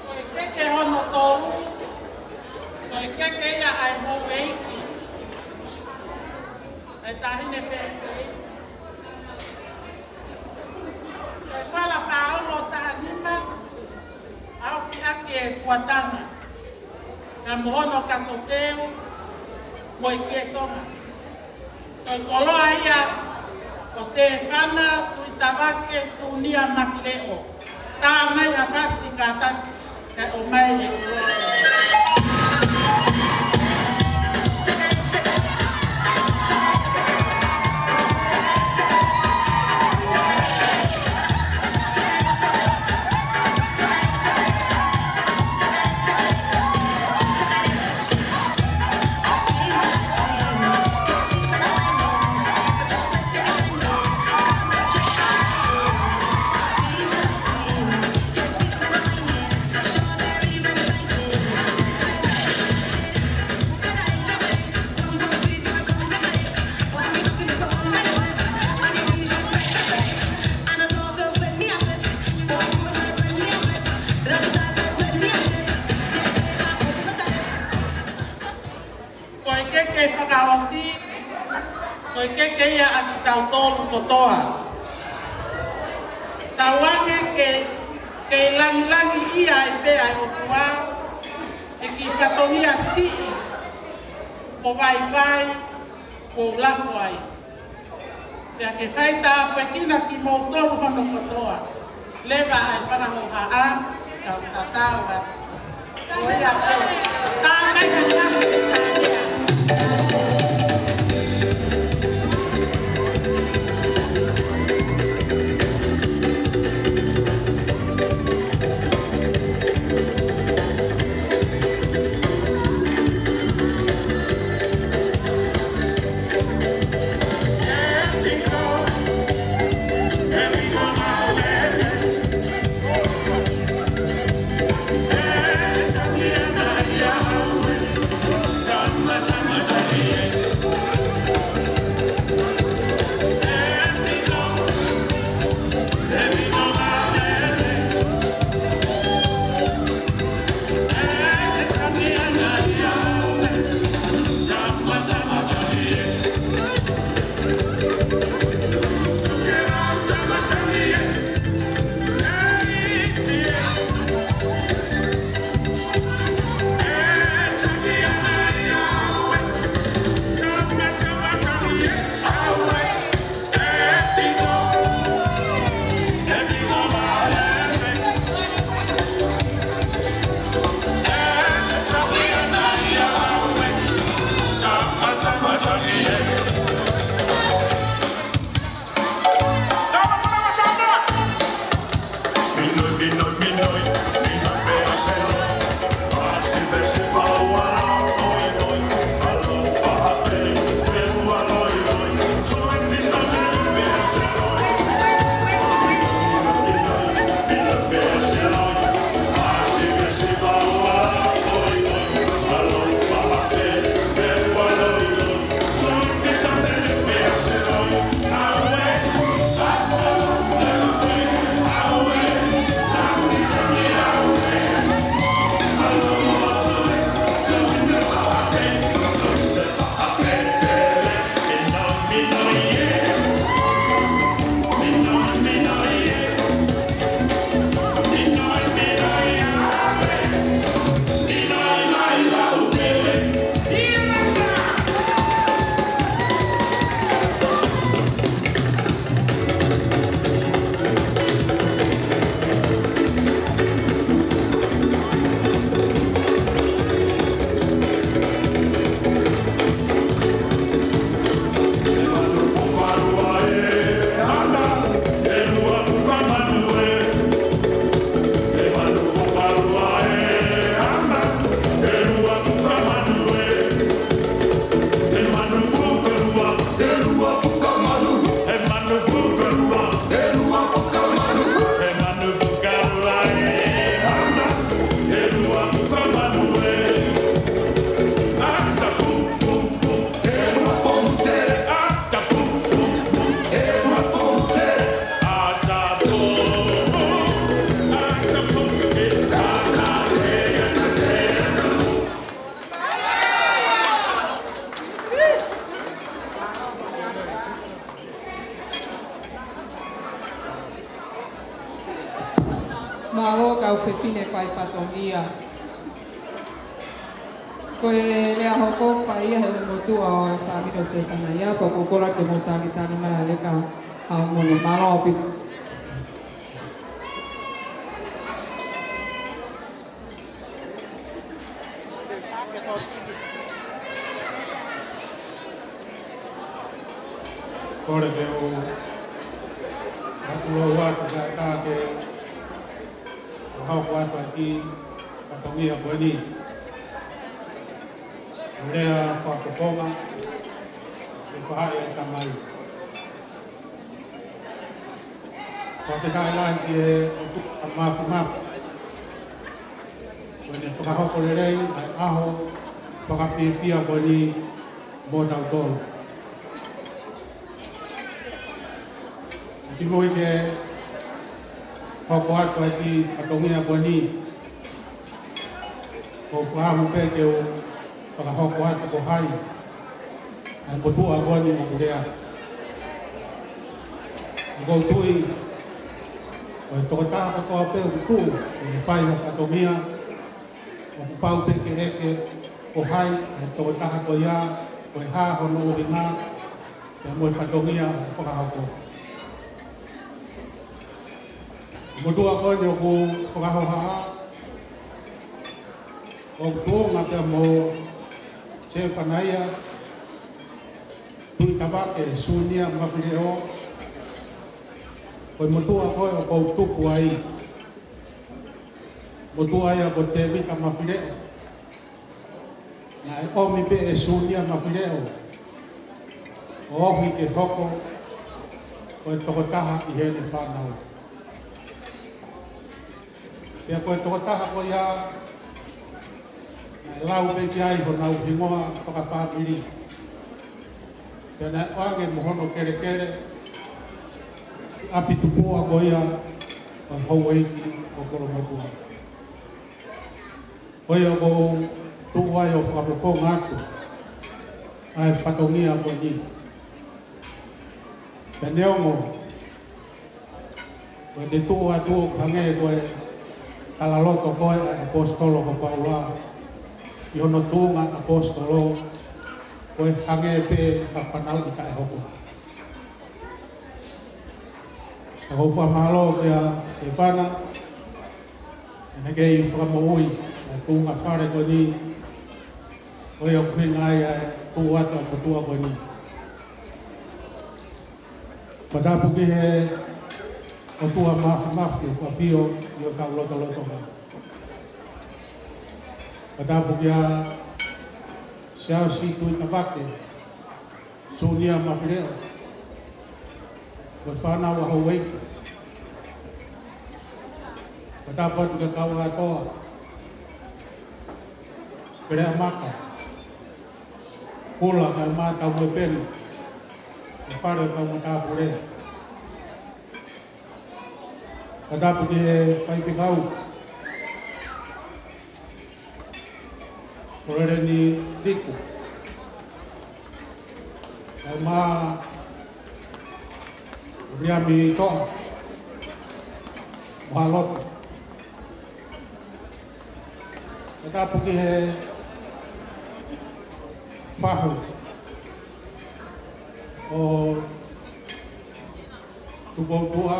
Ko e keke hono tolu, ko e keke ia ʻa e houʻeiki, ʻa e taʻahine pēpē. Ko e fala paongo taha nima, ʻaofi ʻaki e fuatanga, ka mo hono kato teu, mo e Kietonga. Ko e koloa ia ʻo Sefana Tuʻitavake Sunia Mafileʻo. Tā mai ʻa Fasi, kātaki, kae ʻomai e koloa. Ko e keke fakaʻosi, ko e keke ia ʻa kitautolu kotoa. Tauange ke, ke langilangiʻia ai pē ʻa e ʻOtua, ʻi he kiʻi fatongia siʻi, ʻo vaivai, ʻo lafo ai. Pea ke fai tāpuekina kimoutolu hono kotoa. Leva ʻa e fanga hohaʻa, tau tatau atu. Ko ia pē. Tā mai ʻa Fasi, tā mai ʻa Fefine fai fatongia. Ko e lea hoko pē ia he motuʻa ʻo e fāmili ʻo Sefanaia, pea ʻoku ou kole ke mou talitali mai ʻa e leka haʻamou mole. Mālō ʻaupito. Kole ke u ʻatu lau atu ka ta ke u hoko atu ʻa e kiʻi fatongia ko eni. Lea fakapoponga, ʻe faʻa e tamai. Ko e fakafetaʻi lahi ki he ʻOtua Māfimafi, ko ʻene fakahoko lelei ʻa e ʻaho fakafiefia ko eni mo tautolu. Kimuʻa ke hoko atu ʻa e kiʻi fatongia ko eni, ʻoku ou fakaʻamu pē ke u fakahoko atu ko hai ʻa e motuʻa ko eni ʻoku lea. ʻOku ou tui ko e tokotaha kotoa pē ʻoku tuʻu ke fai ha fatongia, ʻoku pau pē ke ʻeke ko hai ʻa e tokotaha ko ia, ko e hā hono ʻuhinga, pea mo e fatongia ʻoku fakahoko. Motuʻa ko eni ʻoku fakahohaʻa, ʻoku tuʻunga pea mo Sefanaia Tuʻitavake Sunia Mafileʻo, ko e motuʻa ko ē ʻoku ou tupu ai. Motuʻa ia ko Tēvita Mafileʻo. Naʻe ʻomi pē ʻe Sunia Mafileʻo ʻo ʻomi ke hoko ko e tokotaha ʻi heʻene fānau. Pea ko e tokotaha ko ia, naʻe lau pē ki ai honau hingoa fakafāmili. Pea naʻe ʻoange mo hono kelekele ʻi ʻapi tupuʻa ko ia ʻo e houʻeiki ʻo Kolomotuʻa. Ko ia ʻoku ou tuʻu ai ʻo fakapoponga atu ʻa e fatongia ko eni. Pea neongo ko ʻete tuʻu atu ʻo hangē ko e talaloto ko ē ʻa e ʻaposetolo ko Paula ʻi hono tuʻunga ʻaposetolo, ko e hangē pē ha fanauʻi taʻehoko. Ka ʻoku ou fakamālō kia Sefana, ʻene kei fakamoʻui ʻa e tuʻunga fale ko eni, ko ia ʻoku ʻuhinga ai ʻa e tuʻu atu ʻa e motuʻa ko eni. Fakatapu ki he ʻOtua Māfimafi ʻoku ʻafio ʻi hotau lotolotonga. Fakatapu kia Siaosi Tuʻitavake Sunia Mafileʻo, ko e fānau ʻa houʻeiki. Fakatapu atu kia Kauʻātoa, Peleamaka, Kula kae ʻumaʻā Taumuepenu, ʻa e fale ʻo e kau matāpule. Fakatapu ki he faifekau, Koleleni Liku, kae ʻumaʻā Viliami Toʻa mo Haloto. Fakatapu ki he fahu ʻo Tupoutuʻa,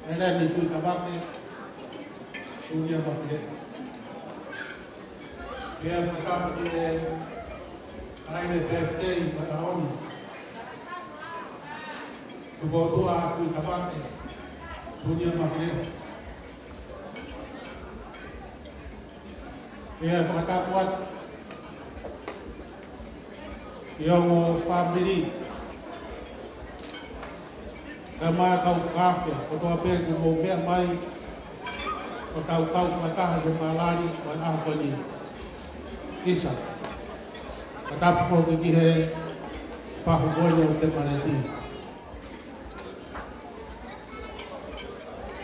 ʻEleni Tuʻitavake Sunia Mafileʻo. Pea fakatapu ki he ʻaine Pēfitei Mataoni, Tupoutuʻa Tuʻitavake Sunia Mafileʻo. Pea fakatapu atu ki he ongo fāmili, kae ʻumaʻā e kau fakaafe kotoa pē kuo mou meʻa mai ʻo tau kau fakataha he malali ʻo e ʻaho ko eni. ʻIsa, fakatapu foki ki he fahu ko eni ʻo Temaleti.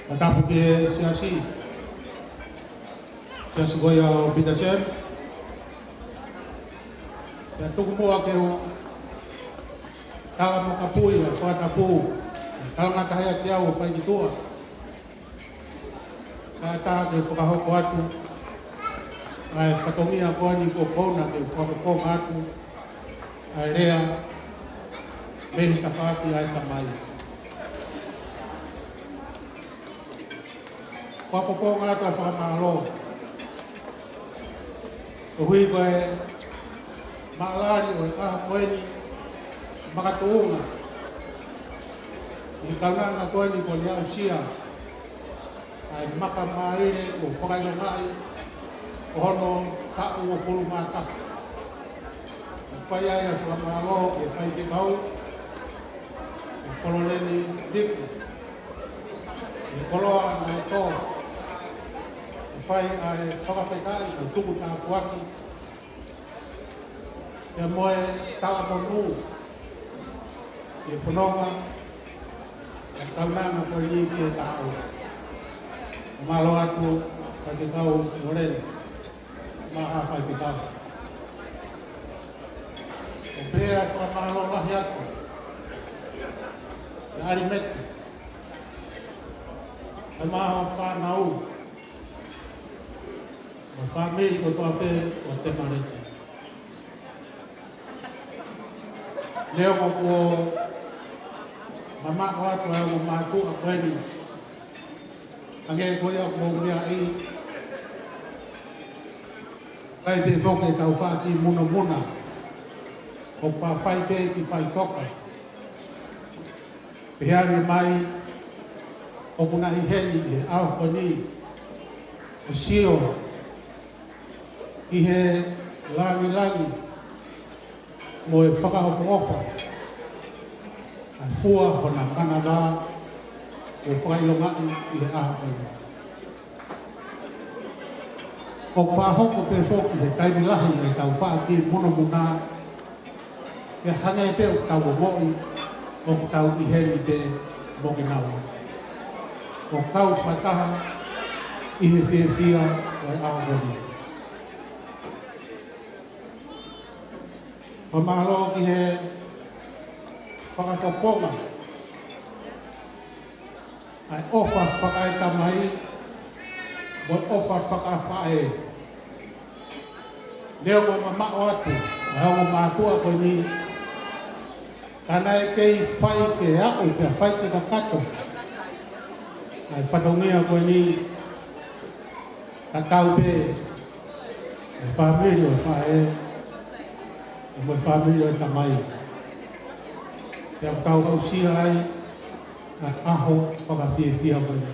Fakatapu ki he siasi, siasi ko ia ʻo Petersen. Pea tuku muʻa ke u tala mo kapui ʻa e fakatapu, talangataʻa ia ki au ʻo fai ki tuʻa. Kae ʻatā ke u fakahoko atu ʻa e fatongia ko eni kuo pau ke u fakafofonga atu ʻa e lea mei he tafaʻaki ʻa e Tamai. Fakafofonga atu ʻa e fakamālō koeʻuhi ko e maʻalali ʻo e ʻaho ko eni makatuʻunga ʻi he kaunanga ko eni kuo ne aʻusia ʻa e makamālie kuo fakaʻilongaʻi ʻo hono taʻu uofulu mā taha. ʻOku fai ai ʻa e fakamālō ki he faifekau, ʻa Koloneli Liku, ʻa e koloa naʻe tō, ʻa e fai ʻa e fakafetaʻi mo e tuku tāpuaki, pea mo e talamonū ki he fononga ʻa e kaunanga ko eni ki he taʻu. Mālō atu, faifekau Moleni, mo e faifekau. ʻOku pehē ʻa e fakamālō lahi atu ki he ʻalimete, ʻa e maʻa fānau, mo e fāmili kotoa pē ʻo Temaleki. Neongo kuo mamaʻo atu ʻa e ongo mātuʻa ko eni, hangē ko ia ʻoku mou meaʻi, ʻikai pē foki ke tau faʻa kiʻi munamuna, ʻoku fai pē kiʻi faʻitoka. Pehē ange mai ʻoku na ʻi heni ʻi he ʻaho ko eni ʻo sio ki he langilangi mo e fakaʻofoʻofa ʻa e fua hona manava kuo fakaʻilongaʻi ʻi he ʻaho ko eni. ʻOku fakahoko pē foki he taimi lahi ʻetau faʻa kiʻi munamuna, pea hangē pē ʻoku tau ongoʻi ʻoku tau ʻi heni pē mo kinaua. ʻOku tau fakataha ʻi he fiefia ʻo e ʻaho ko eni. Fakamālō ki he fakafofonga ʻa e ʻofa fakaetamai mo e ʻofa fakafaʻē. Neongo ʻa e mamaʻo atu ʻa e ongo mātuʻa ko eni, ka naʻe kei fai ke aʻu pea fai ke kakato ʻa e fatongia ko eni, ka tau pē ʻa e fāmili ʻo e faʻē, ʻa e mo e fāmili ʻo e tamai. Pea tau aʻusia ai ʻa e ʻaho fakafiefia ko eni.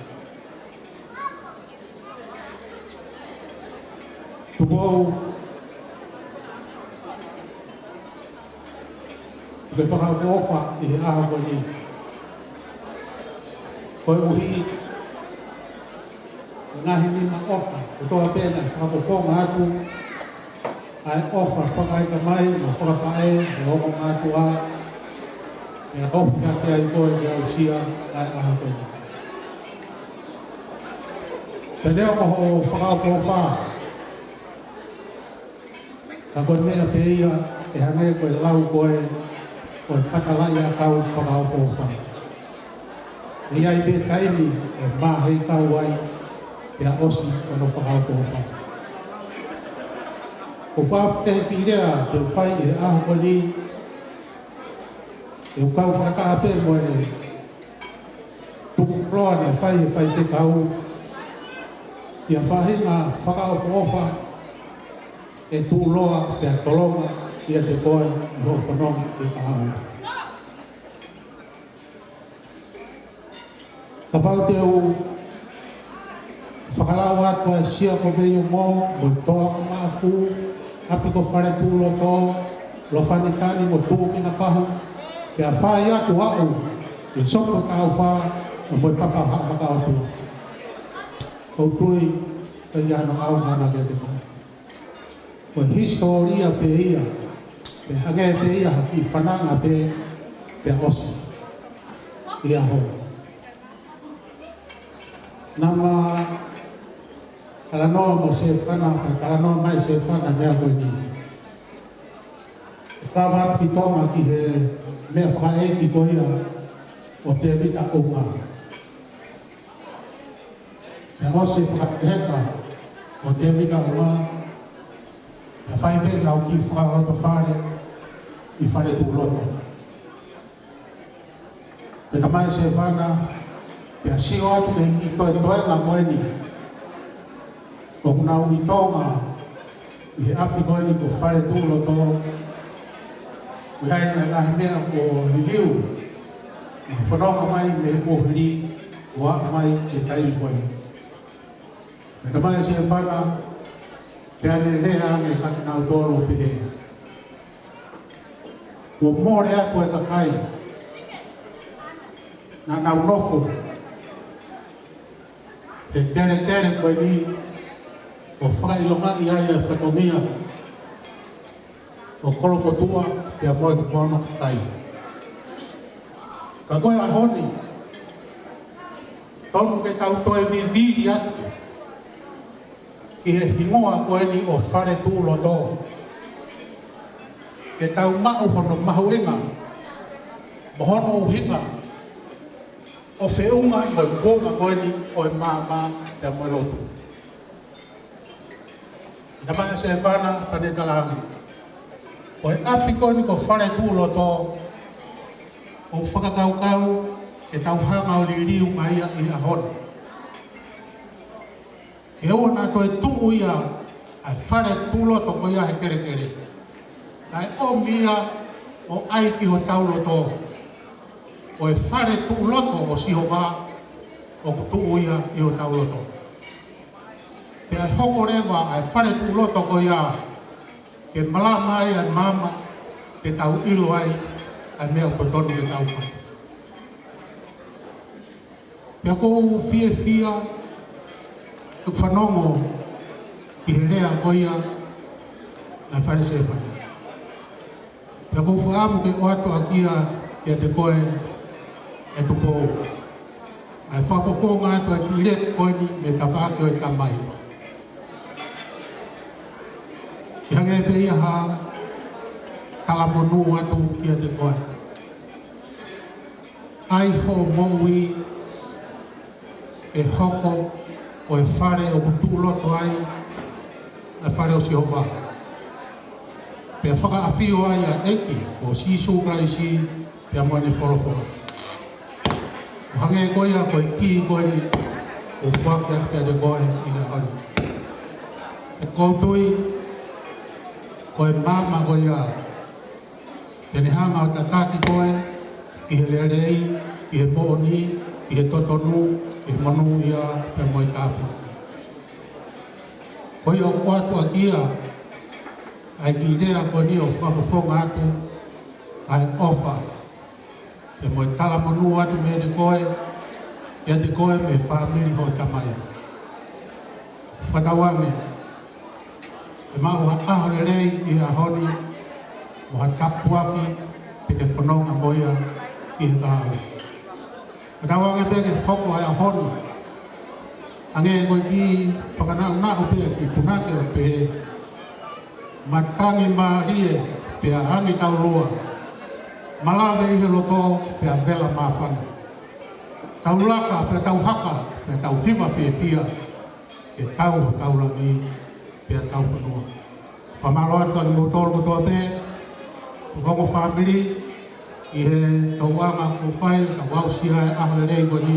Tupou, ʻoku ke fakaʻofoʻofa ʻi he ʻaho ko eni. Koeʻuhi ko e ngaahi nima ʻofa kotoa pē naʻe fakafofonga atu ʻa e ʻofa fakaetamai mo fakafaʻē ʻa e ongo mātuʻa, ʻa ia ʻoku ʻikai ke ai koe ke aʻusia ʻa e ʻaho ko eni. Pea neongo hoʻo fakaʻofoʻofa, ka ko e meʻa pē ia ʻe hangē ko e lau ko ē ʻo e patalaʻiʻakau fakaʻofoʻofa. ʻE ʻi ai pē taimi ʻe maheʻi kau ai pea ʻosi hono fakaʻofoʻofa. ʻOku ou fakaafeʻi ki he lea te u fai he ʻaho ko eni, ʻe u kau fakataha pē mo e tuku koloa naʻe fai he faifekau, ʻi ha faʻahinga fakaʻofoʻofa ʻe tuʻuloa pea tolonga ʻiate koe ʻi hoʻo fononga ʻi he ʻaho. Kapau te u fakalau atu ʻa e sia ko Veiongo, mo e toa ko Maʻafu, ʻapi ko Faletuʻuloto, Lofanitani mo Tūkinapahu, pea fai atu aʻu ki Sopu Taufa, mo e Papa Haʻa Makaʻotua. ʻOku ou tui ʻe ʻi ai hano ʻaonga na kiate koe. Ko e hisitōlia pē ia, pea hangē pē ia ha kiʻi fananga pē, pea ʻosi ia ho. Naʻá ma talanoa mo Sefana, ka talanoa mai Sefana meʻa ko eni. Ka vāpiti Tonga ki he meʻa fakaʻeiki ko ia ʻo Tēvita Unga. Pea ʻosi e fakaheka ʻo Tēvita ʻUnga, pea fai pē ʻenau kiʻi fakalotofale ʻi Faletuʻuloto. Pea tamai Sēvana, pea sio atu ki he kiʻi toetoenga ko eni ʻoku nau ʻi Tonga ʻi he ʻapi ko eni ko Faletuʻuloto, ʻoku ʻi ai e ngaahi meʻa kuo liliu, ʻi he fononga mai mei he kuohili ʻo aʻu mai ki he taimi ko eni. Pea tamai Sēvana, pea ne lea ange kiate kinautolu ʻo pehē: Kuo mole atu e kakai naʻa nau nofo he kelekele ko eni ʻo fakaʻilongaʻi ai e fatongia ʻo Kolomotuʻa pea mo e kau kakai. Ka ko e ʻaho ni, tonu ke tau toe vivili atu ki he hingoa ko eni ʻo Faletuʻuloto, ke tau maʻu hono mahuʻinga mo hono ʻuhinga ʻo feʻunga mo e kuonga ko eni ʻo e maama pea mo e lotu. Tamai Sēvana, pea ne tala ange, ko e ʻapi ko eni ko Faletuʻuloto, ʻoku fakakaukau ke tau hanga ʻo liliu mai ia ʻi he ʻaho ni, ke ʻoua naʻa toe tuʻu ia ʻa e Faletuʻuloto ko ia he kelekele, kae ʻomi ia ʻo ʻai ki hotau loto ko e Faletuʻuloto ʻo Sihova ʻoku tuʻu ia ʻi hotau loto. Pea hoko leva ʻa e Faletuʻuloto ko ia ke malama ai ʻa e maama, ke tau ʻilo ai ʻa e meʻa ʻoku totonu ke tau fai. Pea ʻoku ou fiefia ʻeku fanongo ki he lea ko ia naʻe fai ʻe Sēvana. Pea ʻoku ou fakaʻamu ke ʻoatu ʻaki ia kiate koe, ʻe Tupou, ʻa e fakafofonga atu ʻa e kiʻi lea ko eni mei he tafaʻaki ʻo e tamai, ʻi he hangē pē ia ha talamonū atu kiate koe. ʻAi hoʻo moʻui ke hoko ko e fale ʻoku tuʻuloto ai ʻa e fale ʻo Sihova, pea fakaʻafio ai ʻa e ʻEiki ko Sīsū Kalaisi pea mo ʻene folofola. ʻO hangē ko ia ko e kī ko eni ʻoku ou foaki atu kiate koe ʻi he ʻaho ni. ʻOku ou tui ko e maama ko ia te ne hanga ʻo tataki koe ki he lelei, ki he moʻoni, ki he totonu, ki he monūʻia pea mo e tāpuaki. Ko ia ʻoku ʻoatu ʻaki ia ʻa e kiʻi lea ko eni ʻo fakafofonga atu ʻa e ʻofa pea mo e talamonū atu meiate koe, kiate koe mei he fāmili hoʻo tamai. Fakatauange ke maʻu ha ʻaho lelei ʻi he ʻaho ni, mo ha tāpuaki te ke fononga mo ia ʻi he kahaʻu. Fakatauange pē ke hoko ʻa e ʻaho ni hangē ko e kiʻi fakanaʻunaʻu pē ʻa e kiʻi punake ʻo pehē: Matangi mālie pea angi taulua, malave ʻi he loto pea vela māfana. Tau laka pea tau haka pea tau hiva fiefia, ke tau hotau langi pea tau fonua. Fakamālō atu kiate kimoutolu kotoa pē, ko e ongo fāmili, ʻi he tauʻanga kuo fai, tau aʻusia e ʻaho lelei ko eni,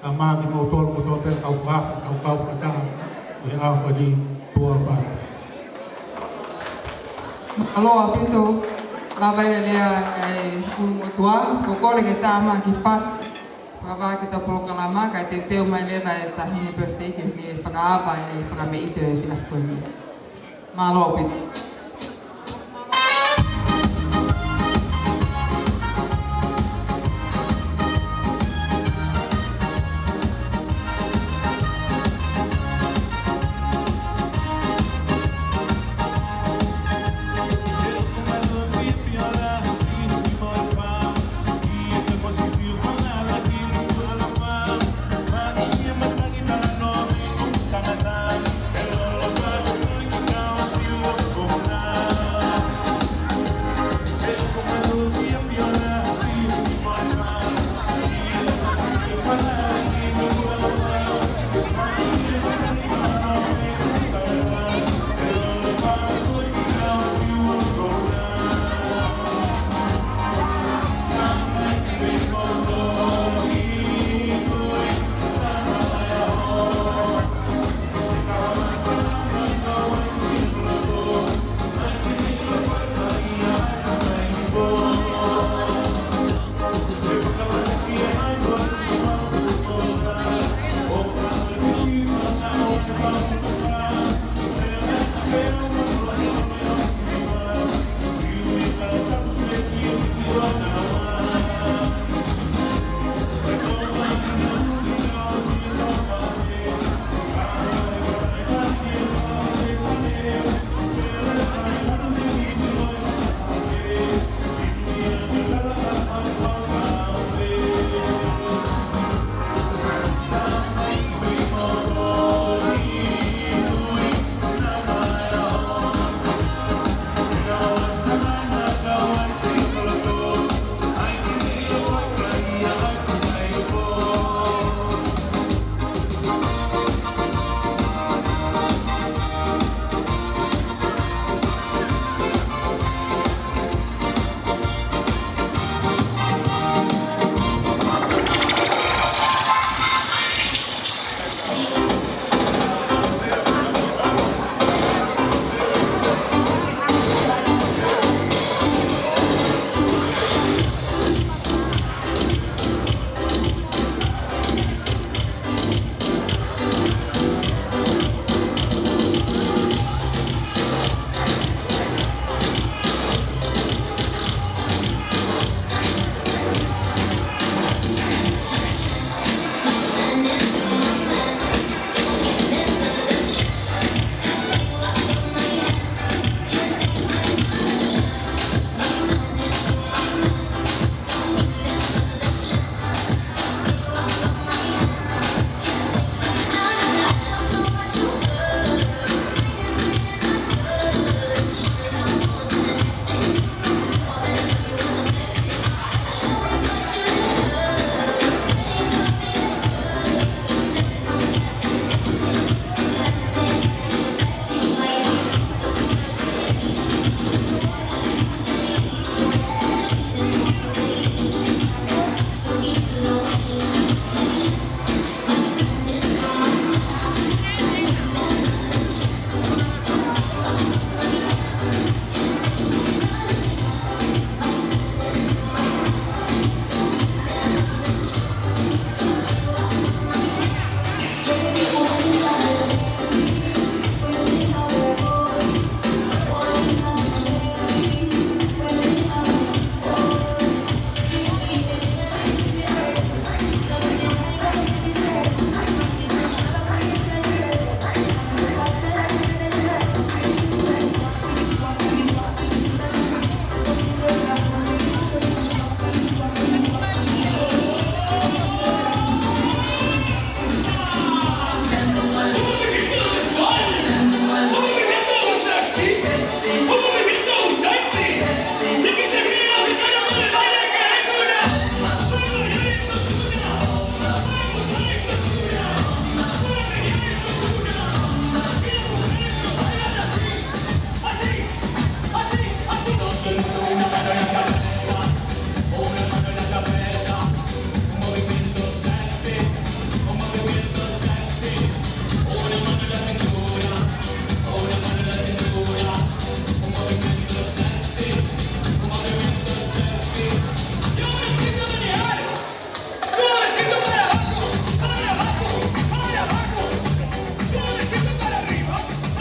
ka mā kimoutolu kotoa pē, kau fakaʻaho, kau kau fakataha ʻi he ʻaho ko eni. Tuʻa ʻofa atu. Mālō ʻaupito, lava e lea ʻa e ʻulumotuʻa, ko e kole ke tā mai ki fasi. Fakavā ki heʻetau polokalama, kae teuteu mai leva e taʻahine birthday ke ne fakaava e fakameʻite ʻo e efiafi ko eni. Mālō ʻaupito.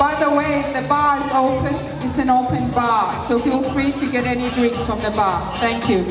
By the way, the bar is open. It's an open bar, so feel free to get any drinks from the bar. Thank you.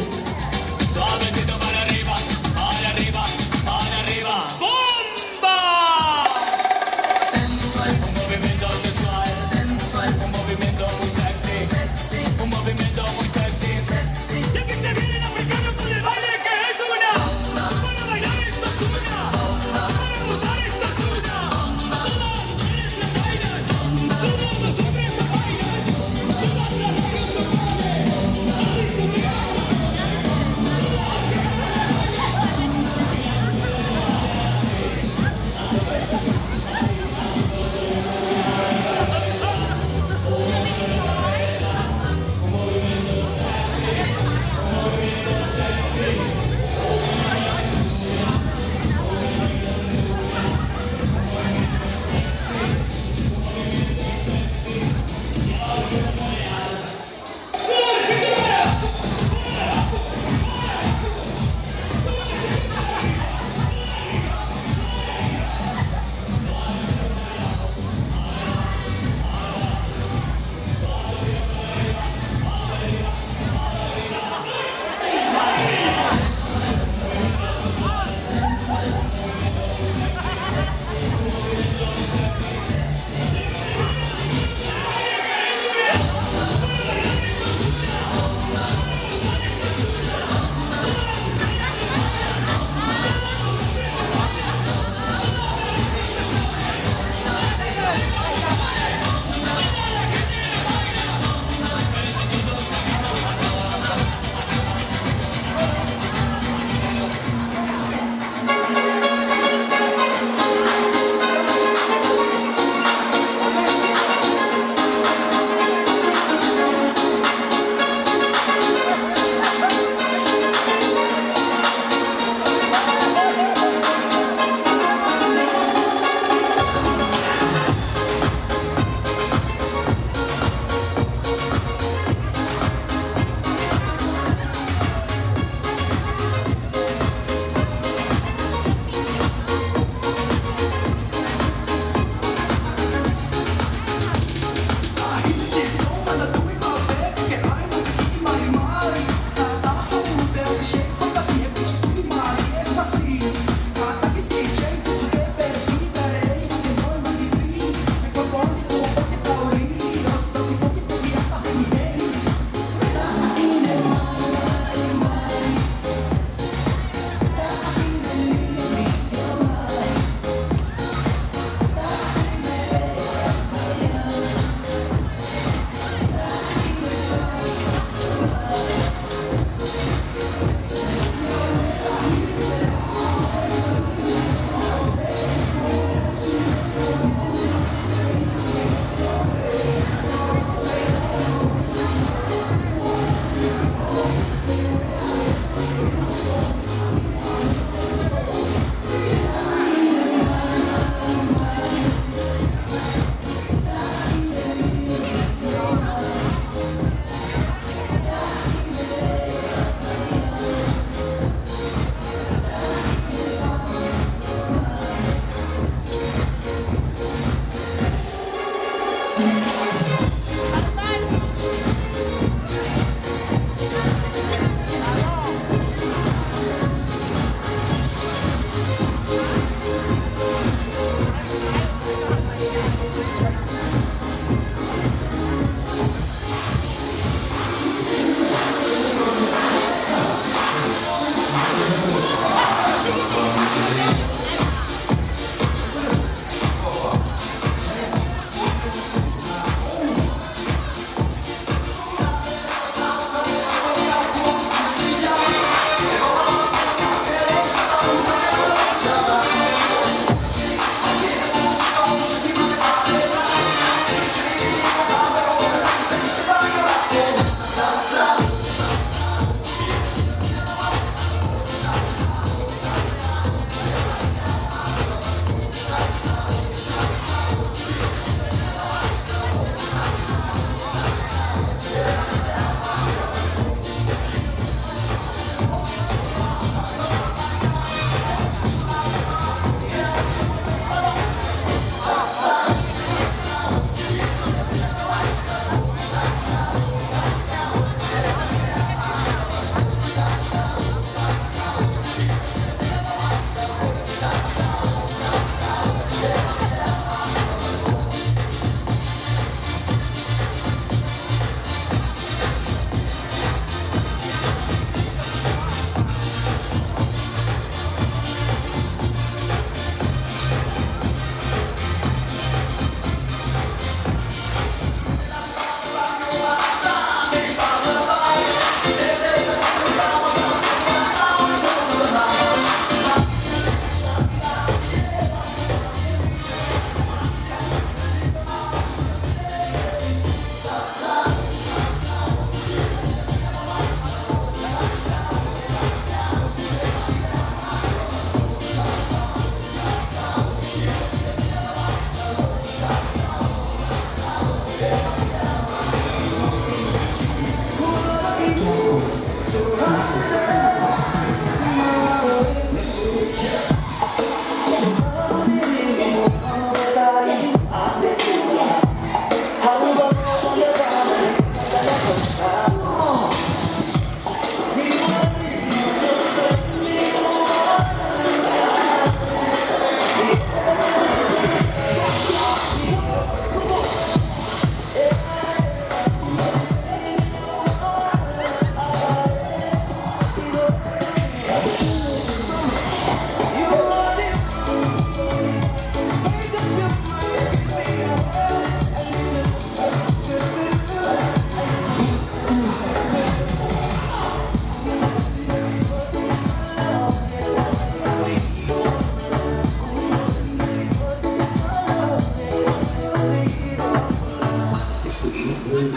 I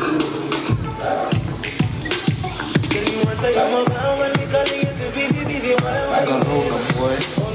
got hold of, boy.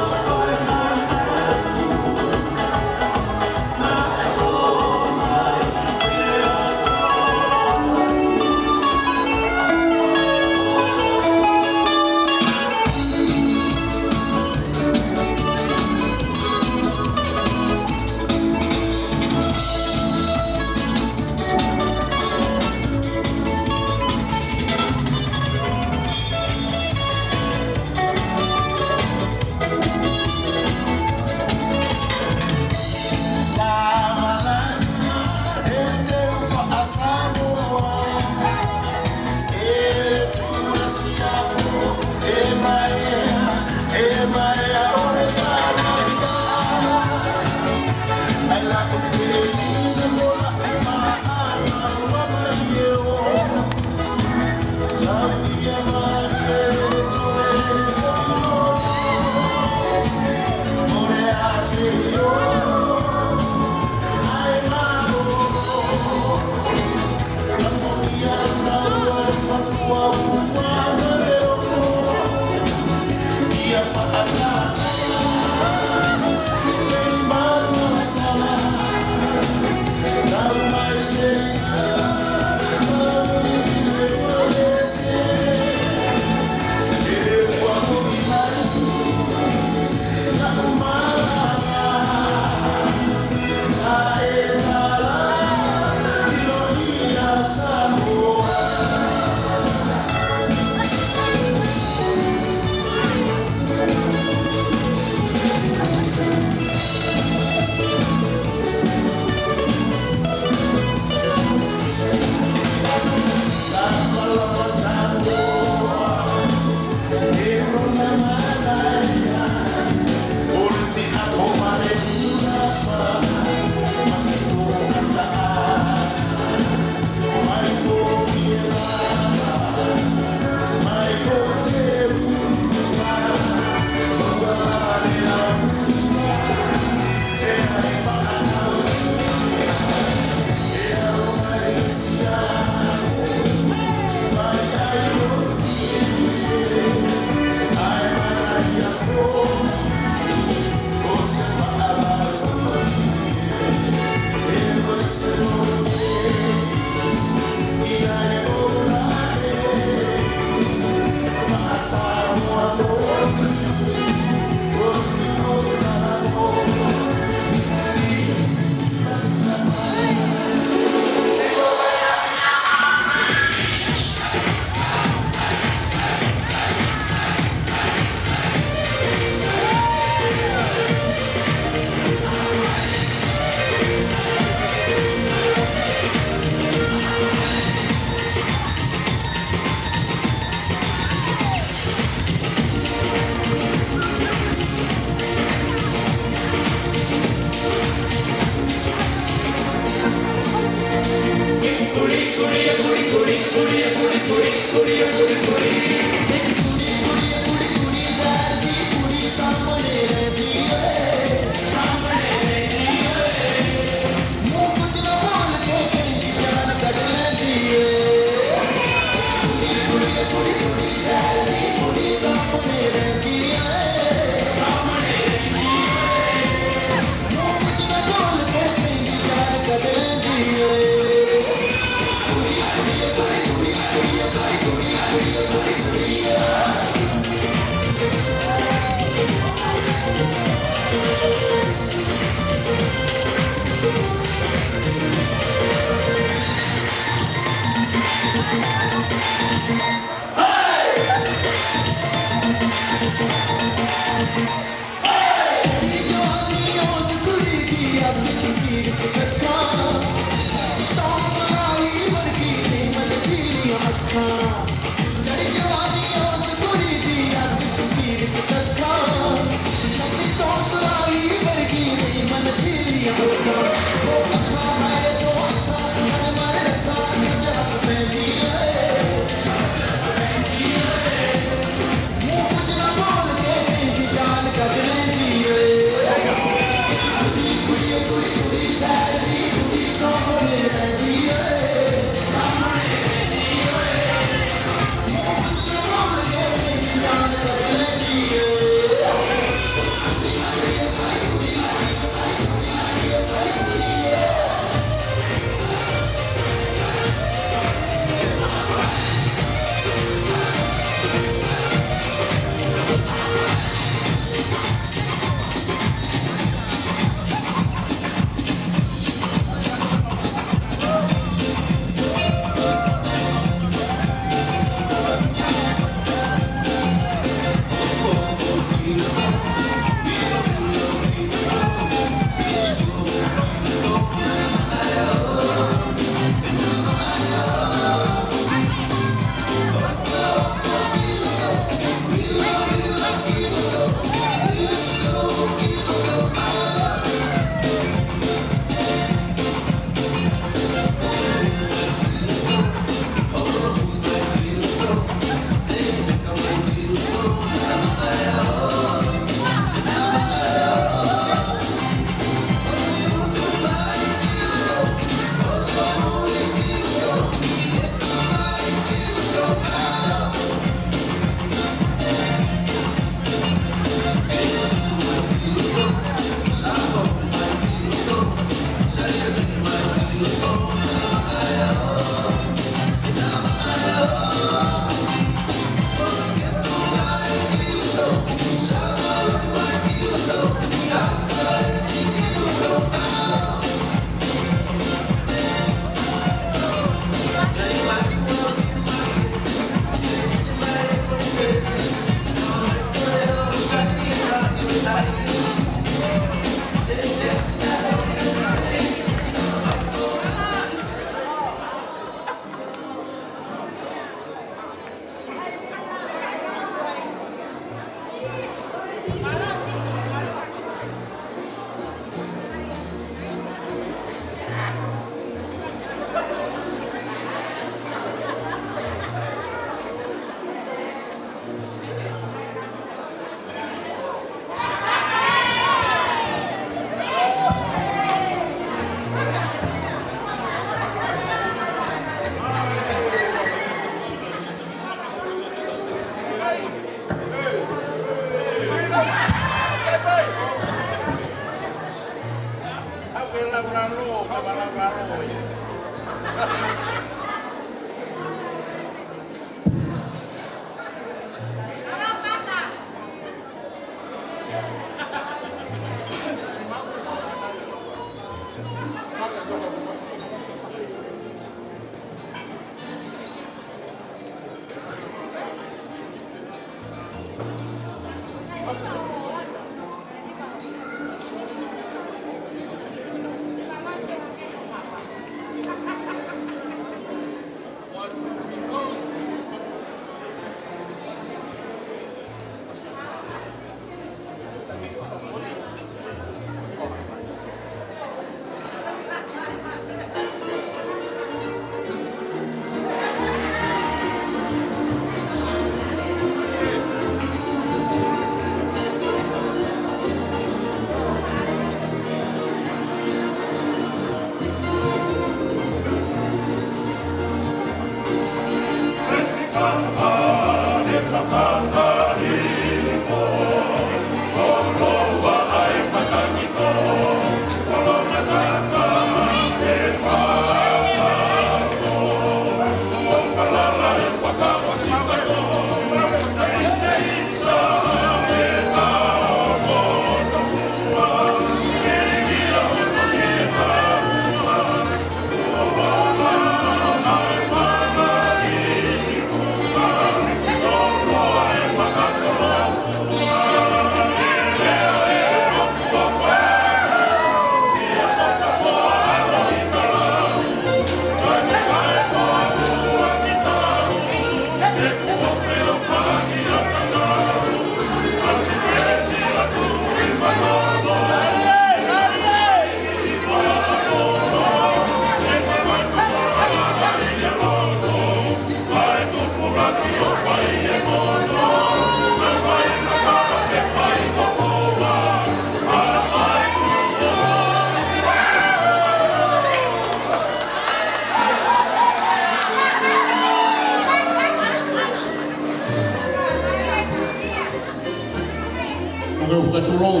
Ko e fakatulou,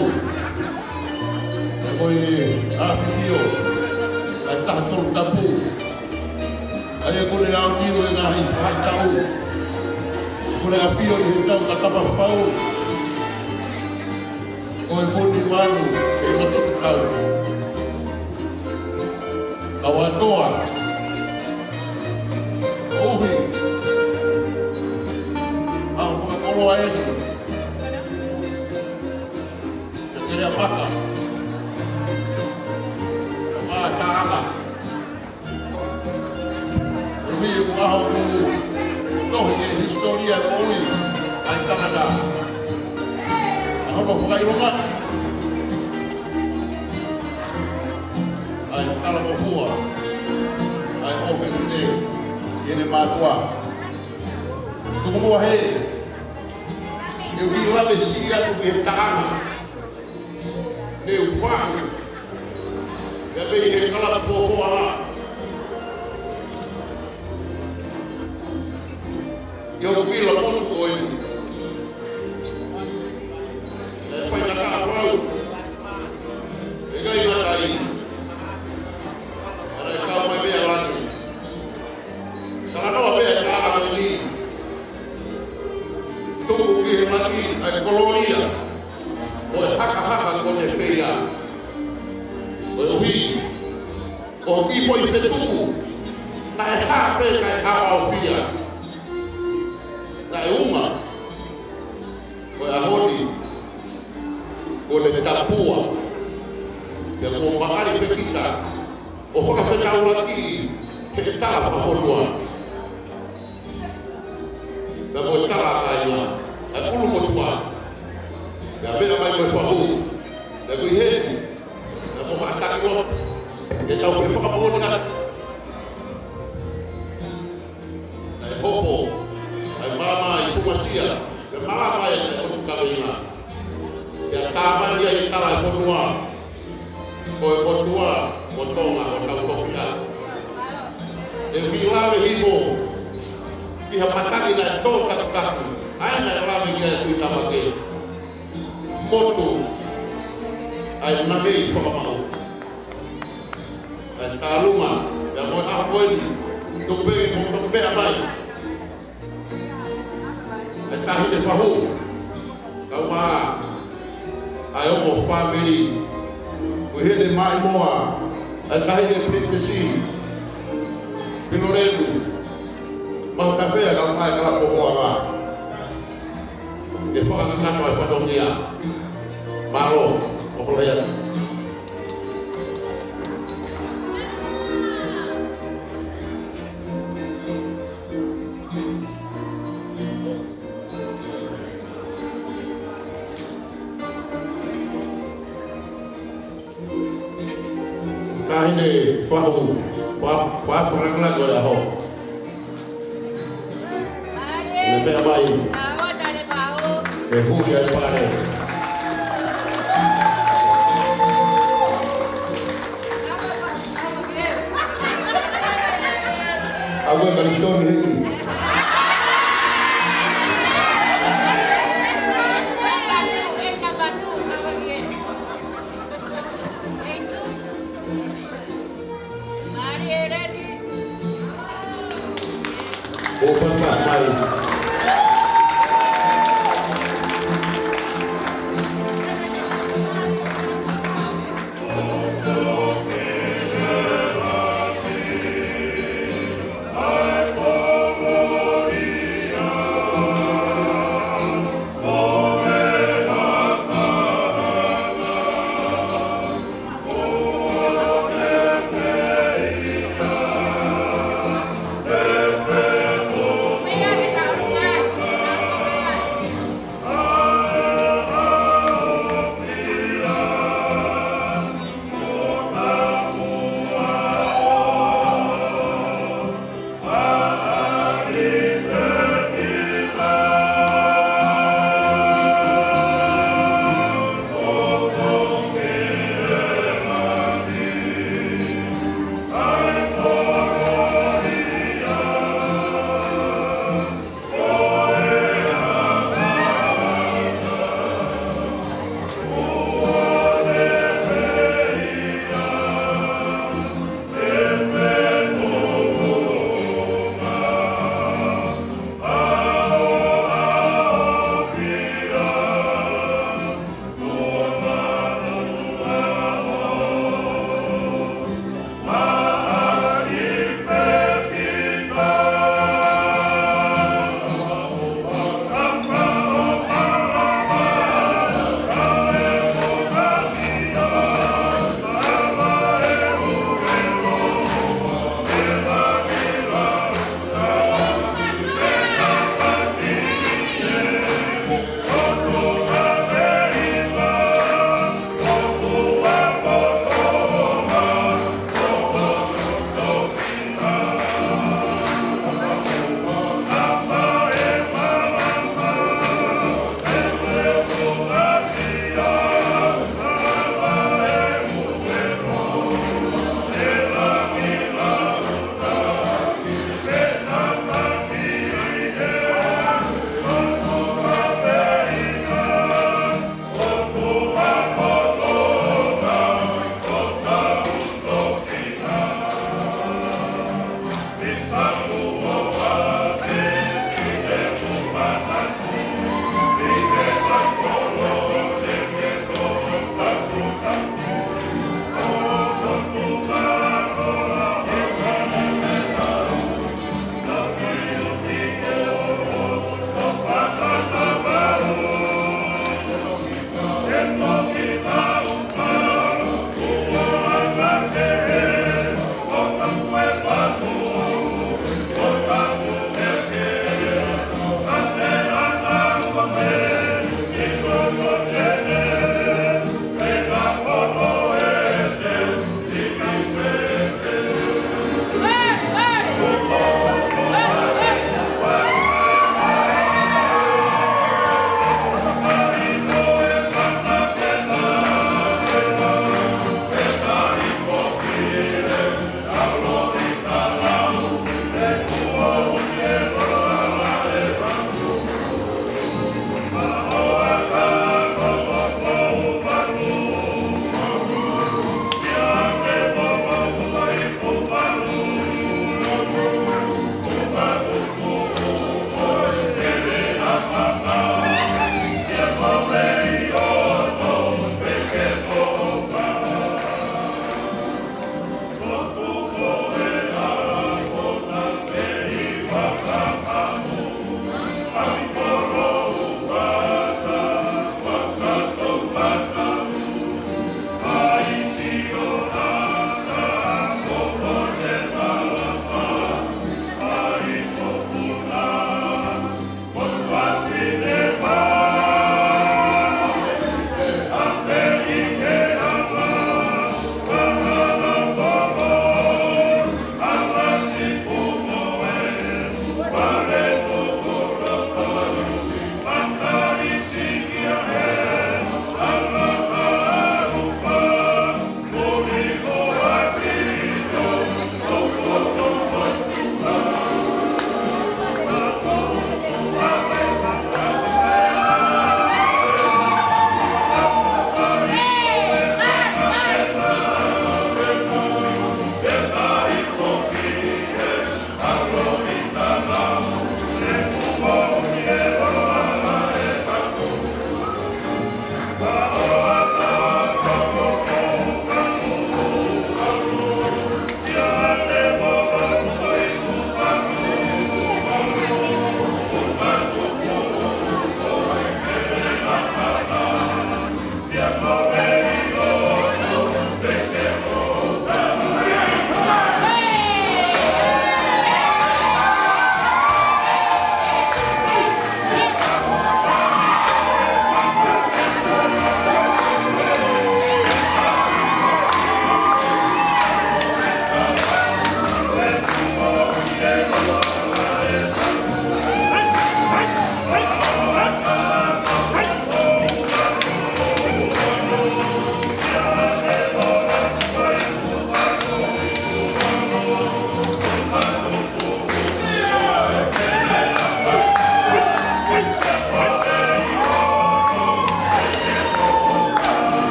ko e ʻafio ʻa e Taha Tolu Tapu, ʻa ia ko ʻene aoniu e ngaahi faʻahitaʻu, ko ʻene ʻafio ʻi he tau kakapa fau, ko e puni manu e loto te kau. Kau atoa, ʻuhi, ʻa e fakakoloa eni, ʻa e keleʻa maka, ʻa e mā taʻanga. ʻUhi ʻoku ʻaho ʻoku tohi ʻi he hisitōlia moʻui ʻa e tangata. ʻA hono fakaʻilonga ʻa e talangofua ʻa e ʻofefine ʻi heʻene mātuʻa. Tuku muʻa he, ʻoku ou kiʻi lave siʻi atu ki he taʻanga ne u faʻu, ʻa ia mei he kalapu pōpoa. ʻI hoku kila motu ko eni, ʻe fai ngata a pau, ʻe kai ngata ai. ʻA ia ʻe kau mai pē ʻa langi. Talanoa pē ʻa e kakai ni. Tuku ki he langi ʻa e kolōlia ʻo e hakahaka ko ʻene feia. Koeʻuhi ko e kiʻi foʻi fetuku naʻe hā pē kae ʻapaʻopia. Naʻe uma ko e ʻaho ni, ko ʻene tapua, pea kuo mali pē kita ʻo fakafetaulaki he tala fakafonua. Pea ko e tala ʻa e kāinga, ʻa e ʻulumotuʻa, pea meʻa mai ko e fahu, pea ko e heni, pea ko e maʻataki lotu, ke tau fai fakamoʻoni atu. Naʻe hopo ʻa e maama ʻi Tuʻasia, pea malava ai ʻa e ʻotu kaveinga. Pea tāmani ai e tala ʻa e fonua, ko e ʻOtua ʻo Tonga ʻoku tau tofiʻa. ʻE mei lave hifo ki ha mataki naʻe tō takutaku, ʻa ia naʻe lave ki ai ʻa Tuʻitāmaki. Motu ʻa e name ʻi Fakamaʻu. ʻA e tālunga, pea mo e ʻaho ko eni, tuku pē, mo tuku pē ʻa mai. ʻA e taʻahine fahu, kau mā, ʻa e ongo fāmili, ko e hene mai moa, ʻa e taʻahine Pilinisesi Filolenu Mahutafea, kau mā e kalapu pōpoa. ʻE fakakakato e fatongia. Mālō, ʻoku lea. Taʻahine fahu, fa-, fa-, fakalakala ko e ʻaho. ʻE meʻa mai. ʻE hui ai pale. ʻAue Kalisitoni hiki. ʻO pasipasi mai.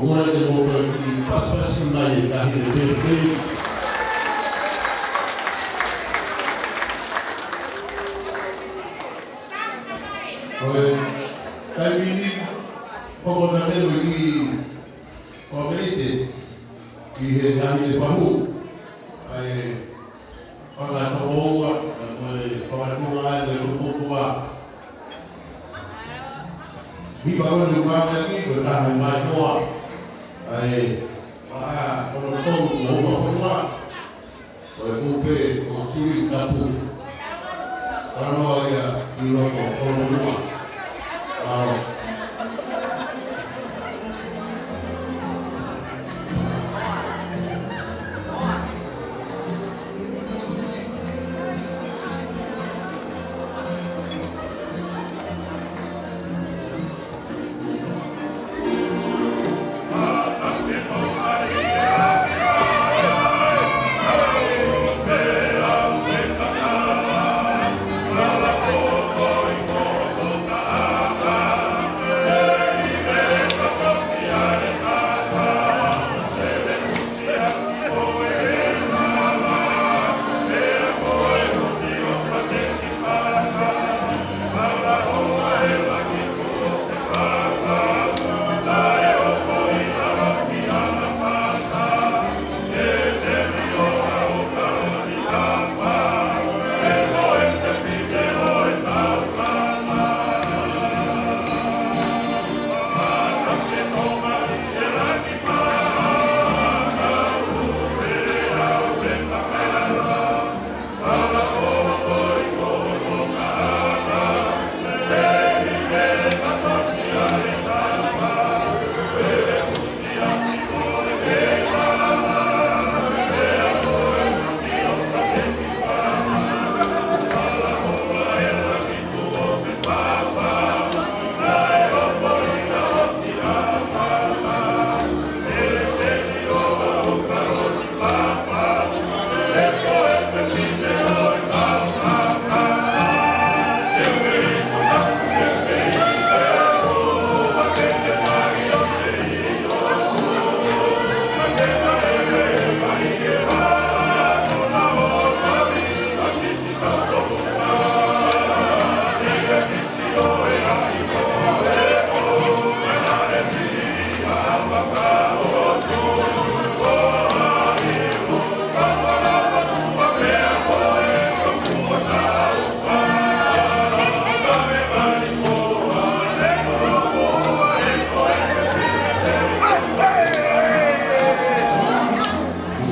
Ko ia te mou toe kiʻi pasipasi mai e taʻahine pēpē. Ko e taimi ni, hoko atu pē mo e kiʻi fakalite ki he taʻahine fahu. ʻA e fanga tokoua, ʻa e fanga tokoua, ʻa e tokoua. Hiva ko eni ʻoku mau ʻi ai, ko e taha ʻi Maimoa. ʻA e fanga ko eni tolu ʻo Umafonua. Ko e kupe ko Sui Tapu. Talanoa ia ʻi loto ʻo Umafonua. Mālō.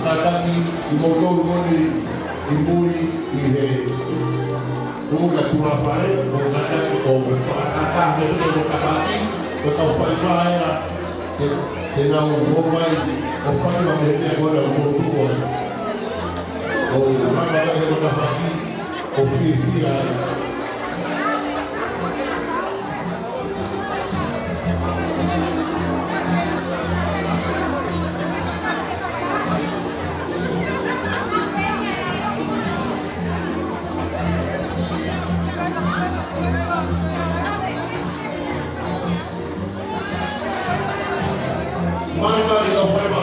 Kātaki kimoutolu ko eni ʻi mui ʻi he ʻū ka tulafale, ʻo kātaki ʻo fakakākā mei he ʻū tafaʻaki, ko e kau faiva ena, te, te nau ō mai, ʻo faiva mei he meʻa ko ena ʻoku mou tuku ai. ʻO lava mei he ʻū tafaʻaki, ʻo fiefia ai. Mani, mani, no problema.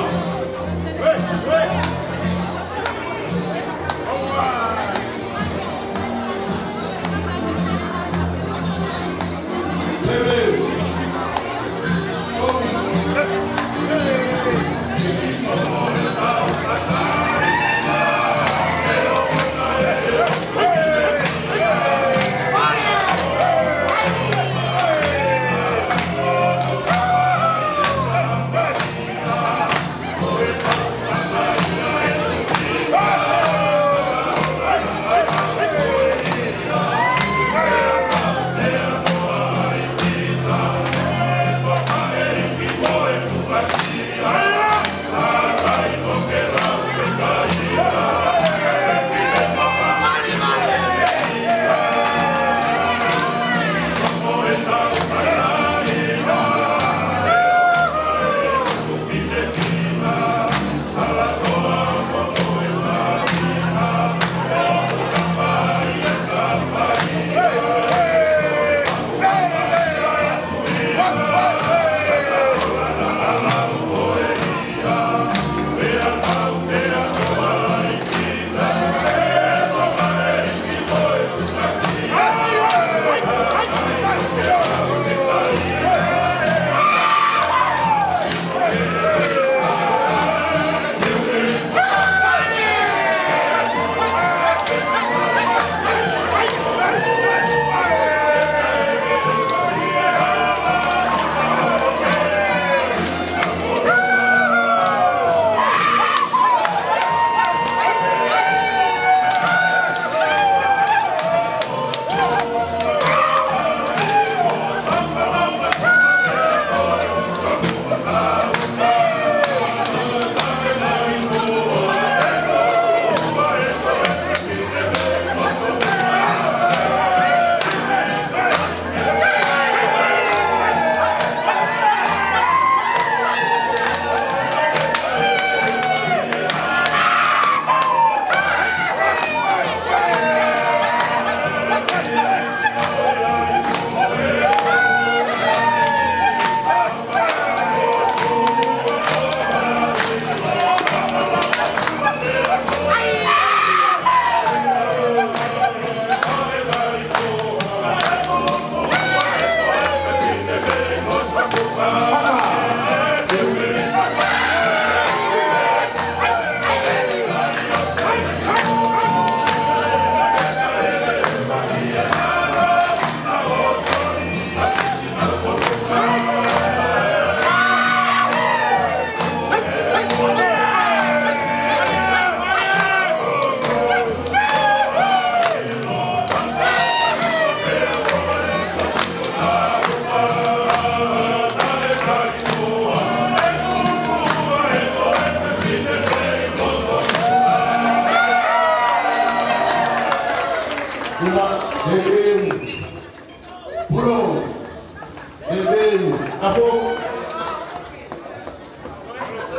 Kapo.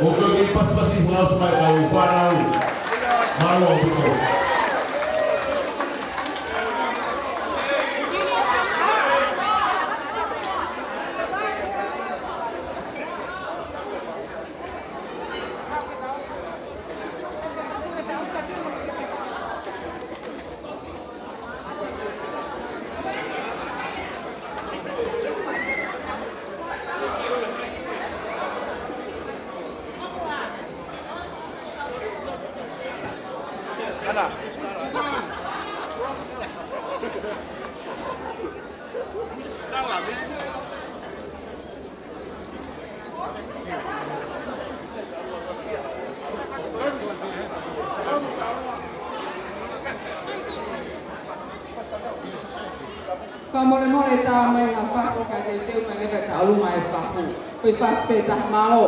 ʻOku kei pasipasi fakaʻosi mai kau fānau. Mālō ʻaupito. Fakamolemole, tā mai ha fasi kae teuteu mai leva e tauʻolunga e fahu. Ko e fasi pē taha, mālō.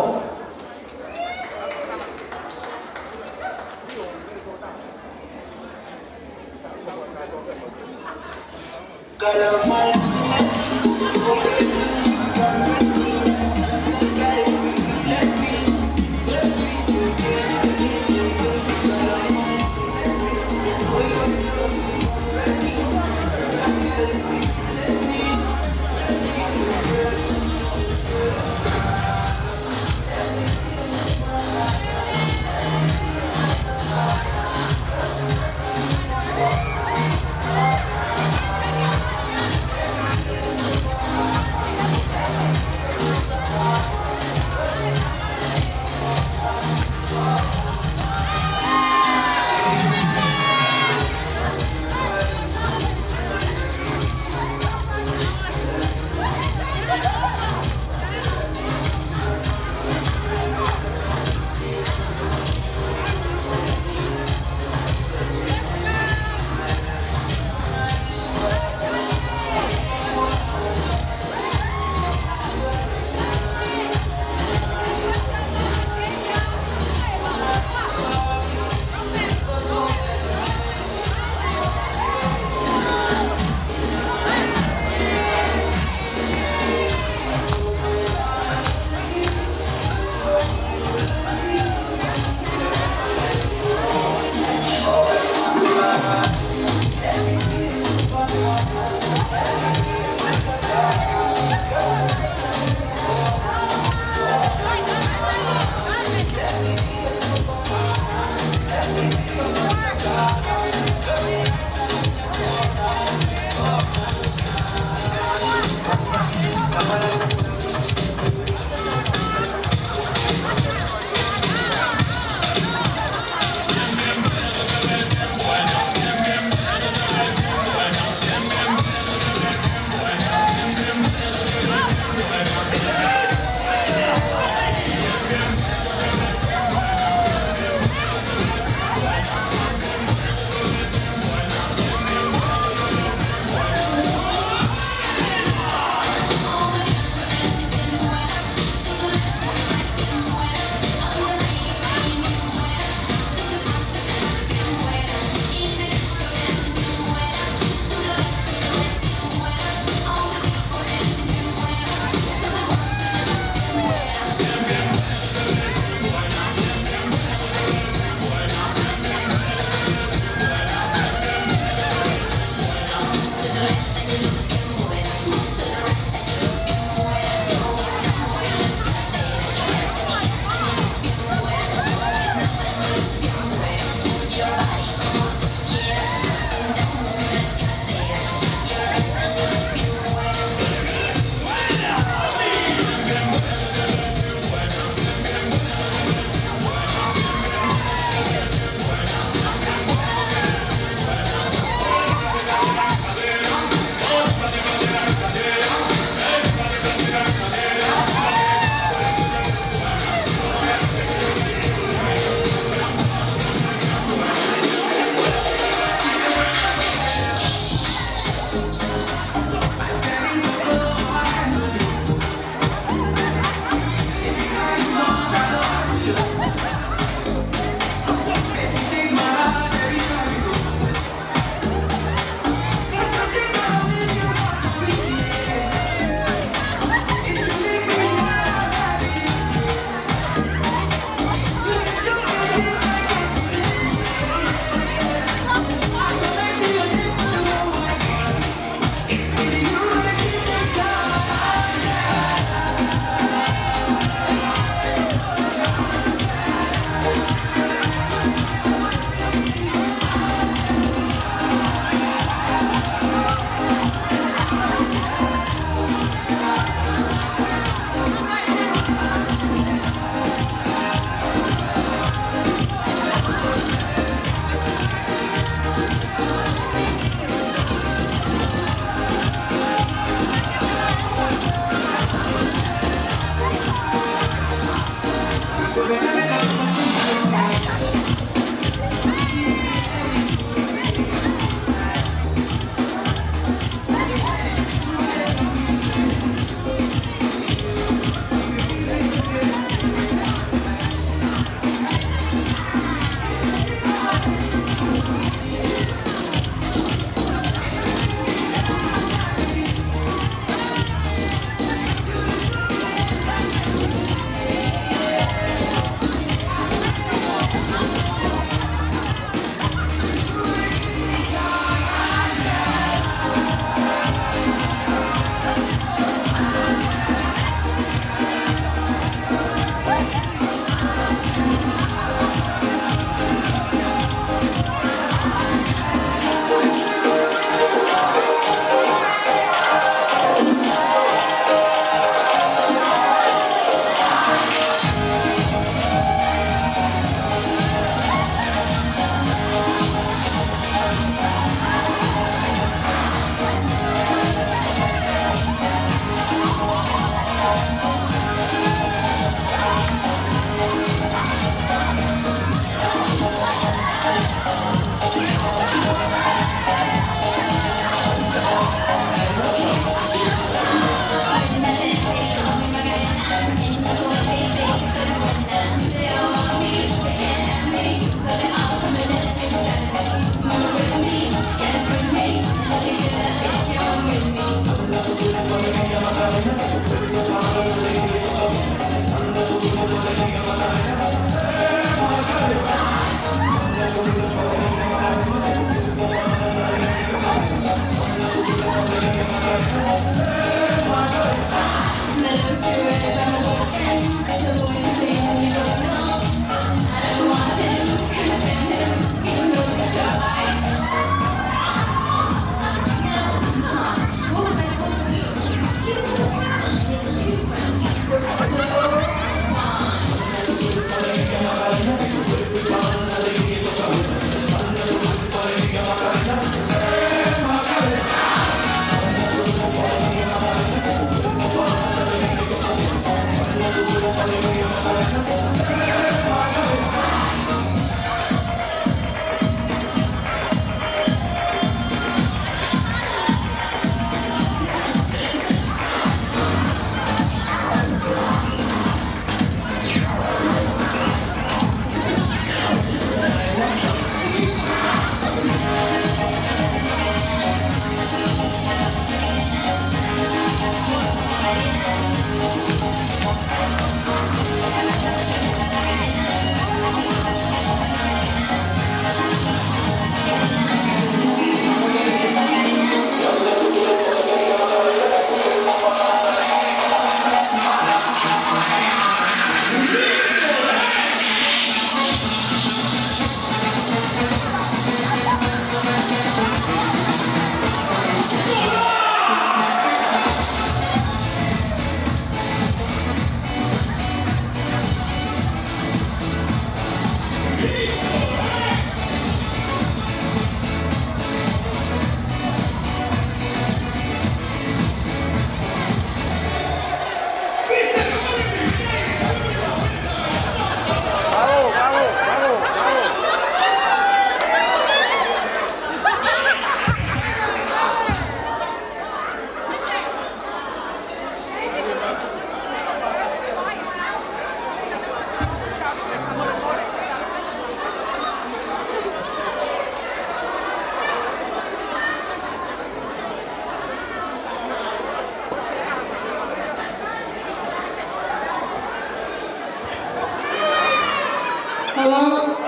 Hello,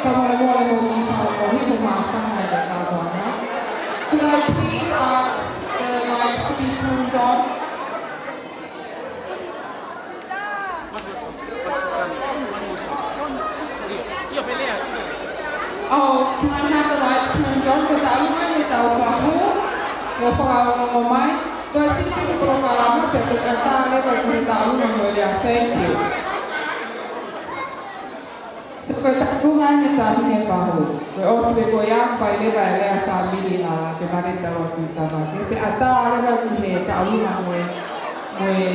kau molemole mo e kau kohi ko Mākana e kau ana. Could I please ask the lights to be turned on? Oh, can I have the lights turned on? Ko e taʻu mai ʻetau fahu, mo fakaongo mai. Ko e siʻi polokalama, pea ko e ʻatā leva ki he taʻu mai mo e lea. Thank you. Sio ko e taʻu mai ʻetau fahu. Ko e ʻosi pē ko ia, fai leva e lea fāmili na, ke mare tau ki tama. Ke pē ʻatā leva ki he taʻu mai mo e, mo e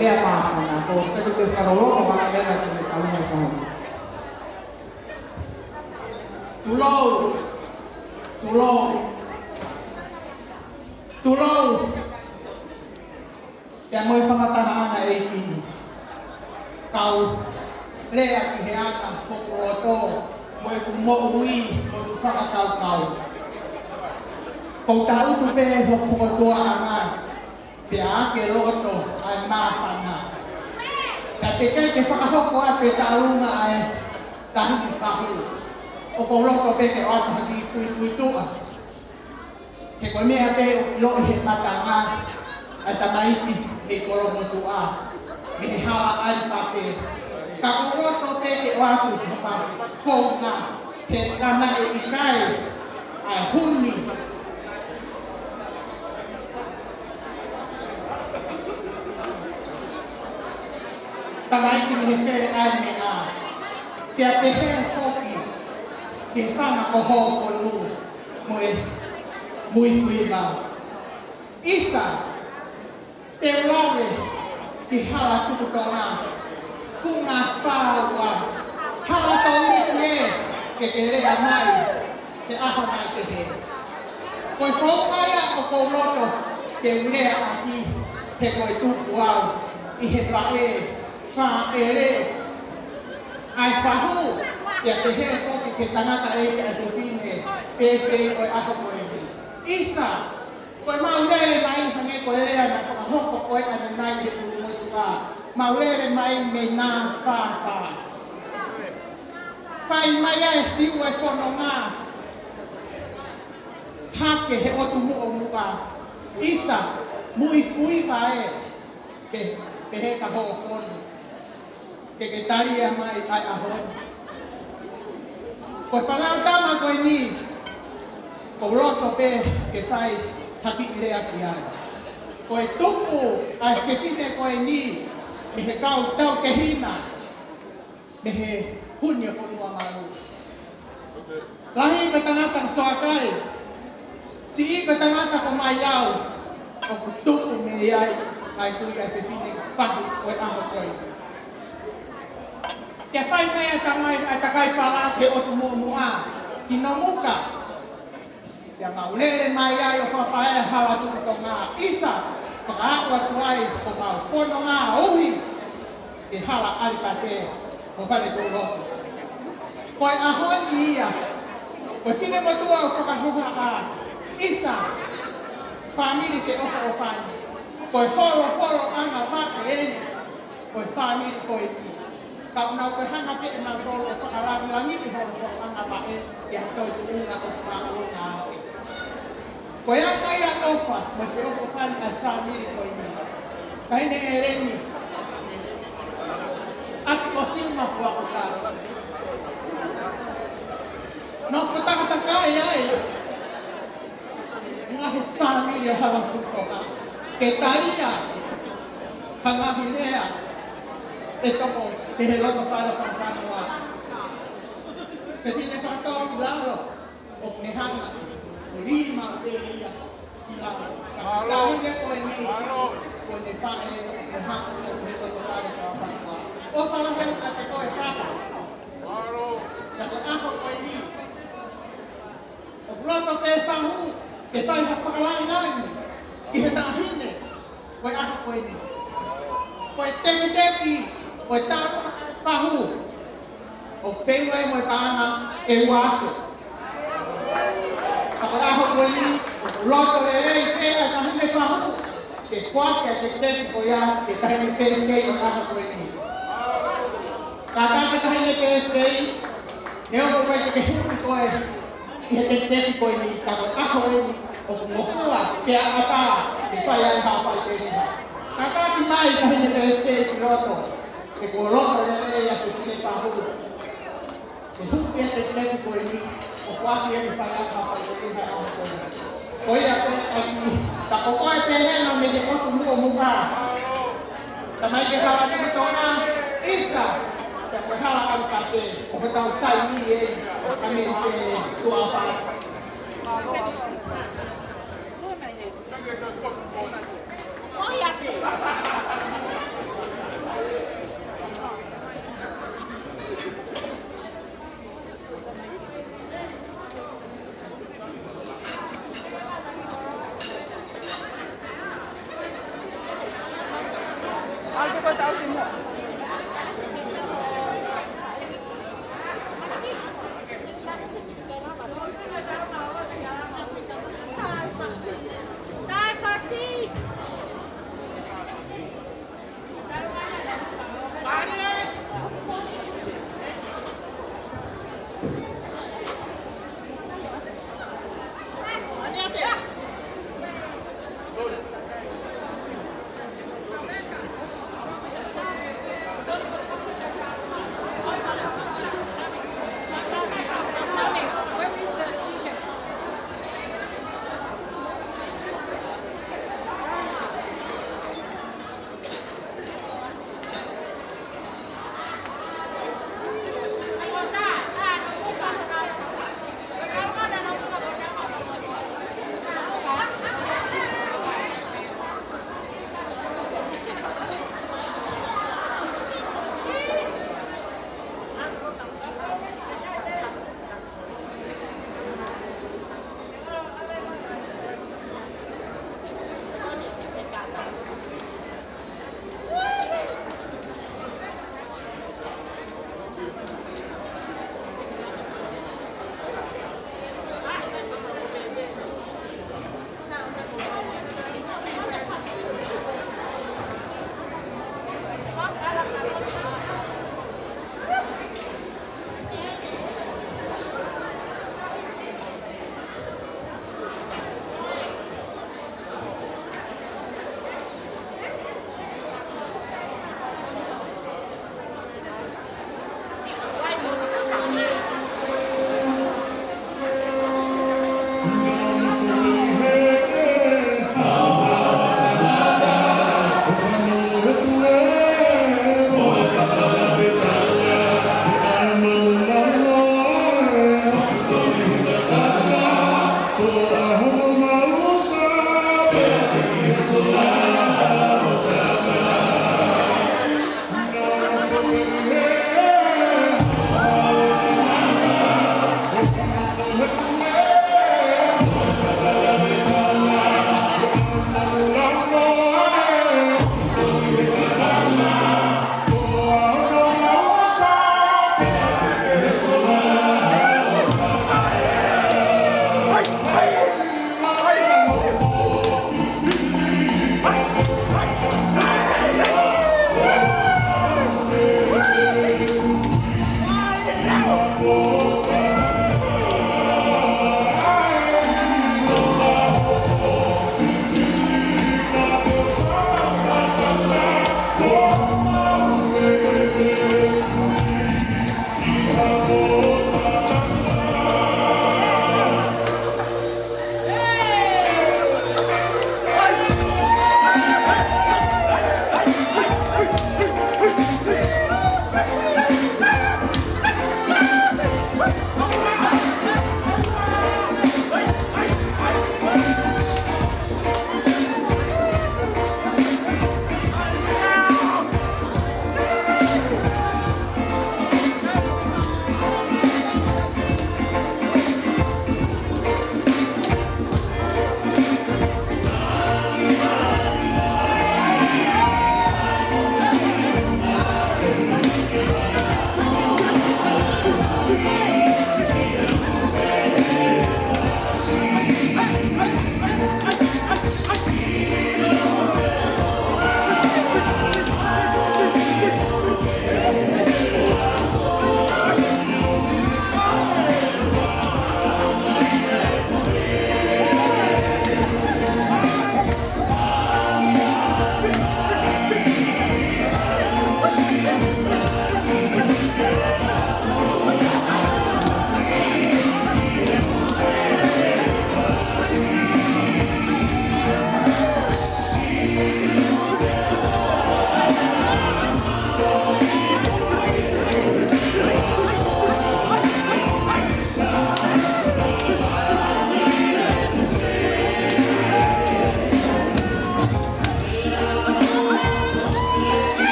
lea Mākana. Ko e taʻu ke fakalolo, ko e lea ki he taʻu mai fahu. Tulou. Tulou. Tulou. Pea mo e fakatahaʻanga ʻEiki ni. Kau lea ki he ʻata hoku loto, mo ʻeku moʻui, mo ʻeku fakakaukau. Ko e taʻu tuʻu pē hoku fokotuʻutuʻuʻanga, pea ʻa e loto ʻa e māfana. Ka teʻeki ke fakahoko ʻa e taʻu mai ʻa e taʻu ni fahu. ʻOku ou loto pē ke ʻoatu ha kiʻi puipuituʻa. He ko e meʻa pē ʻoku ʻiloʻi he matanga ʻa e tamaiki mei Kolomotuʻa, mei he hala ʻa e pape. Ka ʻoku ou loto pē ke ʻoatu ha founga he tama ʻe ʻikai ʻa e huni. Tamaiki mei he fele ʻa e meʻa. Pea pehē foki ki he fanga ko Hōfonu mo e Muifuiva. ʻIsa, te u lave ki he hala tuku tonga, funga fāua, hala tōmite ke ke lea mai he ʻaho mai pehē. Ko e founga ia ʻoku ou loto ke u lea ʻaki, he ko e tuku au ʻi he faʻē, fāʻele ʻa e fahu, pea pehē foki ki he tangataʻeiki ʻa e fefine, pehē ʻo e ʻaho ko eni. ʻIsa, Ko e mau lele mai, hangē ko e lea naʻe fakahoko ko ē ʻanenai he ʻulumotuʻa. Mau lele mai mei Nāfāfā. Fai mai ʻa e Siu e fononga hake he ʻotu muʻomuʻa. ʻIsa, muʻi fui vae, ke, pehē ka hoʻo fonu. Ke ke talia mai ʻa e ʻaho ni. Ko e fānau tama ko eni, ʻoku ou loto pē ke fai ha kiʻi lea ki ai. Ko e tupu ʻa e fefine ko eni mei he kau taukehina mei he Huni ʻo Fonuamalu. Lahi ko e tangata ko Soakai, siʻi ko e tangata ko Maiau, ʻoku tupu mei ai ʻa e kui ʻa e fefine fahu ʻo e ʻaho ko ē. Ke fai mai ʻa e tamai, ʻa e kakai fala he ʻotu muʻomuʻa, ki Nomuka. Pea mau lele mai ai ʻo fakapaea hala Tuʻi Tonga. ʻIsa, fakaaʻu atu ai ko mau fononga ʻuhi ki hala ʻAlikate, ko Fale Tuʻulotu. Ko e ʻaho ni ia, ko e finemotuʻa ʻoku fakahohaʻa, ʻIsa, fāmili ke ʻofa ʻofa ni. Ko e holoholoʻanga vaʻe eni, ko e fāmili ko eni. Ka ʻoku nau toe hanga pē ʻe nautolu ʻo fakalangilangiʻi holoholoʻanga vaʻe ia, ʻa e toetuʻunga ʻoku māʻolunga ake. Ko e anga ia ʻofa mo e feʻofoʻofani ʻa e fāmili ko eni. Taʻahine ʻEleni, ʻa e kosima fua ʻoka. Nofo takatakai ai e ngaahi fāmili ʻo hala Tuʻi Tonga ke talia ha ngaahi lea ʻe toko pehē loto fale fakafanua. Pea te ne fakatau ki lalo, ʻoku ne hanga ʻo lima pē ia ki lalo. Ka ko e taʻahine ko eni, ko ʻene faʻē, ʻoku ne hanga ʻo pehē loto fale fakafanua. ʻOfa lahi atu kiate koe fahu. Ka ko e ʻaho ko eni, ʻoku loto pē fahu ke fai ha fakalangilangi ki he taʻahine ko e ʻaho ko eni. Ko e tekiteki ko e tau fahu, ʻoku pehē mai mo e paʻanga ʻe ua afe. Ka ko e ʻaho ko eni, ʻoku loto lelei pē ʻa e taʻahine fahu ke foaki ʻa e tekiteki ko ia ki he taʻahine pēsei ʻo e ʻaho ko eni. Kātaki taʻahine pēsei, neongo ʻoku ʻikai te ke huki koe ʻi he tekiteki ko eni, ka ko e ʻaho eni ʻoku ngofua pea ʻatā ke fai ai ha faʻiteliha. Kātaki mai taʻahine pēsei ki loto, he kuo loto lelei ʻa e fefine fahu ke huki ʻa e tekiteki ko eni ʻo foaki ʻe ia ke fai ai ha faʻiteliha ʻi he ʻaho ko eni. Ko ia pē ʻa e kiʻi, ka ko koe pē hena mei he ʻotu muʻomuʻa. Tamai ke hala Tuʻi Tonga, ʻIsa, pea ko e hala ʻAlikate, ʻoku tau taimi eni, ʻo ka mei te tuʻa fala.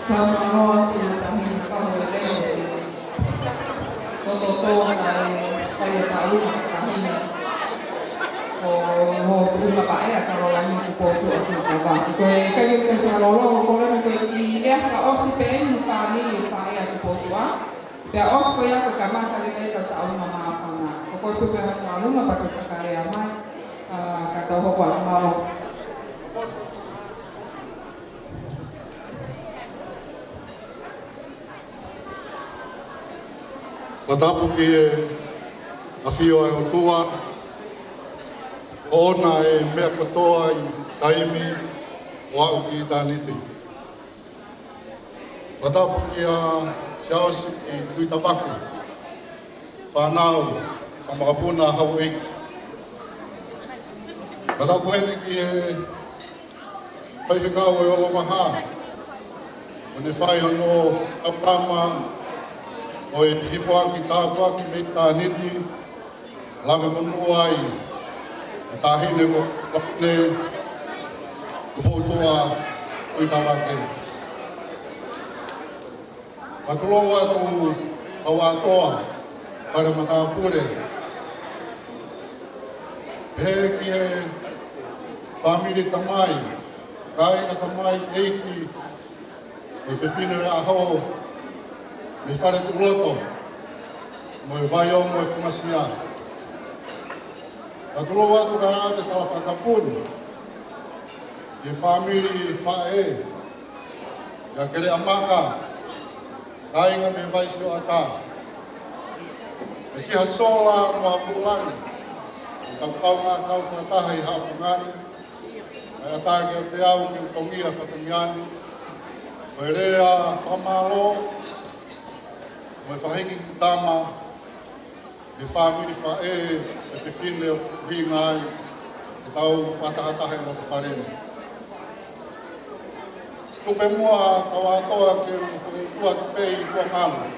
Fakamālō ki he Taʻahine Pahu Lelei, ko Toto, kae fai e taʻu ma Taʻahine. Ko e houʻeiki Paea Kalolani Tupoutoʻa Tuʻitavake. Ko e ʻikai ke u fakalolongo, ko e lele ko e kiʻi lea fakaʻosi pē eni fāmili ʻo Paea Tupoutoʻa. Pea ʻosi ko ia ko e kamata lelei ka taʻu ma māfana. Ko koe pē pea haʻu ʻo luma pea ke fakalea mai. ʻA, ka tau hoko atu, mālō. Fakatapu ki he ʻafio ʻa e ʻOtua, ʻoʻona e meʻa kotoa ʻi taimi ʻo aʻu ki ʻitāniti. Fakatapu kia Siaosi Tuʻitavake, fānau, fanga mokopuna, houʻeiki. Fakatapu heni ki he faifekau ʻo e Olovaha, ʻo ne fai hono fakapama ʻo e hifoaki tāpuaki mei ʻitāniti, lave monū ai e Taʻahine ko Kalolani Tupoutoʻa Tuʻitavake. Fakatulou atu ki he kau ʻAtoa, Fale Matāpule. Pehē ki he fāmili tamai, kāinga tamai ʻeiki, mo e fefine ʻaho, mei Fale Tuʻuloto, mo e Vaiomo ʻo e Fungasia. Fakatulou atu ka ʻoatu e tala fakatapu ni ki he fāmili faʻē, ʻia Keleʻamaka, kāinga mei Vaisioʻata. ʻE ki ha sola mo ha kulangi, ʻe kau kaungā kau fakataha ʻi Haʻafanga ni, ʻe ʻatā kiate au ke u tongia fatongia ni, ko e lea fakamālō, mo e fakahiki ki he tama, ʻi he fāmili faʻē, ʻa e fefine ʻoku ʻuhinga ai ʻetau fakatahataha ʻi loto fale ni. Tuku pē muʻa kau ʻAtoa ke u fokotuʻu atu pē ʻi tuʻa malu.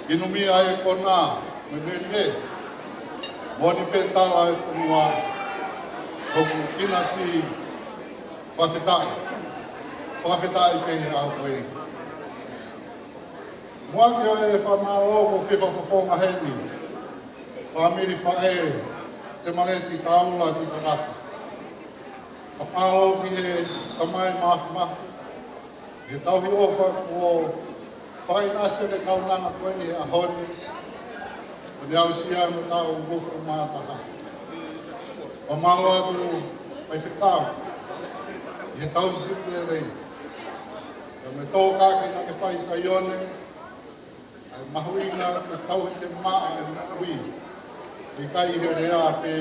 ʻI Numi ʻa e konā, mo e melie, moʻoni pē tala e fonua, ʻoku ʻinasi fakafetaʻi, fakafetaʻi pē he ʻaho ko eni. Muʻa ke ʻoatu e fakamālō ko e fakafofonga heni, fāmili faʻē, Temaleti Taula Tuʻitāmaki. Fakamālō ki he Tamai Māfimafi, he tauhi ʻofa kuo fakaʻinasi ʻa e kaunanga ko eni he ʻaho ni, ʻo ne aʻusia mo tau uofulu mā taha. Fakamālō atu Faifekau, he tauhi sipi lelei. Pea mo e tokāteline naʻe fai ʻi Saione, ʻa e mahuʻinga ke tauhi ke maʻa e moʻui. ʻIkai ʻi he lea pē,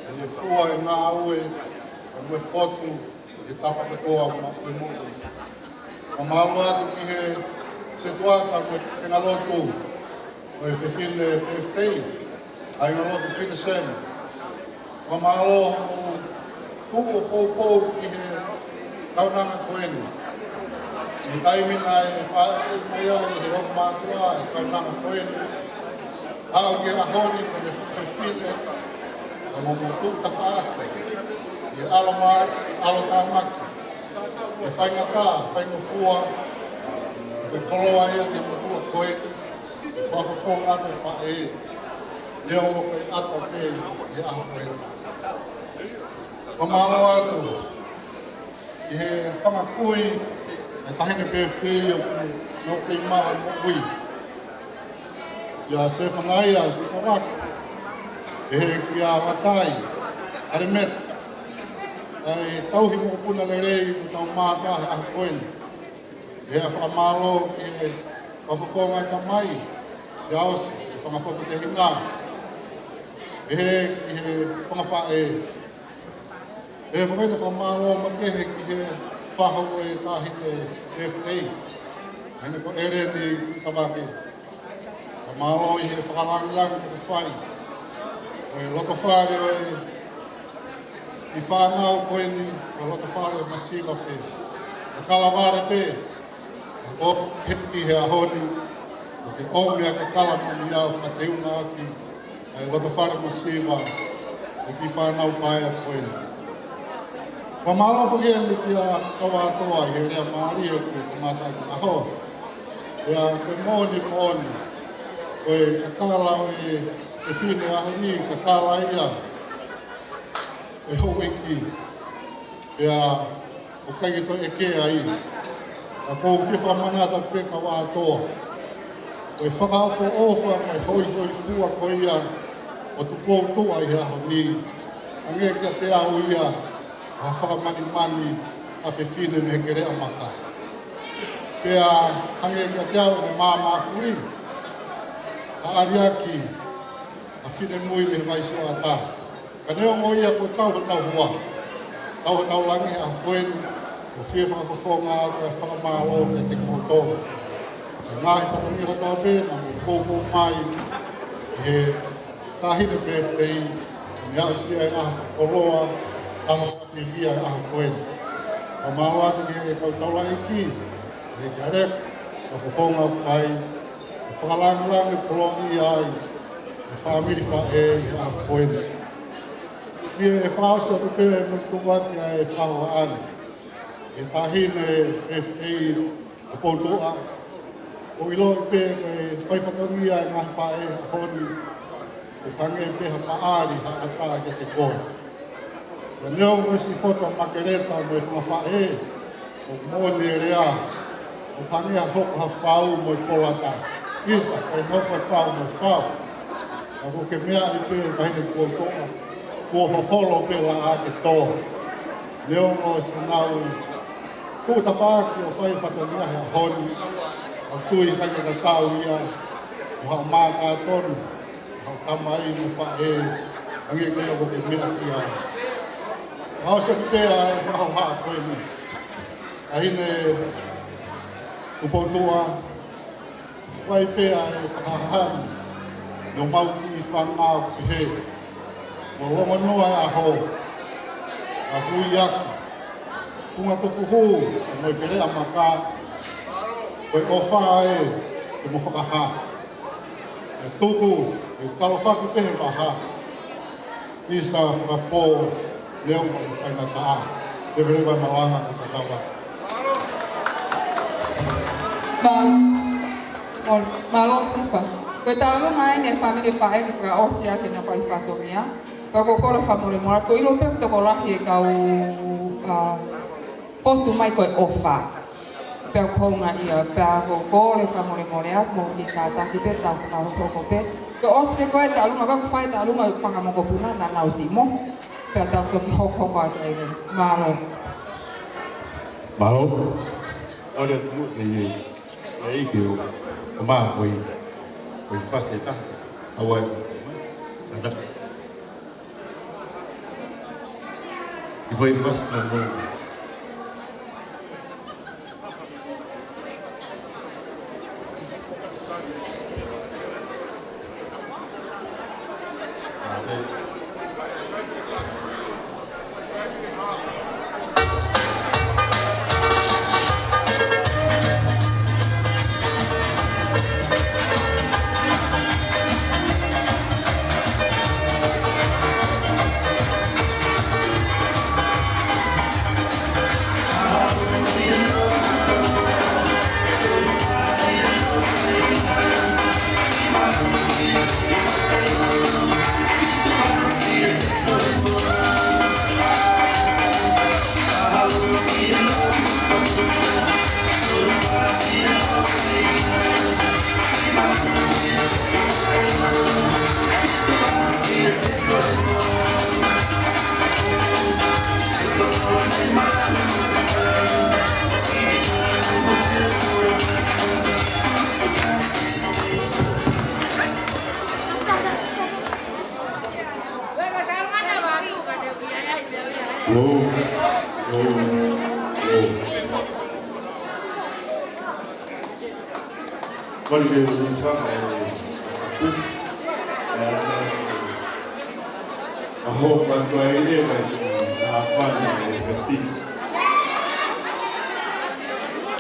ʻi he fua e ngāue, ʻa e mo e fotu, ʻi he tapa kotoa ʻo e moʻui. Fakamālō atu ki he setuata mo e kāingalotu ʻo e fefine Pefitei, kāingalotu Peterson. Fakamālō hoʻomou tuʻu ʻo poupou ʻi he kaunanga ko eni. ʻI he taimi naʻe fāʻeleʻi mai ai ʻe he ongo mātuʻa e kaunanga ko eni, aʻu ki he ʻaho ni ko e fefine, ʻa mo mo tuʻu tafaʻaki ʻi he ʻalo mai, ʻalo tāmaki, ʻi he faingataʻa, faingofua, ʻi he koloa ia ki he motuʻa ko eni, fakafofonga atu e faʻē, neongo ko e ʻata pē ʻi he ʻaho ko eni. Fakamālō atu ki he fanga kui ʻa e Taʻahine Pefitei ʻoku nau kei maʻu e moʻui. ʻIa Sefanaia Tuʻitāmaki, pehē kia Latai ʻAlemeta, ʻa e tauhi mokopuna lelei ʻoku tau mātā he ʻaho ko eni. ʻE fakamālō ki he fakafofonga e tamai, Siaosi, ʻi he fanga fototehina. Pehē ki he fanga faʻē. Pehē foki ʻene fakamālō makehe ki he fahu ʻo e Taʻahine Pefitei, ʻa ia ko ʻEleni Tuʻitāmaki. Fakamālō ʻi he fakalāngilangi kuo fai. Ko e loto fale ʻo e kiʻi fānau ko eni, ko e loto fale masiva pē. Kakala vale pē. Ka ko e hiki he ʻaho ni, ʻoku ke ʻomi ʻa e kakala moʻoni ʻo fakateunga ʻaki ʻa e loto fale masiva ʻo e kiʻi fānau paea ko eni. Fakamālō foki eni kia kau ʻAtoa ʻi he lea mālie ʻoku kamata ʻaki e ʻaho. ʻIa, ko e moʻoni moʻoni, ko e kakala ʻo e fefine ʻaho ni, kakala ia ʻo e houʻeiki. Pea ʻoku ʻikai ke toe ʻeke ai. Ka ʻoku ou fie fakamanatu pē kau ʻAtoa, ko e fakaʻofoʻofa mo e hoihoifua ko ia ʻo Tupoutuʻa ʻi he ʻaho ni, hangē kiate au ia ha fakamanimani ʻa e fefine mei he Keleʻamaka. Pea hangē kiate au ʻoku māmāfuli ha ʻaliaki ʻa e finemui mei he Vaisiʻoata. Ka neongo ia kuo tau hotau hoa, tau hotau langi he ʻaho ko eni, ʻoku ou fie fakafofonga atu e fakamālō kiate kimoutolu. Ko e ngaahi fatongia kotoa pē naʻa mou poupou mai ʻi he Taʻahine Pefitei, ʻo ne aʻusia e ʻaho fakakoloa, ʻaho fakafiefia e ʻaho ko eni. Fakamālō atu ki he kau taulaʻeiki, ʻEiki ʻAleka, fakafofonga ʻoku fai, ʻo fakalāngilangi poloaʻia ai e fāmili faʻē ʻi he ʻaho ko eni. Pea ʻe fakaʻosi atu pē mo tuku atu ʻa e fahu ʻaʻani, ʻe Taʻahine Pefitei Tupoutuʻa, ʻoku ou ʻiloʻi pē ko e fai fatongia e ngaahi faʻē he ʻaho ni, ʻoku hangē pē ha maʻali ha ʻatā kiate koe. Ka neongo e siʻi foto ʻa Makeleta mo e fanga faʻē, ʻoku moʻoni e lea, ʻoku hangē ha hoko ha fau mo e polata. ʻIsa, ʻikai hoko ha fau mo e fau. Ka ʻoku ke meaʻi pē Taʻahine Tupoutuʻa, kuo hoholo pē laʻā ke tō. Neongo siʻenau tuʻu tafaʻaki ʻo fai fatongia he ʻaho ni, ʻoku ou tui ʻikai ke tatau ia mo haʻo mātā tonu, haʻo tamai mo e faʻē, hangē ko ia ʻoku ke meaʻi ai. Fakaʻosi atu pē ʻa e fakahohaʻa ko eni. Taʻahine Tupoutuʻa, Fai pē ʻa e fakahāhā ni, ʻi homau kiʻi fanga ʻo pehē, mo longonoa e ʻaho, ʻa Huiaki, Funga Tukuhū, mo e Peleʻa Maka, ko e ʻofa ē, ke mo fakahā. ʻE tuku, ʻe kalofaki pē he vaha. ʻIsa fakapō, leo mo e faingataʻa, leveleva e malanga ko Tatava. Mā-, mō-, mālō Sifa. Ko e taulunga eni e fāmili faʻē ke fakaʻosi ʻaki ʻena fai fatongia. Pea ʻoku ou kole fakamolemole, ʻoku ou ʻilo pē ʻoku tokolahi e kau, ā, potu mai ko e ʻofa. Pea ʻoku hounga ia, pea ʻoku ou kole fakamolemole atu mo e kātaki pē tau fakahoko pē. Ko e ʻosi pē ko e taulunga, ka ʻoku fai taulunga fanga mokopuna naʻa nau siʻi mohe. Pea tau toki hokohoko atu ai leva. Mālō. Mālō. ʻOle atu mo e, e, e ʻEiki ʻo, ʻo mā ko e, ko e fasi ʻe taha. Hawaii. Kātaki. If I first know. Whoa. Whoa. Whoa. Kole ke u faka e, e, a ho pa to ai le ka a fana e ka pi.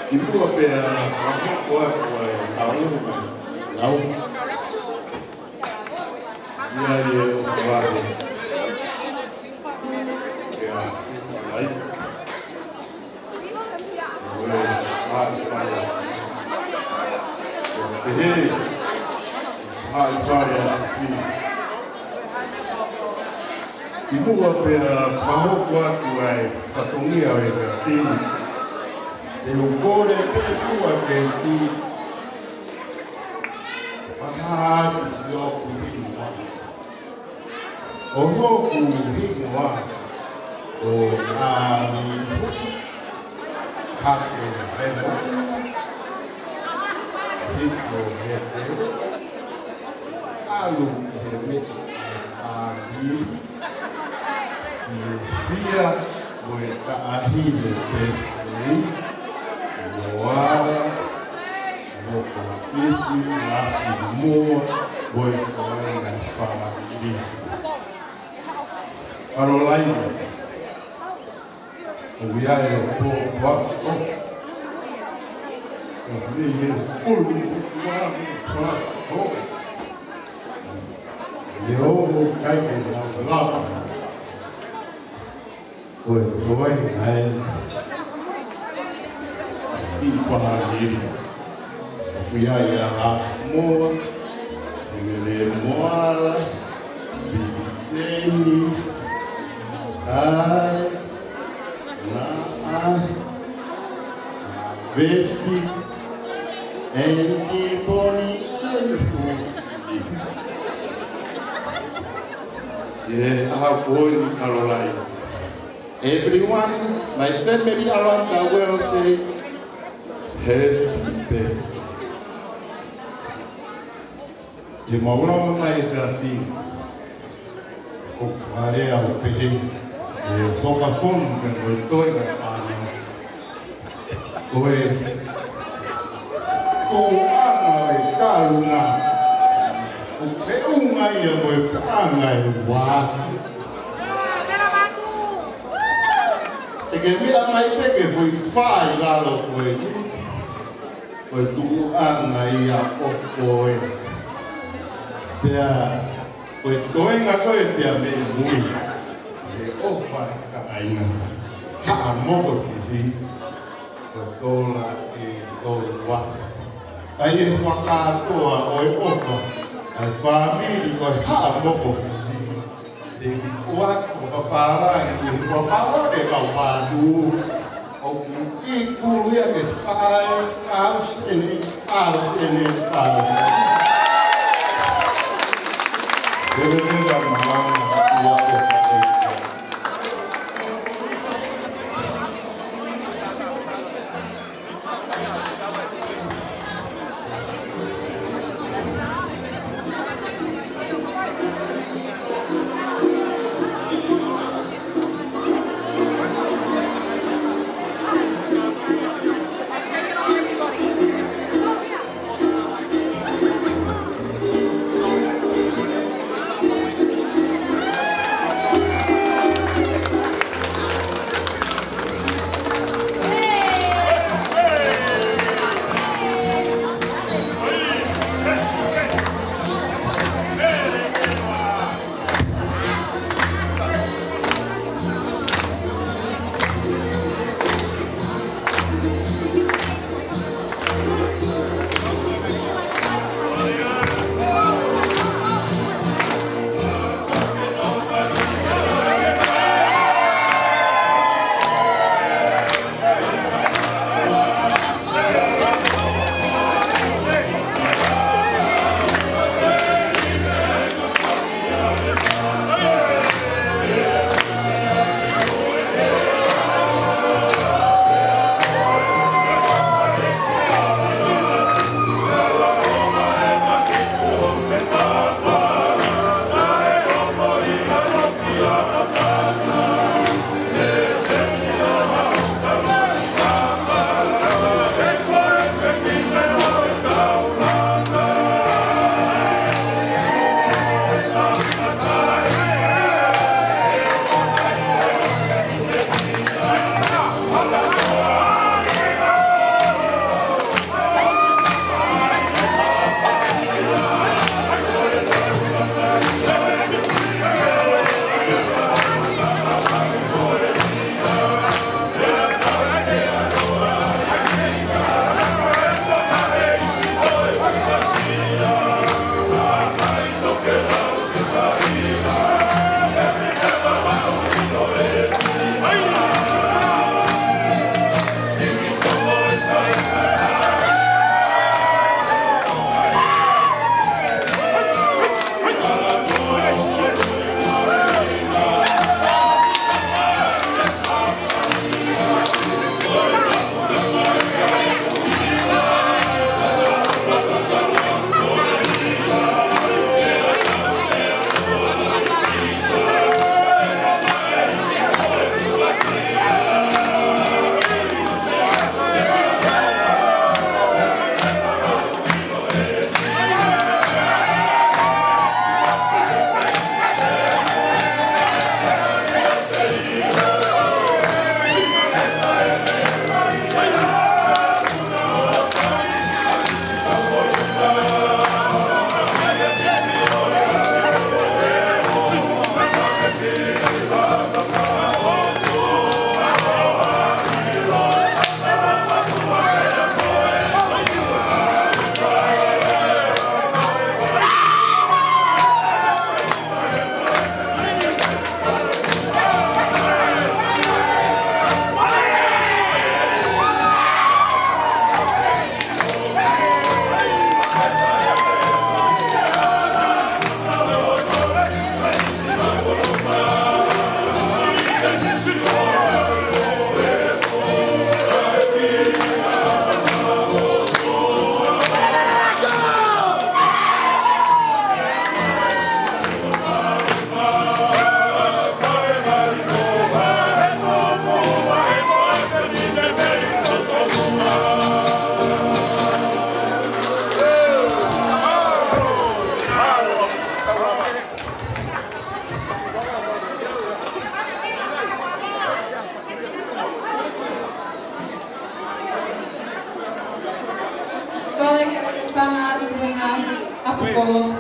Ki mua pea a ho ko a ko e a o mai. Lau. Ia, ia, ʻo ka wale. Ia, si, ai. Ue, ai, ai. He, ai, ai, ai. Ki mua pea fakahoko atu ai fatongia ʻo e kapinga. ʻE u kole pē ʻe au ke u fakahā atu ki hoku hingoa. ʻO hoku hingoa ko ʻAlifu Hake Hemo, Hiko Heke, ʻAlu ki he Meʻa ʻAlifu, Fiefia mo e Taʻahine Pēsei, Moala, Mokopisi, Lafi Moa, mo e Koena Fāmili. Kalolaina. ʻOku ʻi ai e pō, pō, pō. ʻOku ʻi ai e pulu, pō, pō. ʻE ʻo kai ke lau lava. Ko e foʻi ai ʻi Fāmili. ʻOku ʻi ai ʻa Hafu Moa, ʻEngele Moala, Piliseni, ʻAi, Naʻa, Vepi, ʻEnitiponi, ʻAi, Fuki. ʻI he ʻaho ko eni Kalolaina. Everyone, my family around the world say, happy birthday. Te mau lava mai e tafi. ʻOku fale au pehē. ʻE hoka fonu ke mo e toe ka fana. Ko e. Ko anga e Kalunga. ʻOku feʻunga ia mo e paʻanga ʻe ua. Te ke meʻa mai pē ke foʻi fā ʻi lalo ko eni. Ko e tukuʻanga ia ʻo koe. Pea ko e toenga ko ē pea mei mui. ʻE ʻofa e kāinga. Haʻa Mokopisi. Ko e tola ʻe tolu ua. Ka ʻi he fakakātoa ʻo e ʻofa ʻa e fāmili ko e Haʻa Mokopisi, te u ʻoatu fakapālangi ʻi he fakapālangi ʻa e kau pātū. ʻOku ʻi kulu ia ke five thousand, five thousand, five thousand. Te u lele malanga ua ʻofa e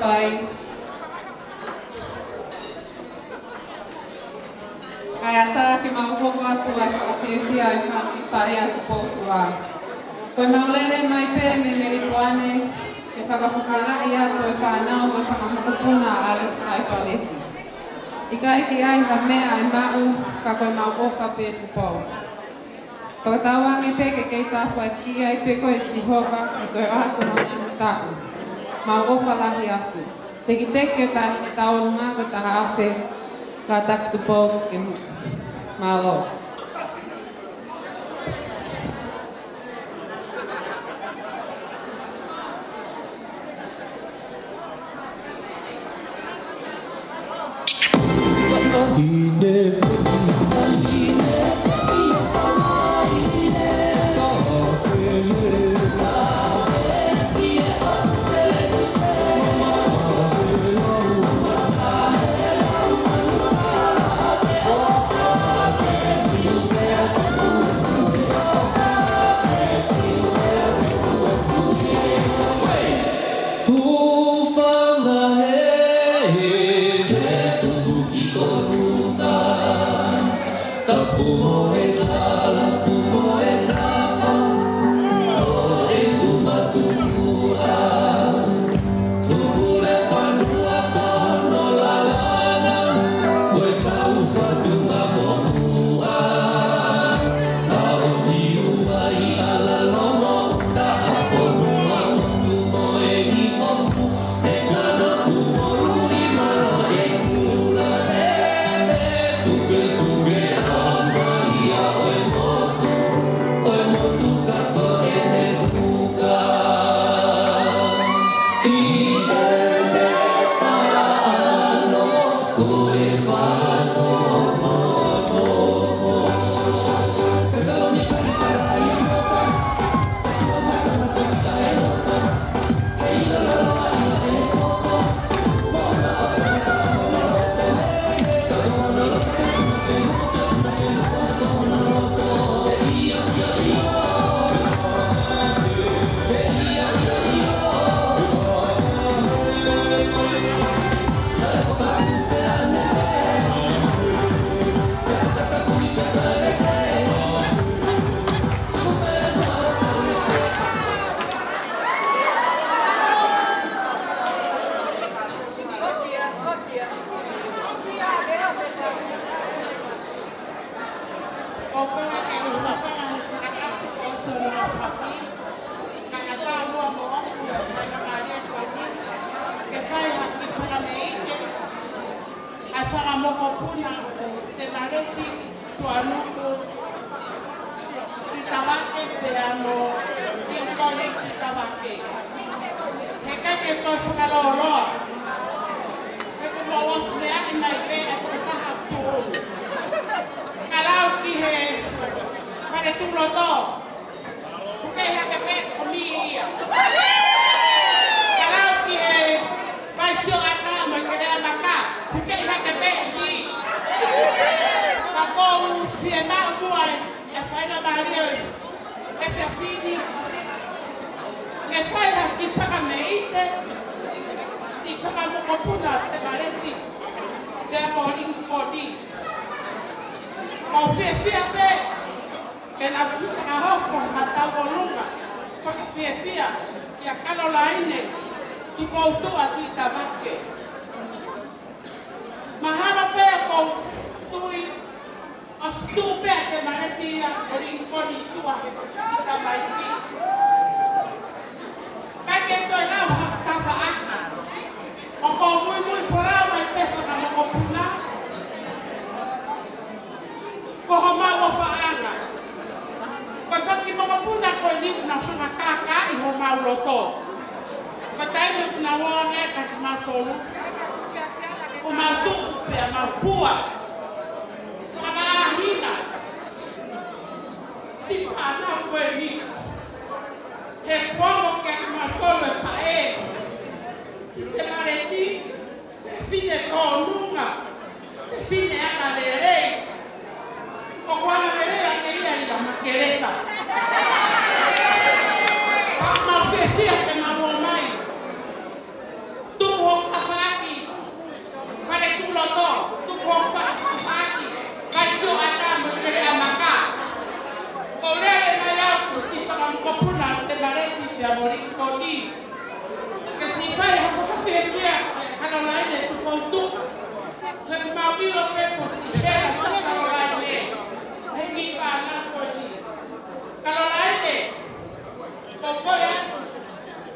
Ai. Kae ʻatā ke mau hoko atu ʻa e fakafiefia ʻa e fāmili paʻia ʻa Tupou Tuʻa. Ko ʻemau lele mai pē mei Melipoane ke fakafofongaʻi atu e fānau mo e fanga mokopuna ʻa ʻAlisi Taipaleti. ʻIkai ke ʻi ai ha meʻa ʻe maʻu ka ko ʻemau ʻofa pē Tupou. Fakatauange pē ke kei tāpuakiʻi ai pē koe ʻe Sihova, ʻa e toe ʻaho ʻo homau taʻu. Mau ʻofa lahi atu. Tekiteki ʻo e taʻahine tauʻolunga ko e taha afe, kātaki Tupou ke mu-, mālō. ʻA e fanga mokopuna ʻo Temaleti Tuʻanuku Tuʻitavake pea mo Liukoni Tuʻitavake. He ʻikai ke toe fakalōloa. He kuo mou ʻosi meaʻi mai pē ʻa e tokotaha tuʻu. Ka lau ki he fale tuʻuloto. Pukeʻi hake pē ko mi ia. Ka lau ki he fai sio ʻata mo e keleʻa maka. Pukeʻi hake pē mi. Ka ʻoku ou fiemaʻu muʻa e faingamālie ʻo e efiafi ni ke fai ha kiʻi fakameʻite ki he fanga mokopuna Temaleti pea mo Liukoni. ʻOku ou fiefia pē ke na fakahoko ha tauʻolunga fakafiefia kia Kalolaine Tupoutuʻa Tuʻitavake. Mahalo pē ʻoku ou tui ʻosi tuʻu pē ʻa Temaleti ia mo Liukoni Tuʻa he tamaiki. ʻIkai ke toe lau ha tafaʻaki. ʻOku ou muimui folau mai pē fanga mokopuna. Ko homau ʻofaʻanga. Ko e fanga kiʻi mokopuna ko eni naʻa nau hanga ʻo kākaaʻi homau loto. Ko e taimi naʻa nau ō ange kia kimautolu, ʻoku mau tuʻu pea mau fua. Fakamāhina. Siʻi fānau ko eni. He kuo ongo kia kimautolu e faʻē. Siʻi Temaleti, fefine tōnunga, fefine angalelei. ʻOku angalelei ange ia ʻi Makeleta. Pea mau fiefia ke mau ō mai. Tuʻu hoku ʻIlo pē ko e hela ʻa Kalolaine, he kiʻi fānau ko eni. Kalolaine, ko e kole atu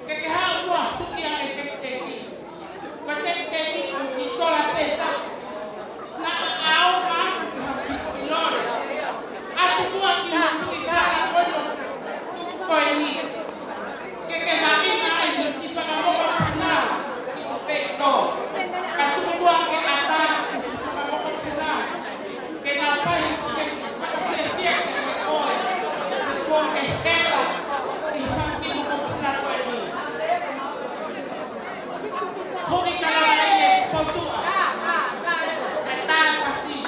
ke ke haʻu ʻo tuʻi ʻa e tekiteki. Ko e tekiteki ʻoku ʻi Kolapeta. Naʻa ʻaonga atu ki ha kiʻi foʻi lole. ʻAtu muʻa ki ha tuʻi hala ko eni. Ko eni. Ke ke maʻu ai ʻa e siʻi fakamokopuna ʻi ho peito. Ka tuku muʻa ke ʻatā e siʻi fakamokopuna. Ke nau fai ke fakafiefia kiate koe. Kuo ke hela ʻi he siʻi mokopuna ko eni. Huʻi Kalolaine, poutuʻa. Kae tā pasi.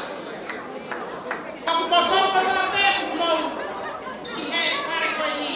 Ka kuo poutuʻa pē ʻoku mou ʻi he fale ko eni.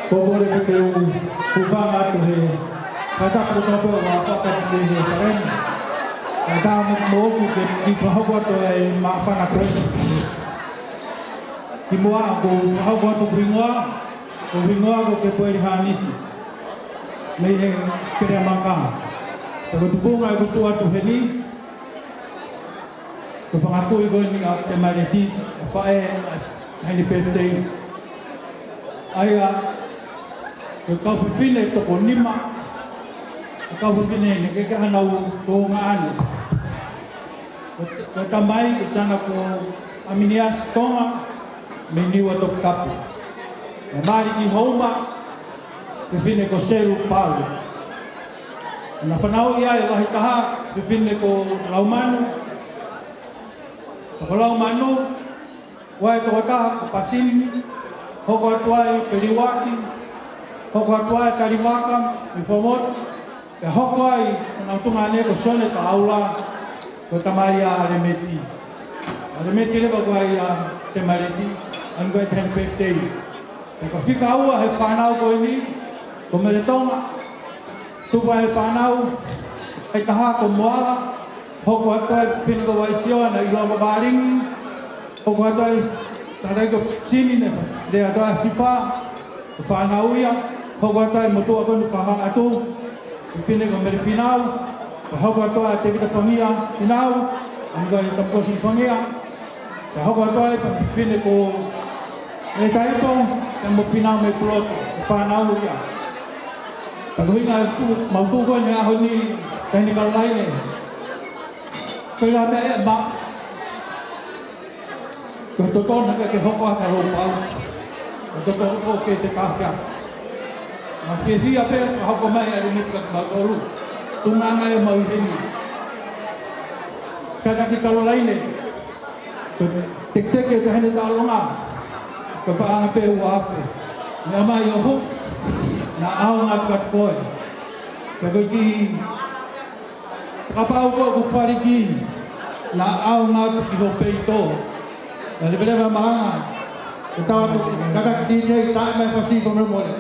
Ko e kole ke u hūfanga atu he fakatapu kotoa pē ʻoku fakatapu he fale ni. Kae tā mo, mo ʻoku ke kiʻi fakahoko atu e māfana ko ē. Kimuʻa ʻoku ou fakahoko atu ʻeku hingoa, ko hoku hingoa ko Kepueli Hānisi. Mei he Peleamaka. Ko e tupuʻanga ʻeku tuʻu atu heni, ko e fanga kui ko eni ʻa Temaleti, ʻa e faʻē ʻa Haini Pētei. ʻA ia, ko e kau fefine toko nima, ko e kau fefine ni ke ke hanau ko ngā ane. Ko, ko e tamai, ko e tangata ko ʻAminiasi Tonga, mei Niua Toputapu. ʻE Maliki Houma, fefine ko Selu Palu. Naʻe fanauʻi ai e lahi taha, fefine ko Laumanu. Ko Laumanu, ʻoku ʻi ai e tokotaha ko Pasini, hoko atu ai Peliuaki, hoko atu ai Kalivaka, mei Fuaʻamotu, pea hoko ai ko hono tuongaʻane ko Sione Taula, ko e tamai ʻa ʻAlemeti. ʻAlemeti leva ko ia ʻa Temaleti, ʻa ia ko e Haini Pētei. Pea ko e fika ua he fānau ko eni, ko Mele Tonga, tupu ai e fānau, ʻi ai e taha ko Moala, hoko atu ai e fefine ko Vaisiona ʻi Lava Valingi, hoko atu ai e tangata ko Sini ne, lea atu ai ʻa Sifa, ko e fānau ia, hoko atu ai e motuʻa ko eni ko Haʻatu, fefine ko Mele Finau, pea hoko atu ai ʻa Tevita Fangia Finau, ʻa ia ko e Tapukosi Fangia, pea hoko atu ai e fefine ko Mele Taipo, pea mo Finau mei Pulotu, ko e fānau ia. Pea ko e ʻuhinga ʻeku mau tuʻu ko eni he ʻaho ni, Taʻahine Kalolaine. Ko ia meʻa ʻe maʻu. Ko e totonu ke ke hoko atu ʻa Lopau. Ko e totonu ko ke te kākā. Naʻe fiefia pē ka hoko mai ʻa Limiti kia kimautolu. Tuʻunga ʻa e mau ʻi heni. Kātaki Kalolaine. Ko e teketeke ʻo e taʻahine taʻalonga. Ko e paʻanga pē ua afe. Naʻe mai ʻo hū. Naʻa ʻaonga atu kiate koe. Pea ko e kiʻi fakapapau ko ʻeku faliki, naʻa ʻaonga atu ki ho peito. Naʻa leveleva malanga. Ko e tau atu, kātaki D J, tā mai fasi ko mole mole.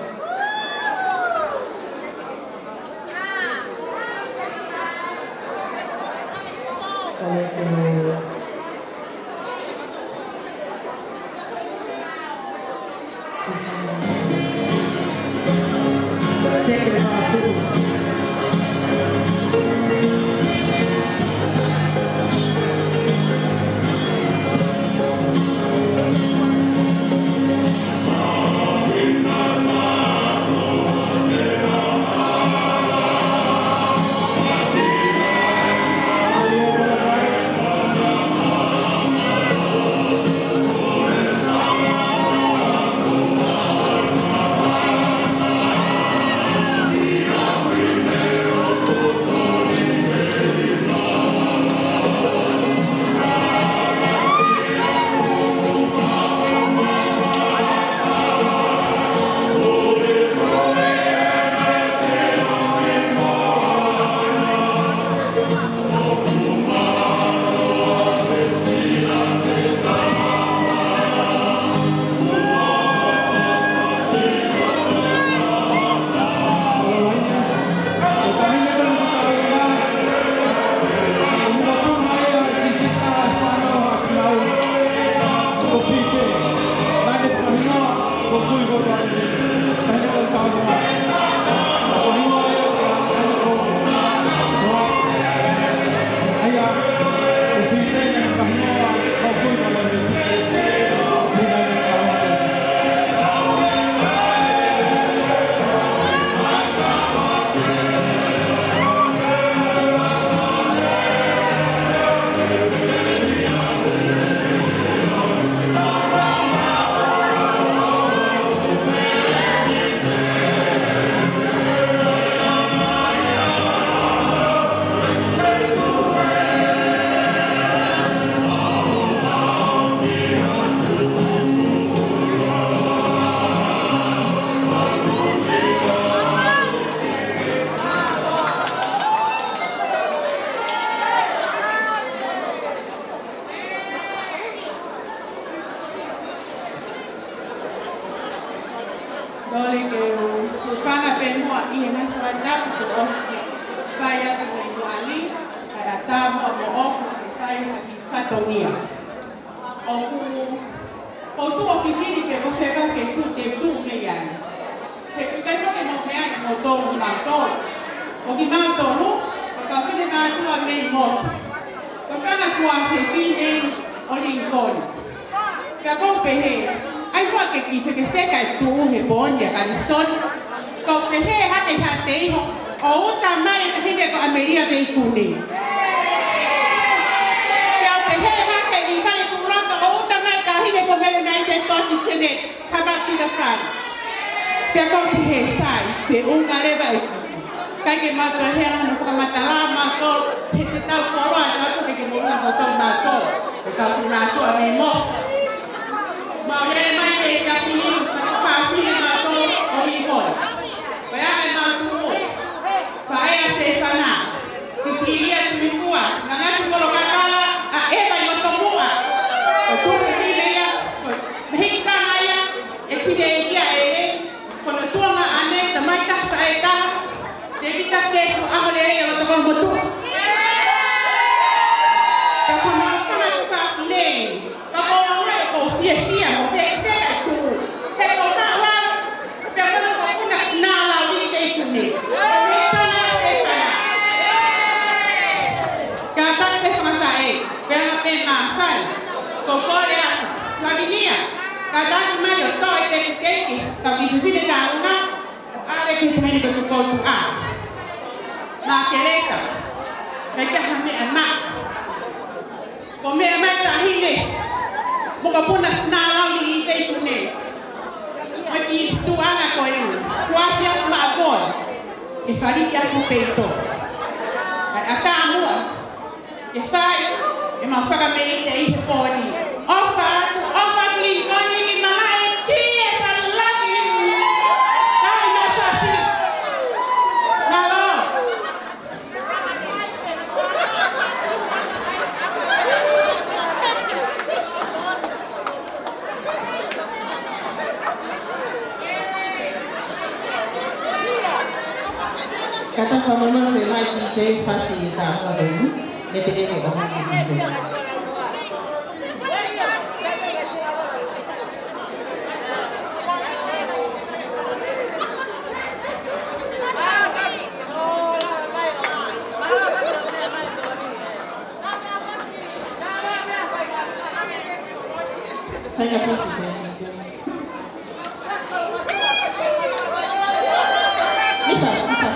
Lole ke u, u hūfanga pē muʻa ʻi he ngaahi fakatapu kuo ʻosi fai atu mei Nuʻu ʻAli, kae ʻatā muʻa moʻoku ke fai ha kiʻi fatongia. ʻOku ou tuʻu fifili ke ko e fē pē feituʻu te u tuʻu mei ai. He ʻoku ʻikai ko ke mo meʻa ʻi mo tolu ma tolu. Ko kimautolu, ko e kau fefine mātuʻa mei motu. Ko e kanga kuo fefine ʻo Lincoln. Pea ʻoku ou pehē, ʻai fua ke kiʻi fekefeka e tuʻu he pō ni ʻa Kalisoni. ʻOku ou pehē hake hake iho, ʻo uta mai e taʻahine ko ʻAmelia Veikune. Pea u pehē hake ʻi Fale Tuʻuloto, ʻo uta mai e taʻahine ko Mele Naite Tosi Kene, Kabaki Lafrani. Pea ʻoku ou pehē sai, pe unga leva e tuʻu. ʻIkai ke mātuʻa hela mo fakamatala mātuʻa, he te tau koloa, tau te ke moʻua ko tau mātuʻa, ko tau mātuʻa mei motu. Mau lele mai e kiʻi fefine, ka fefine mātuʻa ʻo Lincoln. Ko ia e mau tuʻu, faʻē ʻa Sefana, Sisilia Tuʻifua, Ngangati Kolokakala, ʻa ʻEva ʻi Lotomuʻa. Ko e tuʻu fefine ia, ko e hiki tama ia, e pile ia e, ko hono tuongaʻane, tamai taha faʻē taha, Tēvita Tetu ʻAholelei ʻo Lotokomotu. Ka ko e mau fanga tuʻu fefine, ka ko e ʻuhinga ʻoku ou fiefia mo fefeka e tuʻu. He ko e mau, pea ko e mau kuna nā lau i te ikune. Ni tana e kana. Kātaki pē fakafaʻē, pea pē mafai. Ko Kolea, Lavinia, kātaki mai ʻo toʻo e tekiteki, ka ki fefine tāuna, ʻo ʻave ki he taʻahine ko Tukotuʻa. Makeleka, ʻikai ke ʻi ai ha meʻa maʻa. Ko e meʻa mai taʻahine, mokopuna Sinaloni ʻi Teitune. Mo e kiʻi tuʻunga ko eni, kuo ʻosi ʻa maʻa koe, ke fali ʻa e peito. ʻAi ʻatā muʻa, ke fai ʻemau fakameʻite ʻi he pō ni. ʻOfa atu, ʻofa Clinton, ʻi he malaʻe ki e ka laki. Kai na fasi. Mālō. Kātaki fakamolemole mai ki he fasi ka hua venu, ne te leke o hana ki he. Lisa, Lisa.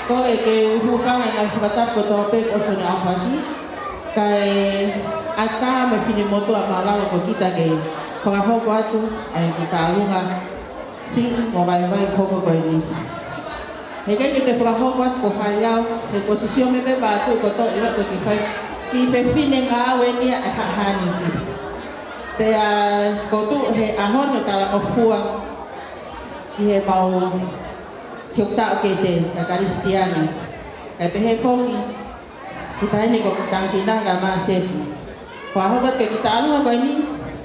Ko e ke u hūfanga ʻi he ngaahi fakatapu kotoa pē kuo ʻosi hono ʻaofaki, kae ʻatā mo e finemotuʻa mālalo ko kita ke fakahoko atu ʻa e kiʻi tālunga siʻi mo vaivai hoko ko eni. He ʻikai ke te fakahoko atu ko hai au, he kuo ʻosi sio mai pē ʻa e tuʻi kotoa ʻi loto ki he fai, kiʻi fefine ngāue ni ʻa e Haʻa Hānisi. Pea ko e tuʻu he ʻaho ni ʻo talaʻofa ʻi he mau kiʻi taʻu ke te ka Kalisitiane. Kae pehē foki, kita eni ko Tangitanga Māsesi. Ko e hoko atu e kiʻi tālunga ko eni,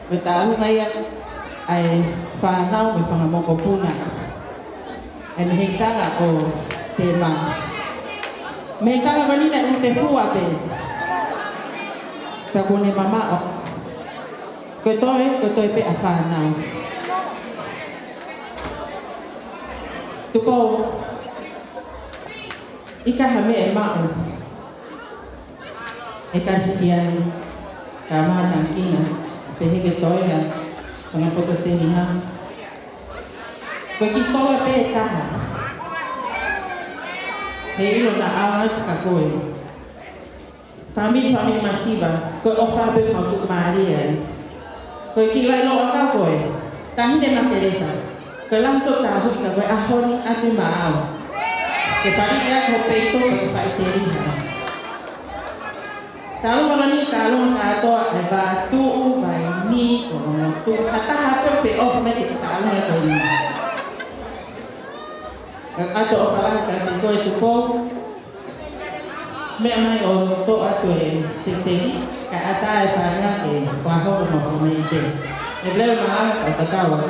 ko e tālunga ia ʻa e fānau mo e fanga mokopuna. ʻA e mehekitanga ʻo Tema. Mehekitanga ko eni naʻe ʻuta fua pē. Ka kuo ne mamaʻo. Ko e toe, ko e toe pē ʻa e fānau. Tupou, ʻikai ha meʻa ʻe maʻu ʻe he Kalisitiane, ka mātangina, pehē ki he toenga, fanga poto teniha. Ko e kiʻi toe pē ʻe taha. He ʻilo naʻa ʻaonga atu ka ko e fāmili, fāmili masiva, ko e ʻofa pē mau tuʻumālie ai. Ko e kiʻi lailoa ka ko e, Taʻahine Makeleta, ko e lahi ʻo e tāhuhu ka ko e ʻaho ni ʻoku maʻu. Ke fali ia ko e peito ke faʻiteliha. Tālunga lani, tālunga kātoa e Vatu, Vaini, Kolomotuʻa, ha taha pē ʻoku feʻofa mai ki he tālunga ko eni. Ka ʻoatu ʻofa lahi kiate koe Tupou. Meʻa mai ʻo toʻo atu e teteli, kae ʻatā e paenga ke fakahoko mo fomei te. ʻE leo maʻa ka tatau atu.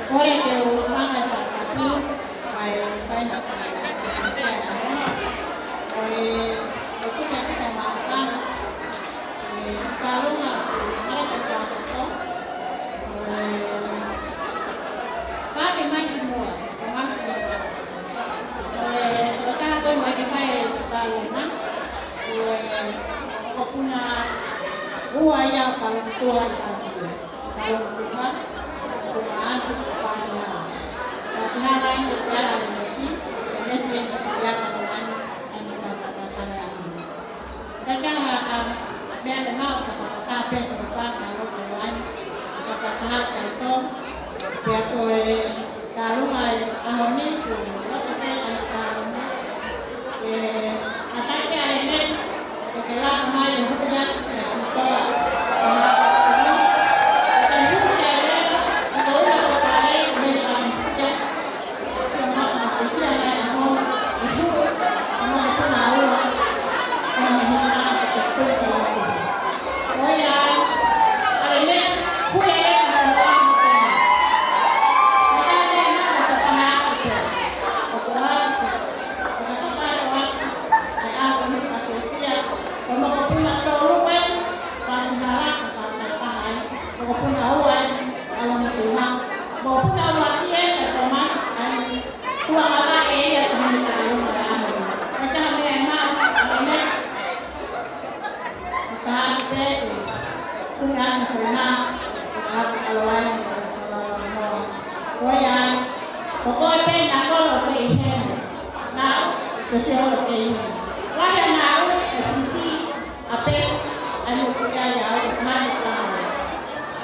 Kole ke u hanga ʻo fakatapu, ʻai, ʻai ha, ʻai ha, ʻoi, ʻo tuka tuka maʻu. ʻE, Paloma, ʻe, Paloma, ʻe, Paloma, ʻe, Paloma, ʻe, ʻo taha ko ē mai ke fai Paloma, ʻe, ʻo kuna ua ia Paloma tua ia. Paloma tua, Paloma atu, Paloma. Ka ki hala ʻi he ʻaho ni, ʻe, ʻe, ʻe, ʻe, Paloma atu. Ka ka, a, Pea ko e fakaalofa ʻa e fakataha tautolu. Pea ko e kālunga ʻo e ʻaho ni, ko e loto pē ʻa e kālunga. ʻE, ʻatā ke ʻai ne, ʻe ke lava mai ʻo huku atu ki he kutoa. Ke huku ʻa e leva, ʻa ko ula ko pae, me ka misia. Ua mavae ia ka hana ka alo ka amo. Ka ka mea ma, ame. Ka te, ku ana ko na, ka ka alo ai, ka ka alo ai. Ko ia, ko ko e pē na kolo ke ʻi heni. Na, ko se olo ke ʻi heni. Lahi ʻa Naulu, ʻe Sisi, ʻa Pesi, ʻa Nuku ia ia, ʻo Mani ka.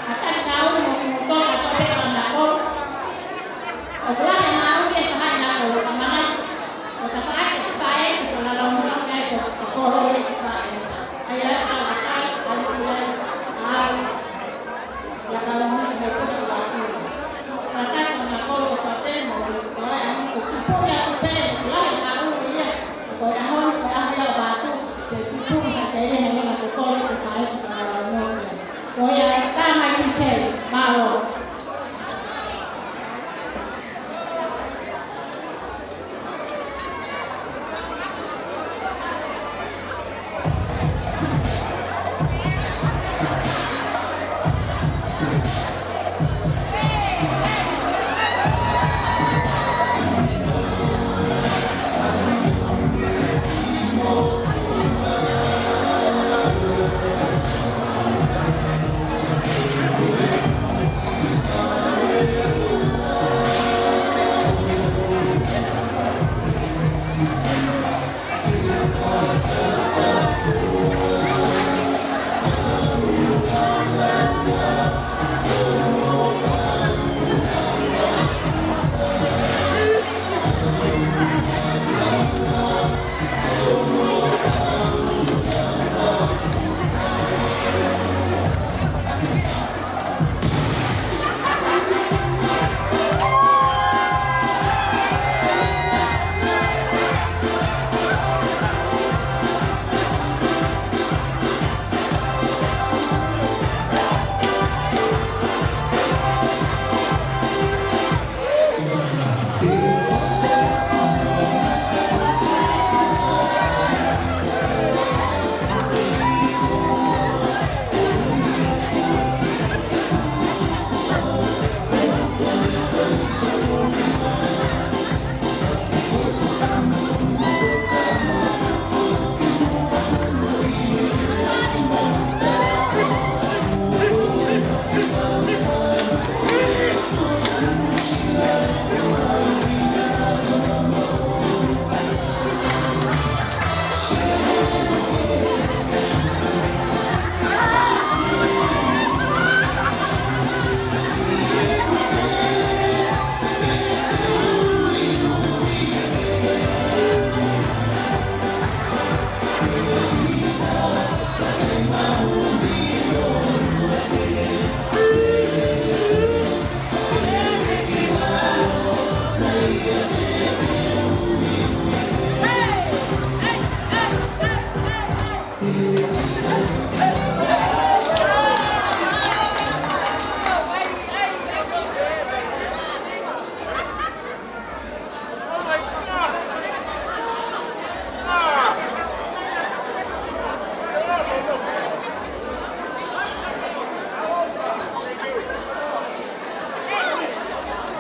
ʻA ka Naulu mo Kumotoa, ʻa ko pē ʻa Naulu. ʻO ka lahi ʻa Naulu ia ka hai Naulu ka mana. ʻO ka faʻake faʻē, ko ka lalo mo ka ko ka kolo ia ka faʻē. ʻA ia ka la kai, ʻa Nuku ia, ʻa ia ka lo mo ka ko ka faʻē. Ka kai ko Naulu ko ka pē mo, ko ai ʻa Nuku ki po ia ko pē, lahi ʻa Naulu ia. Ko e ʻaho, ko e ʻaho ia ʻo Vatu, ke tupu sa ke ia he lena ko kolo ko ka e ka lalo mo ia. Ko ia, tā mai ki te, mālō.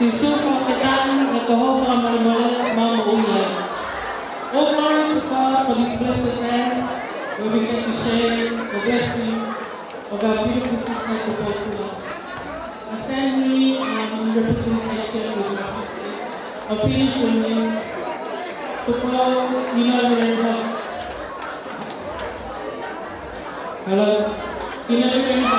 Sīsū, fakafetaʻi ʻi he hoʻo fakamolemole mo e moʻui. All glory to God for this blessed day, where we get to share the blessing of our beautiful sister, Kupaukula. I stand here, um, in representation of my sisters, of Pili Shoni, Tupou, Ina Renda. Hello. Ina Renda,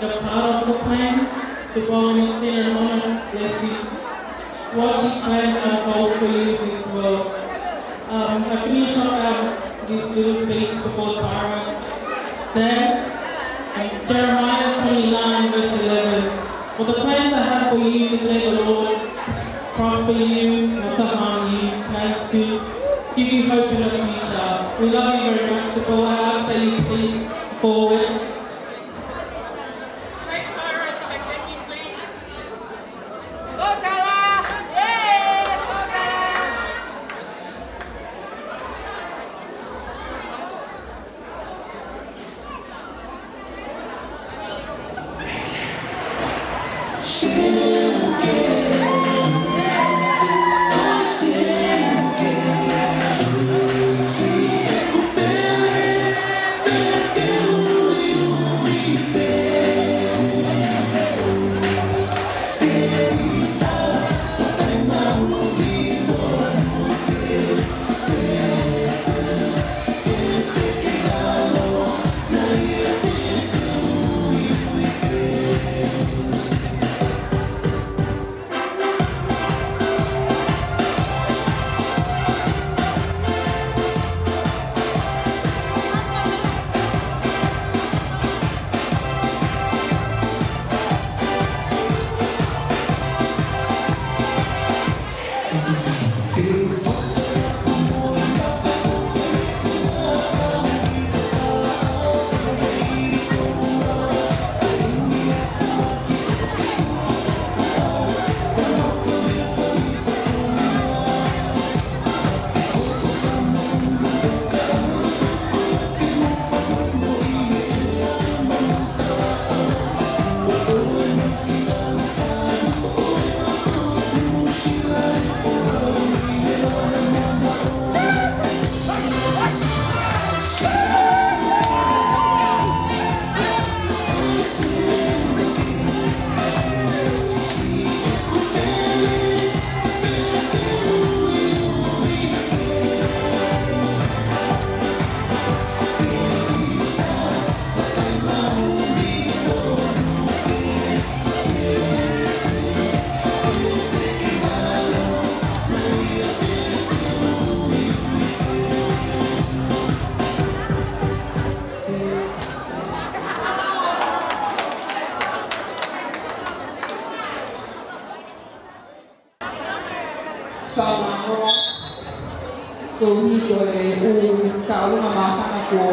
A part of the plan to go on with their honor, bless you. Watch his plans unfold for you this world. Um, I finish off um, this little speech before Tyra. Dan, Jeremiah twenty-nine verse eleven. For the plans I have for you, declare the Lord, prosper you, not to harm you, plans to give you hope in the future. We love you very much, Nicole. I ask that you please forward. Tau mālō, koeʻuhi ko e ʻū tauʻolunga māfana kuo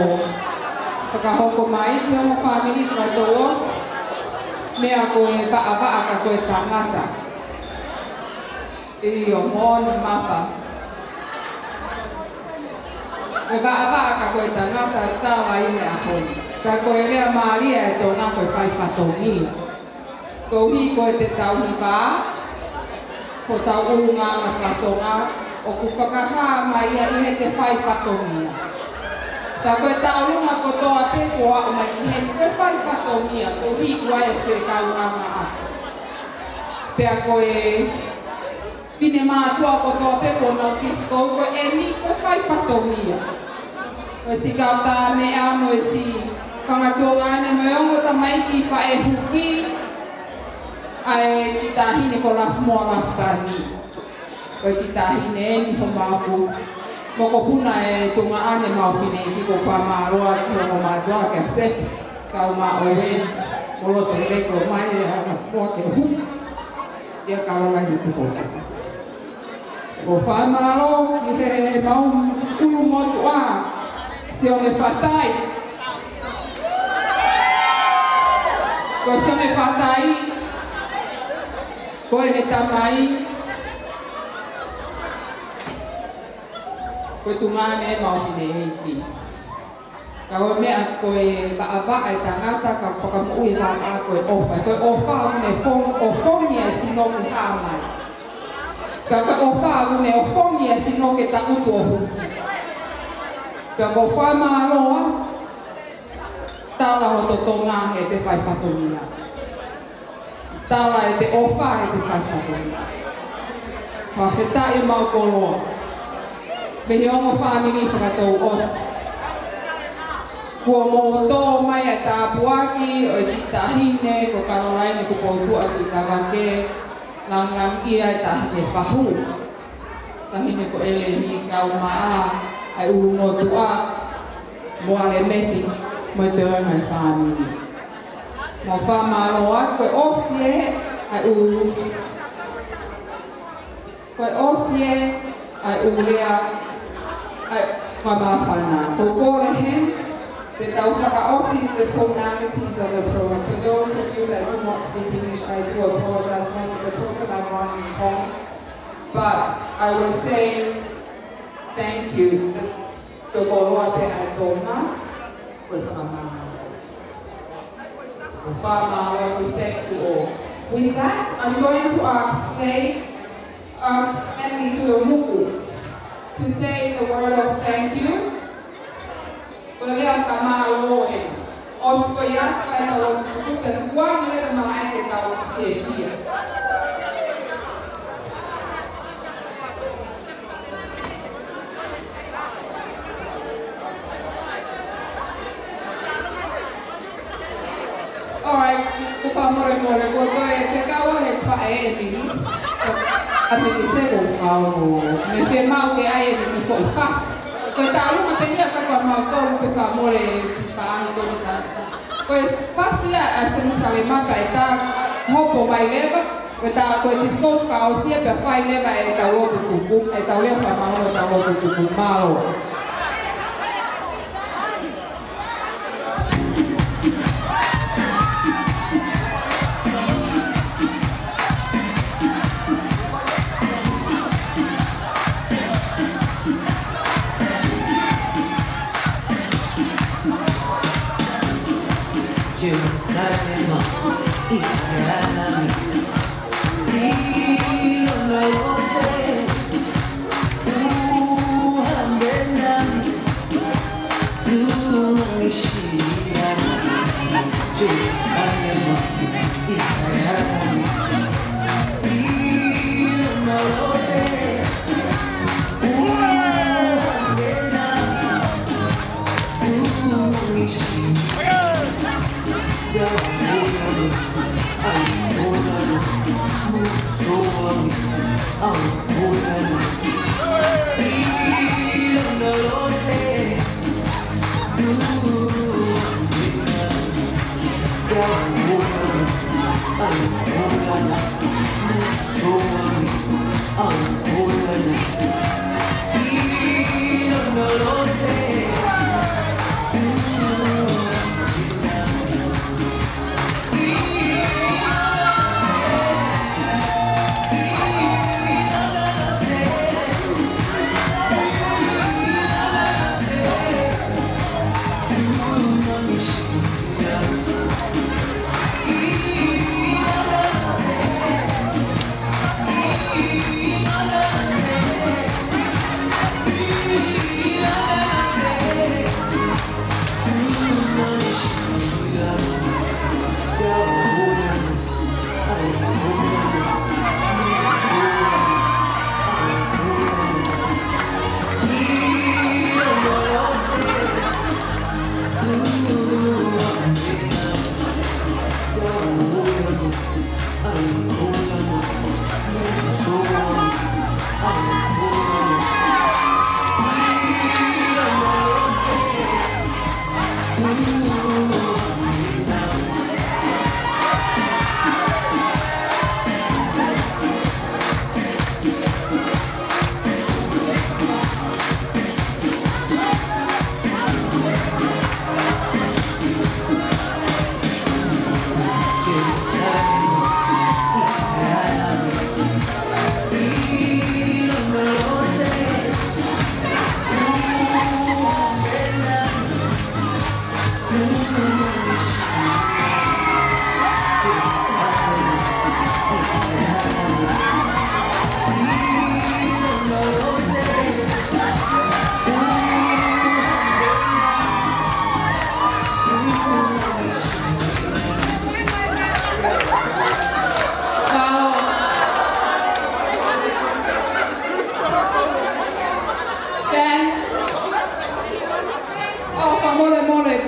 fakahoko mai ki hono fāmili fakatouʻosi, meʻa ko e vaʻavaʻa ka ko e tangata. ʻIo, moʻoni Mata. E vaʻavaʻa ka ko e tangata, tau ai ne a hoi. Ka ko e lea mālie ʻa e Tonga ko e fai fatongia. Koeʻuhi ko e te tau hiva, ko tau ʻulungaanga fakatonga, ʻoku fakahā mai ia ʻi he te fai fatongia. Tā ko e tauʻolunga kotoa pē kuo aʻu mai ki heni, ko e fai fatongia, koeʻuhi ko e fekauʻanga ʻa. Pea ko e fine mātuʻa kotoa pē kuo nau kisi kou ko eni ko e fai fatongia. Ko e siʻi kau tā meʻa mo e siʻi fanga tuongaʻane mo e ongo tamaiki faʻē huki, ʻa e kiʻi taʻahine ko Lafumoa Lafitani. Ko e kiʻi taʻahine eni homau mokopuna e tuongaʻane mau fineʻeiki ko Fakamālō ki hono mātuʻa ke ase. Kau mā ʻoe, moloto lelei ko mai e anga fua ke hu. Ia ka langa i tuko. Ko Fakamālō ki he mau ʻulu motuʻa, Sione Fatai. Ko Sione Fatai, ko ʻene tamai, ko e tuongaʻane mau fineʻeiki. Ka ko e meʻa ko e vaʻavaʻa e tangata ka fakamoʻui e vaʻavaʻa ko e ʻofa. Ko e ʻofa ʻoku ne fong-, ʻofongi e sino ke hā mai. Ka ko e ʻofa ʻoku ne ʻofongi e sino ke taʻutu ʻo huki. Ka ko Fakamālō, tala hoto Tonga he te fai fatongia. Tala e te ʻofa he te fai fatongia. Fakafetaʻi mau koloa. Mei he ongo fāmili fakatouʻosi. Kuo mou tō mai ʻa e tāpuaki ʻo e kiʻi taʻahine ko Kalolaine Kupoutuʻa Tuʻitavake, langilangiʻia e taʻahine fahu. Taʻahine ko ʻEleni Kaumaʻa, ʻa e ʻulumotuʻa, mo ʻAlemeti, mo e toenga e fāmili. Mau fakamālō atu, ko e ʻosi ē ʻa e ʻulu. Ko e ʻosi ē ʻa e ʻulu lea ʻa e fakamāfana. Ko Kole heni, te tau fakaʻosi the formalities of the program. For those of you that do not speak English, I do apologize. Most of the program I'm running home. But I was saying thank you. Tokoloa pē ʻa e Tonga, ko e fakamālō. Ko e fakamālō, we thank you all. With that, I'm going to ask Slay, ask Stanley Tuʻiʻonuku to say the word of thank you. Ko e lea fakamālō ē. ʻOsi ko ia, kae tau ō tuku, ka tuku ange leva e malaʻe ke tau fiefia. All right, ʻoku ou fakamolemole, ko e fekau ʻa e faʻē ʻe Mimi. ʻA Mimi se ko fau mo. Mei fē mau ke ʻai e Mimi ko e fasi. Ko e taʻu ma penia ka ko mau tau ke fakamole ti pa ai ko ni ta. Ko e fasi ʻa Selusalema pea ʻe tā hopo mai leva. Ko e tā ko e disco fakaʻosi ē pea fai leva ʻetau lotu tuku, ʻetau lea fakamālō, ʻetau lotu tuku. Mālō.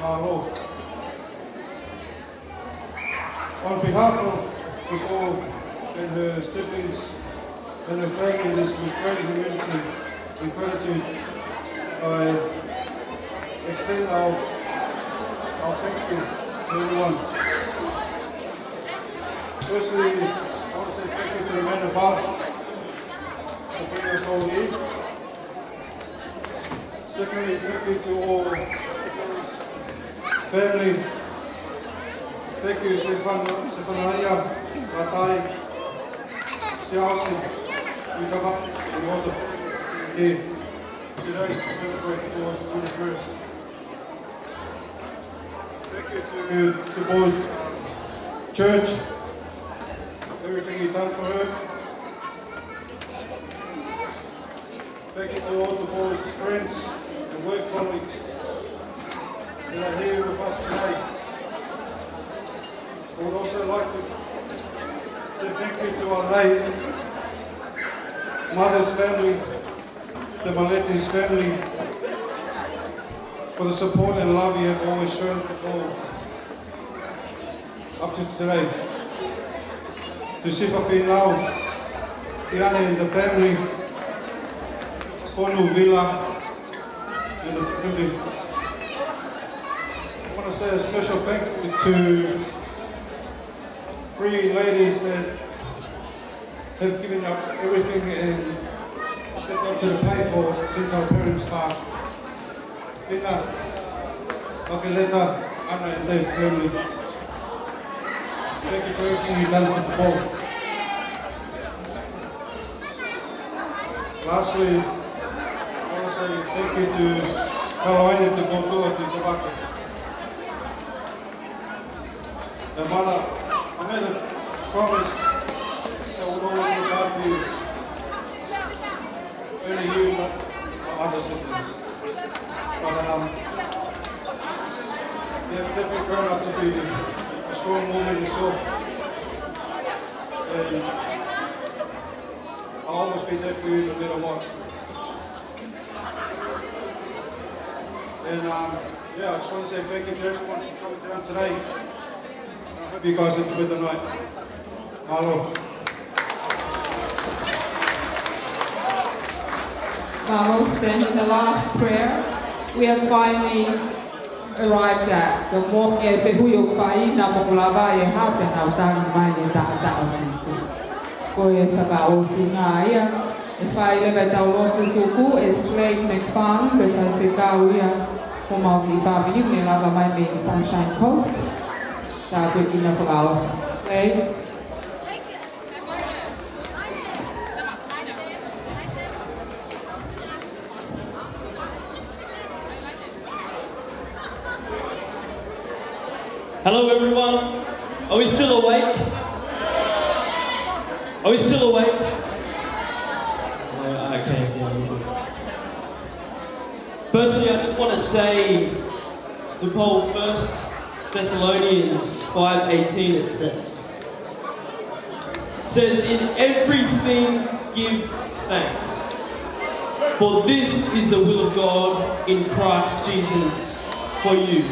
fakamālō. On behalf of the board and her siblings and her family, it is with great humility and gratitude I extend our, our thank you to everyone. Firstly, I want to say thank you to the men above for bringing us all here. Secondly, thank you to all family. Thank you, Sefan-, Sefanaia, Matai, Siaosi, Mikama, and all the here today to celebrate Paul's twenty-first. Thank you to the boys' church, everything you've done for her. Thank you to all the boys' friends and work colleagues that are here with us today. I would also like to say thank you to our late mother's family, the Malete's family, for the support and love you have always shown before. Up to today. To Sifa Finau, Tiana and the family, Fonu Vila and the family. I want to say a special thank you to three ladies that have given up everything and stepped up to the plate for since our parents passed. Pina, Makeleta, Ana and their family. Thank you for everything you've done for the board. Lastly, I want to say thank you to Kalawaine te Kotua te Tavake. And Mana, I made a promise that I would always look after you. Only you, not my other siblings. But, um, you have definitely grown up to be a strong woman yourself. And I'll always be there for you no matter what. And, um, yeah, I just want to say thank you to everyone for coming down today. I hope you guys enjoyed the night. Mālō. Mālō, Stan, in the last prayer, we have finally arrived at the moʻoni e fehuʻi ʻoku fai, naʻa mou lava ʻi he hau pea nau tali mai e taʻataʻa ʻo Sīsū. Ko e fakaʻosinga ia, ʻe fai leva ʻetau lotu tuku ʻe Slade McFarlane, ko e faifekau ia homau kiʻi fāmili, ne lava mai mei Sunshine Coast. Tāpuekina fakaʻosi. Slade. Hello, everyone. Are we still awake? Are we still awake? Uh, okay, yeah, yeah. Firstly, I just want to say to Paul, First Thessalonians five eighteen, it says, says, "In everything give thanks, for this is the will of God in Christ Jesus for you."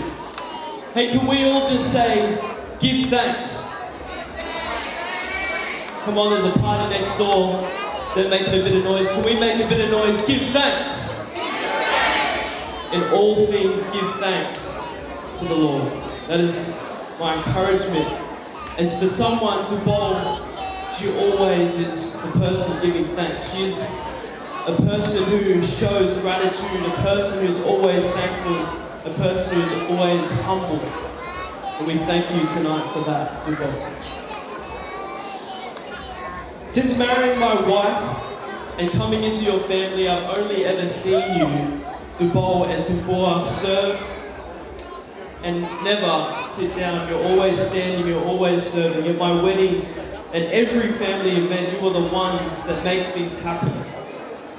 Hey, can we all just say, "Give thanks"? Come on, there's a party next door. They're making a bit of noise. Can we make a bit of noise? Give thanks. In all things, give thanks to the Lord. That is my encouragement. And for someone to bowl, she always is the person giving thanks. She is a person who shows gratitude, a person who's always thankful, a person who's always humble. And we thank you tonight for that, good God. Since marrying my wife and coming into your family, I've only ever seen you, Tupou and Tufoa, serve and never sit down. You're always standing, you're always serving. At my wedding and every family event, you are the ones that make things happen.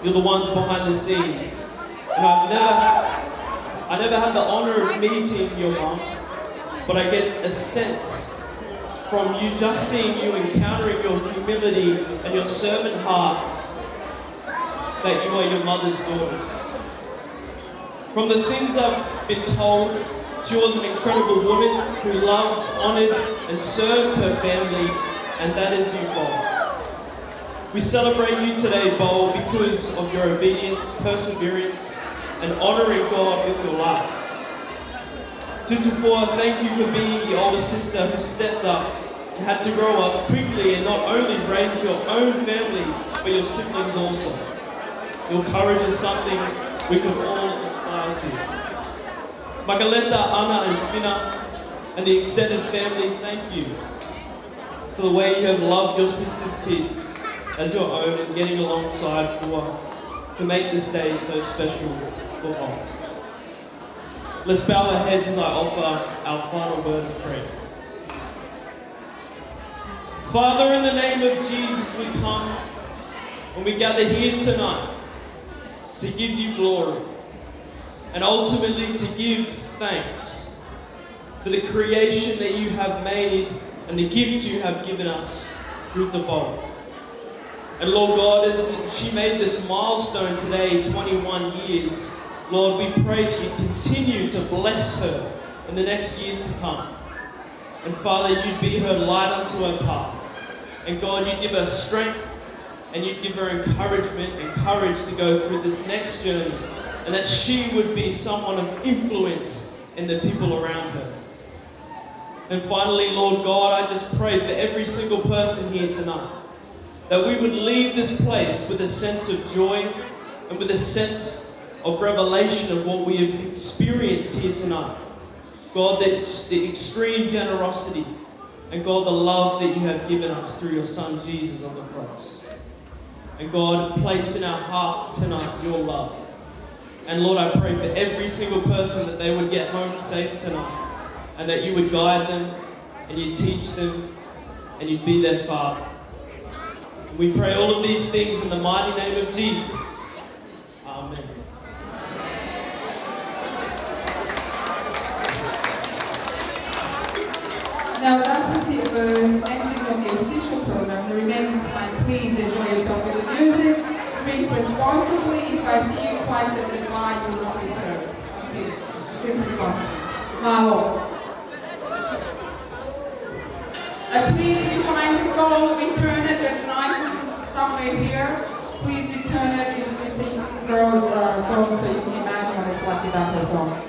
You're the ones behind the scenes. And I've never, I never had the honor of meeting your mum, but I get a sense from you, just seeing you, encountering your humility and your servant hearts, that you are your mother's daughters. From the things I've been told, she was an incredible woman who loved, honored, and served her family, and that is you, Bou. We celebrate you today, Bou, because of your obedience, perseverance, and honoring God with your life. To Tufoa, thank you for being the older sister who stepped up and had to grow up quickly and not only raise your own family, but your siblings also. Your courage is something we can all aspire to. Makaleta, Ana, and Fina, and the extended family, thank you for the way you have loved your sister's kids as your own and getting alongside for to make this day so special for all. Let's bow our heads as I offer our final word of prayer. Father, in the name of Jesus, we come and we gather here tonight to give you glory and ultimately to give thanks for the creation that you have made and the gift you have given us through Tupou. And Lord God, as she made this milestone today, twenty-one years, Lord, we pray that you continue to bless her in the next years to come. And Father, you be her light unto her path. And God, you give her strength and you give her encouragement and courage to go through this next journey. And that she would be someone of influence in the people around her. And finally, Lord God, I just pray for every single person here tonight, that we would leave this place with a sense of joy and with a sense of revelation of what we have experienced here tonight. God, that the extreme generosity and God, the love that you have given us through your Son Jesus on the cross. And God, place in our hearts tonight your love. And Lord, I pray for every single person that they would get home safe tonight and that you would guide them and you'd teach them and you'd be their father. We pray all of these things in the mighty name of Jesus. Amen. Now, that is the uh, ending of the official program. The remaining time, please enjoy yourself with the music. Drink responsibly. If I see you twice and goodbye, you will not be served. Okay. Drink responsibly. Mālō. Uh, please, if you find your phone, return it. There's an iPhone somewhere here. Please return it. It's a pretty girl's uh, phone, so you can imagine what it's like without her phone.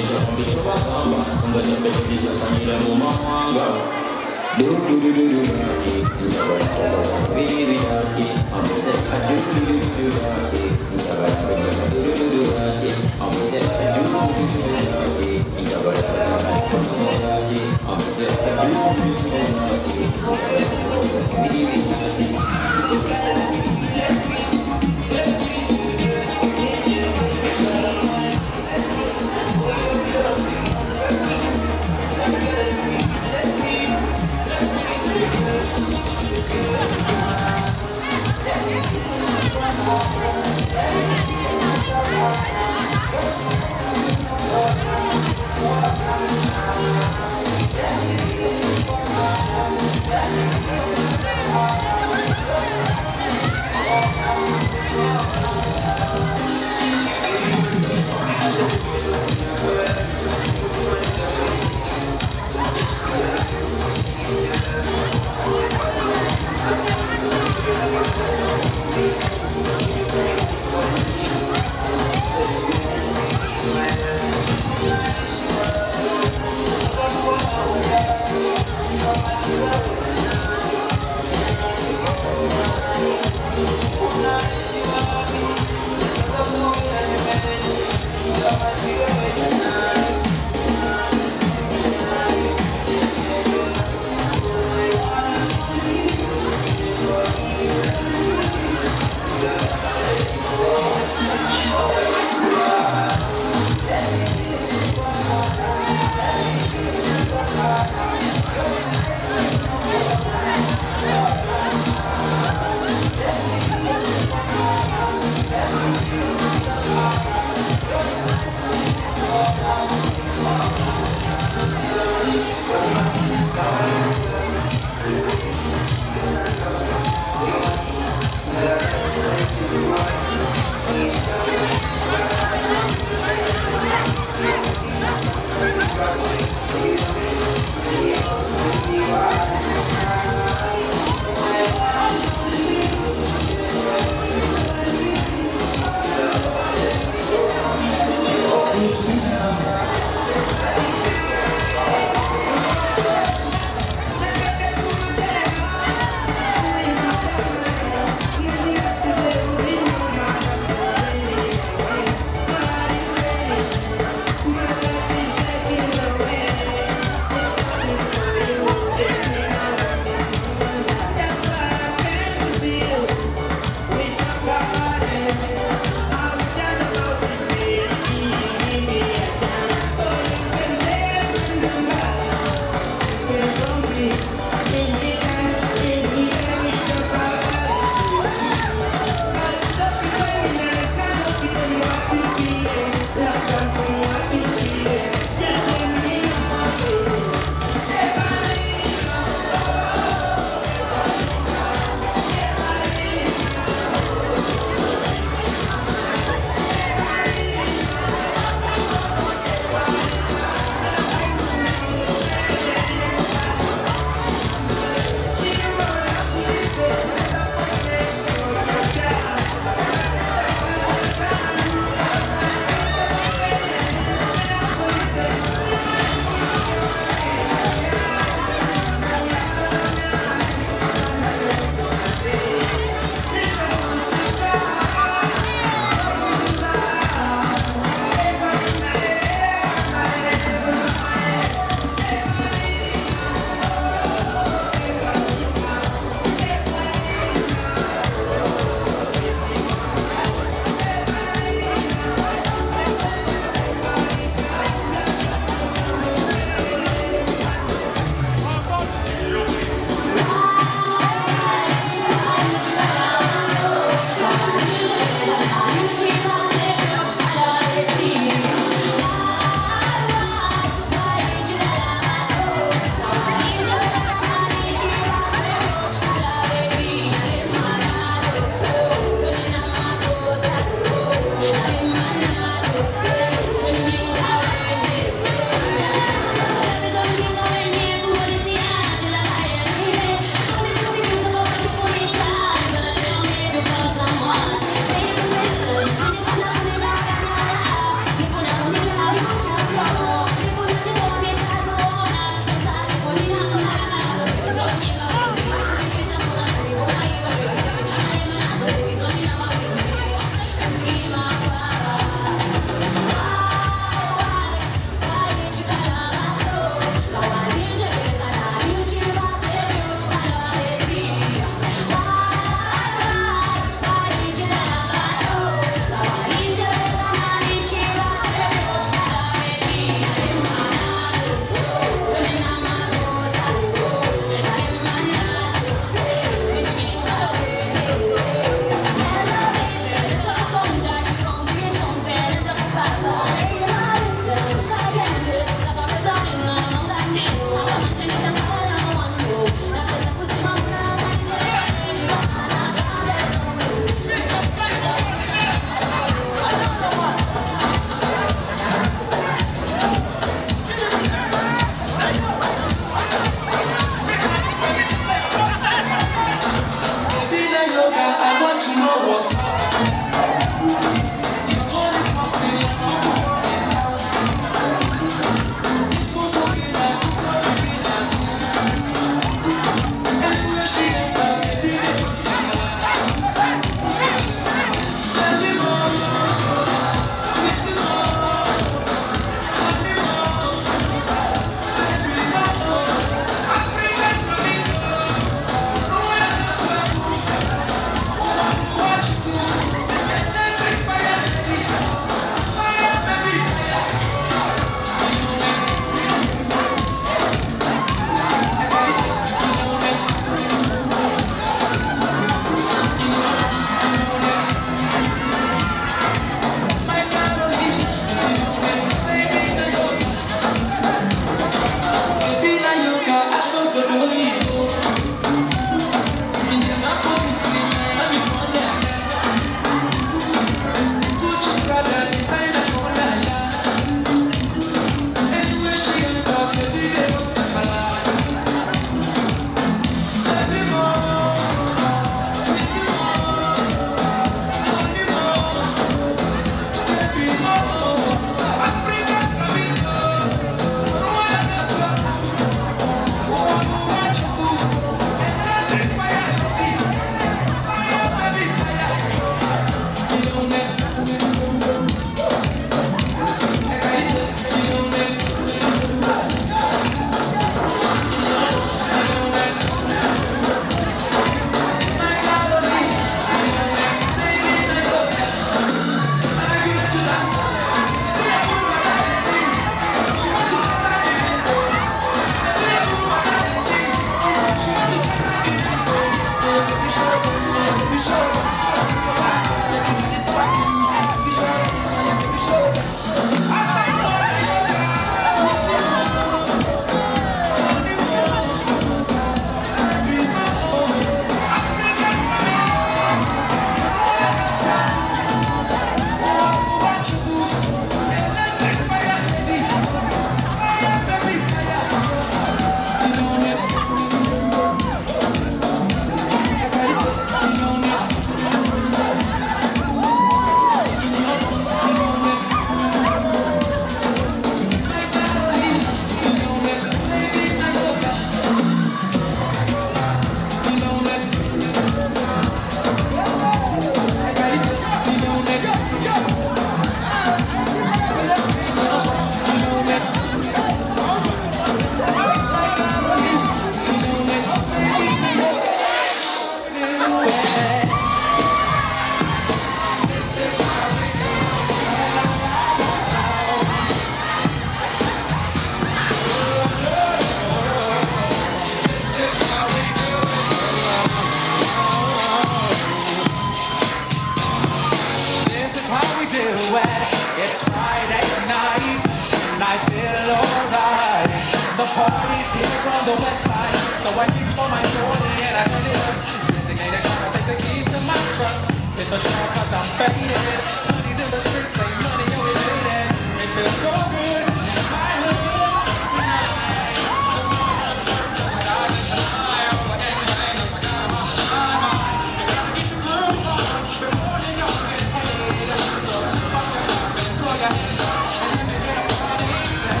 It's Friday night and I feel alright. The party's here on the west side, so I reach for my shorty and I turn it up. Designated driver, take the keys to my truck. Hit the shop 'cause I'm faded. Honey's in the streets, say money, yeah, we made it. It feels so good in my hood tonight. The summertime skirts and the guys in high. All the gangbangers, I got 'em all in my mind. You gotta get your groove on before they go and fade. So tip up your cup and throw your hands up and let me hear the party say,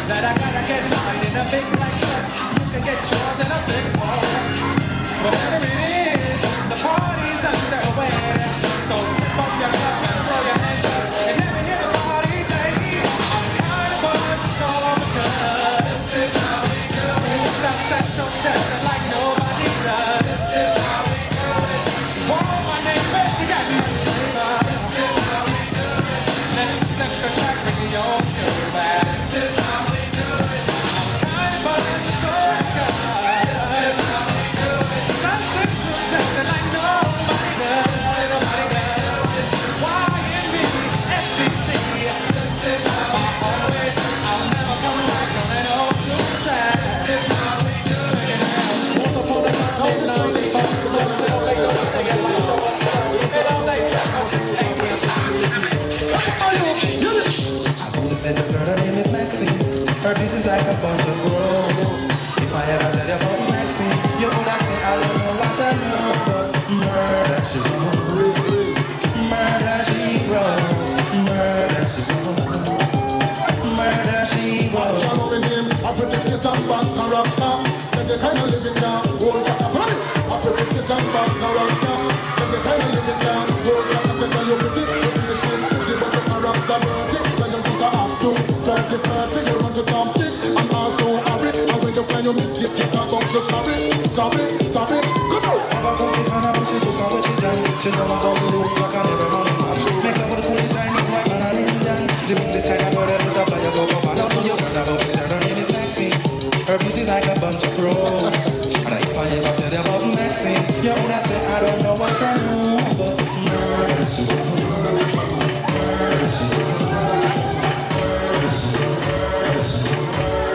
That I gotta get mine in a big black truck. You can get yours in a six four. Whatever it is, the party's underway. So tip up your cup and throw your hands up and let me hear the party say, I'm kinda buzzed, so I'm good. This is how we do it. It's a special test like nobody does. This is how we do it. Whoa, my neighbor, she got me a flavor. Let's flip the track, bring your own skill back. This is how we do it. I'm kinda buzzed, so I'm good. This is how we do it. Something to test like nobody does. Nobody does. Y M B, S C C. This is how I always, I'll never come back on an old new track. This is how we do it. Check it out. Once upon a time, I see this girl, her name is Maxine. Her beauty's like a bunch of roses. If I ever tell you about Maxine, you would say, I don't know what I know, but murder she wrote. Murder she wrote. Murder she wrote. Murder she wrote. Channel the name, a pretty face and bad character. Then the kind of living down, old chaka funny. A pretty face and bad character. Then the kind of living down, old chaka said, "Look at it, look at this, pretty but the character dirty." Then you just a act too dirty, dirty. You want to dump it and also have it. And when you find your mistake, you talk about your sorry, sorry, sorry. Come on. Never go see Hannah, but she look how she done. She don't want to look like I never want to. Make up for the cool time, it's like an Indian. Living this kind of world, it's a fire, go, go, fire. Now, you gotta go, her name is Maxine. Her beauty's like a bunch of roses. And if I ever tell you about Maxine, you would say, I don't know what I know, but murder she wrote. Murder she wrote. Murder she wrote. Murder she wrote.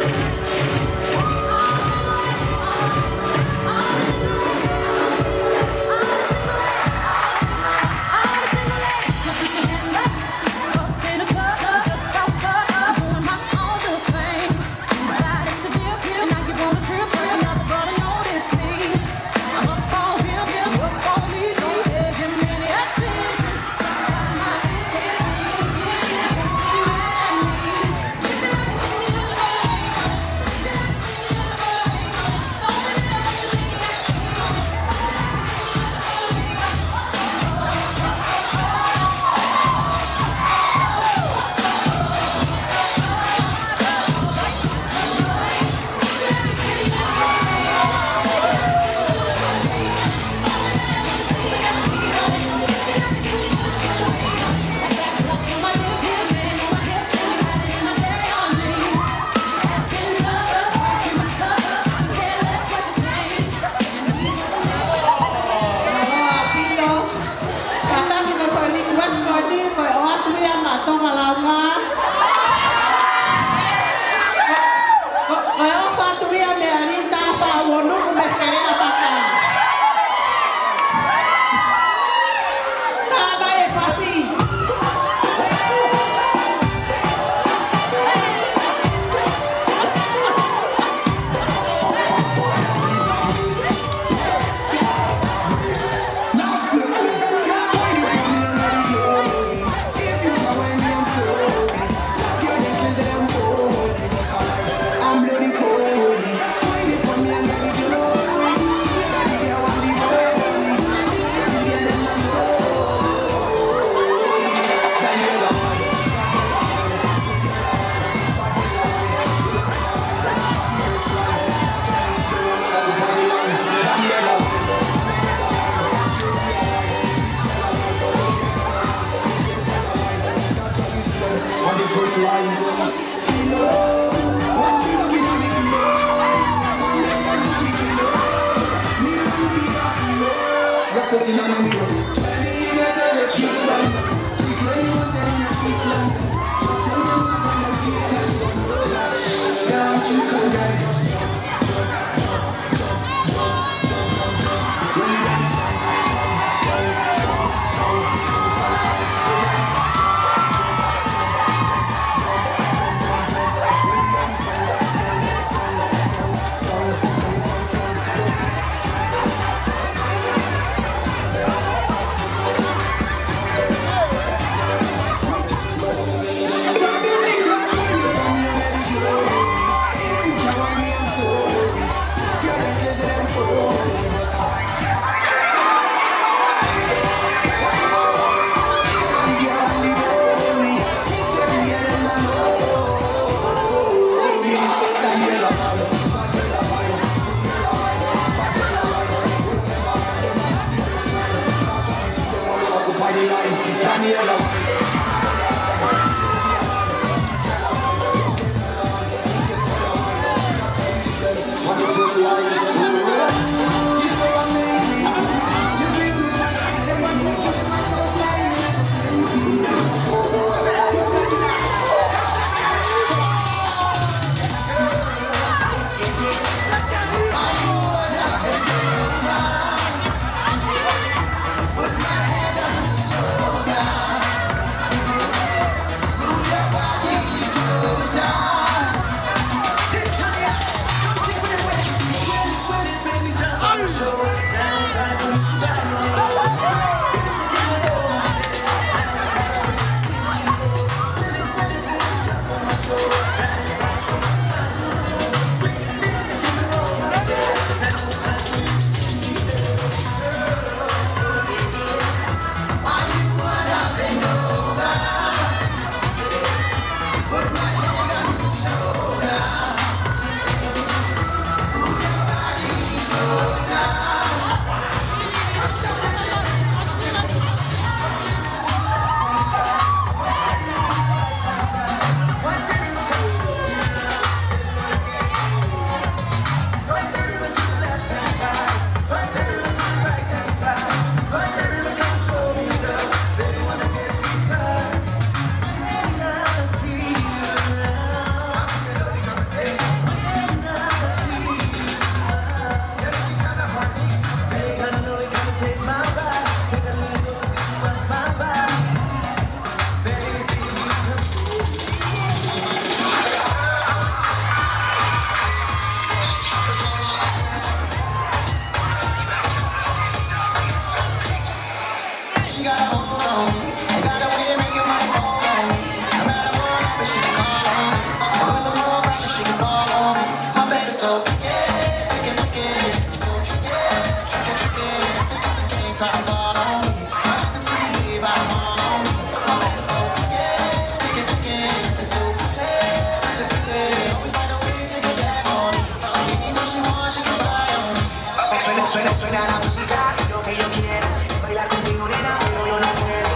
She got a hold on me. I got a way of making money fall on me. No matter what happens, she can call on me. And when the world crashes, she can call on me. My baby's so picky, picky, picky. She's so tricky, tricky, tricky. Think it's a game, try to ball on me. My shit is pretty big, but I'm all on me. My baby's so picky, picky, picky. And so pretty, pretty, pretty. Always find a way to get back on me. Anything she wants, she can buy on me. Suena, suena, suena la música, lo que yo quiero es bailar contigo, nena, pero yo no puedo,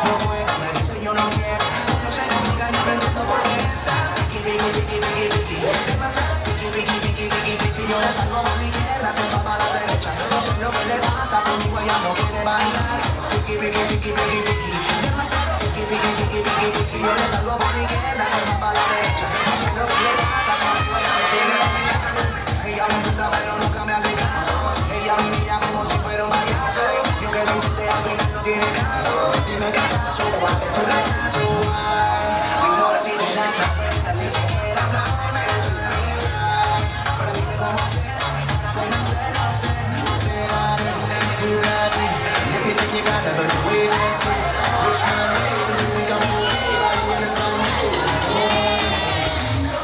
no puedo, me dice yo no quiero. No se complica, yo no entiendo por qué está piqui, piqui, piqui, piqui, piqui. Demasiado piqui, piqui, piqui, piqui, piqui. Si yo le salgo por la izquierda, se va para la derecha. Yo no sé lo que le pasa, conmigo ella no quiere bailar. Piqui, piqui, piqui, piqui, piqui. Demasiado piqui, piqui, piqui, piqui, piqui. Si yo le salgo por la izquierda, se va para la derecha. No sé lo que le pasa, conmigo ella no quiere bailar. Ella me gusta, pero nunca me hace caso. Ella me mira como si fuera un payaso. Yo que lo intenté, al final no tiene caso. Dime qué pasó, cuál es tu rechazo. Ay, ignora si te das la vuelta, si se quiere hablar, me gusta. Pero dime cómo hacer para convencerla a usted. No te haré un daño de gratis. Yo que te llegara, but the way I say, rich man, hey, the way we gon' move it, like when the sun, hey, oh, she's so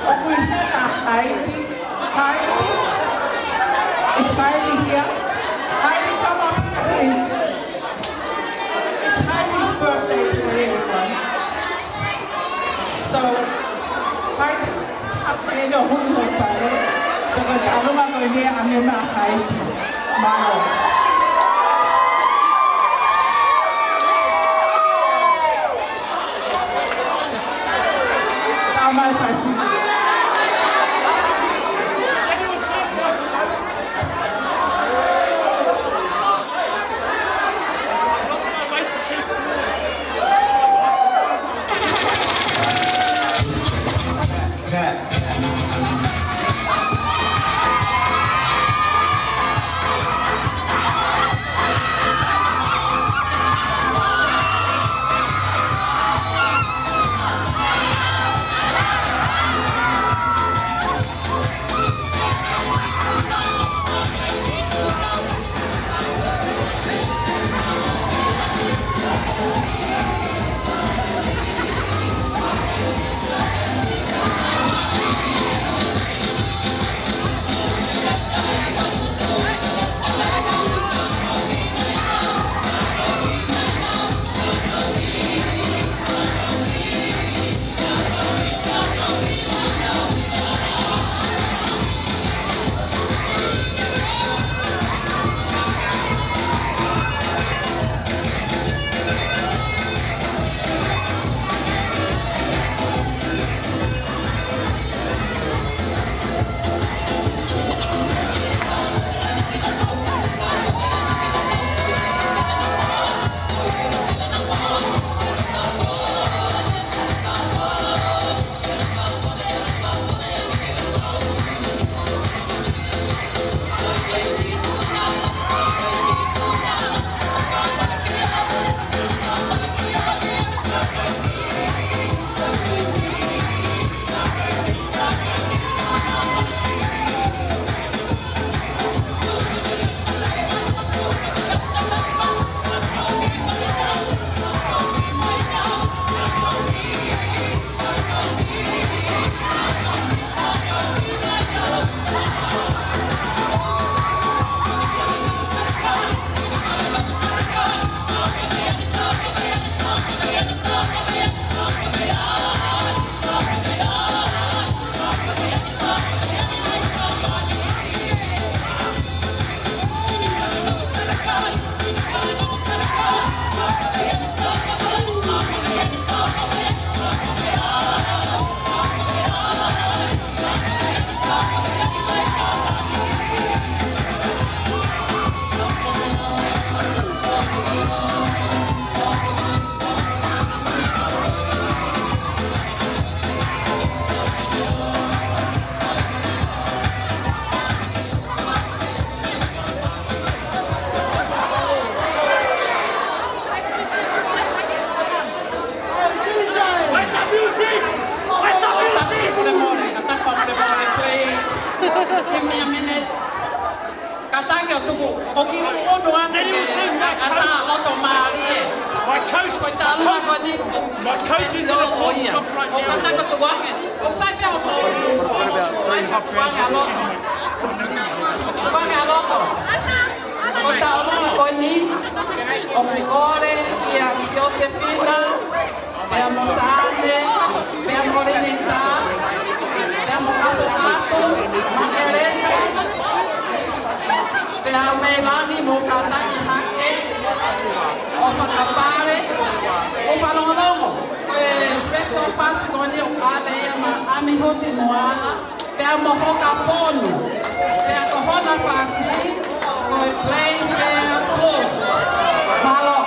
ʻOku ʻi hena Heidi. Heidi? Is Heidi here? Heidi, come up here, please. It's Heidi's birthday today, everyone. So, Heidi, up here, no, who you want, Heidi? Because I don't want to hear Anima Heidi. Mālō. Tamai pasi. Where's the music? Where's the music? Kātaki fakamolemole, kātaki fakamolemole, please. Give me a minute. Kātaki ʻo tuku, ʻoku ou ʻunu atu ke, ke ʻatā loto mālie. My coat, ko e taʻu ko eni, my coat is in a pawn shop right now. ʻO kātaki ʻo tuku ange. ʻOku sai pē hoʻo. Mai, tuku ange ʻa loto. Tuku ange ʻa loto. Ko e taʻu ko eni, ʻoku kole kia Siosefina, pea mo Sane, pea mo Linita, pea mo Kafoʻatu, Makeleta, pea mo Meilangi, mo Katakihake, ʻo fakapale, ʻo fanongonongo. Ko e special fasi ko eni ʻoku ʻave ia maʻa Amihuti Moala, pea ʻa Mohoka Fonu, pea ko hona fasi ko e Playfair Blue. Mālō.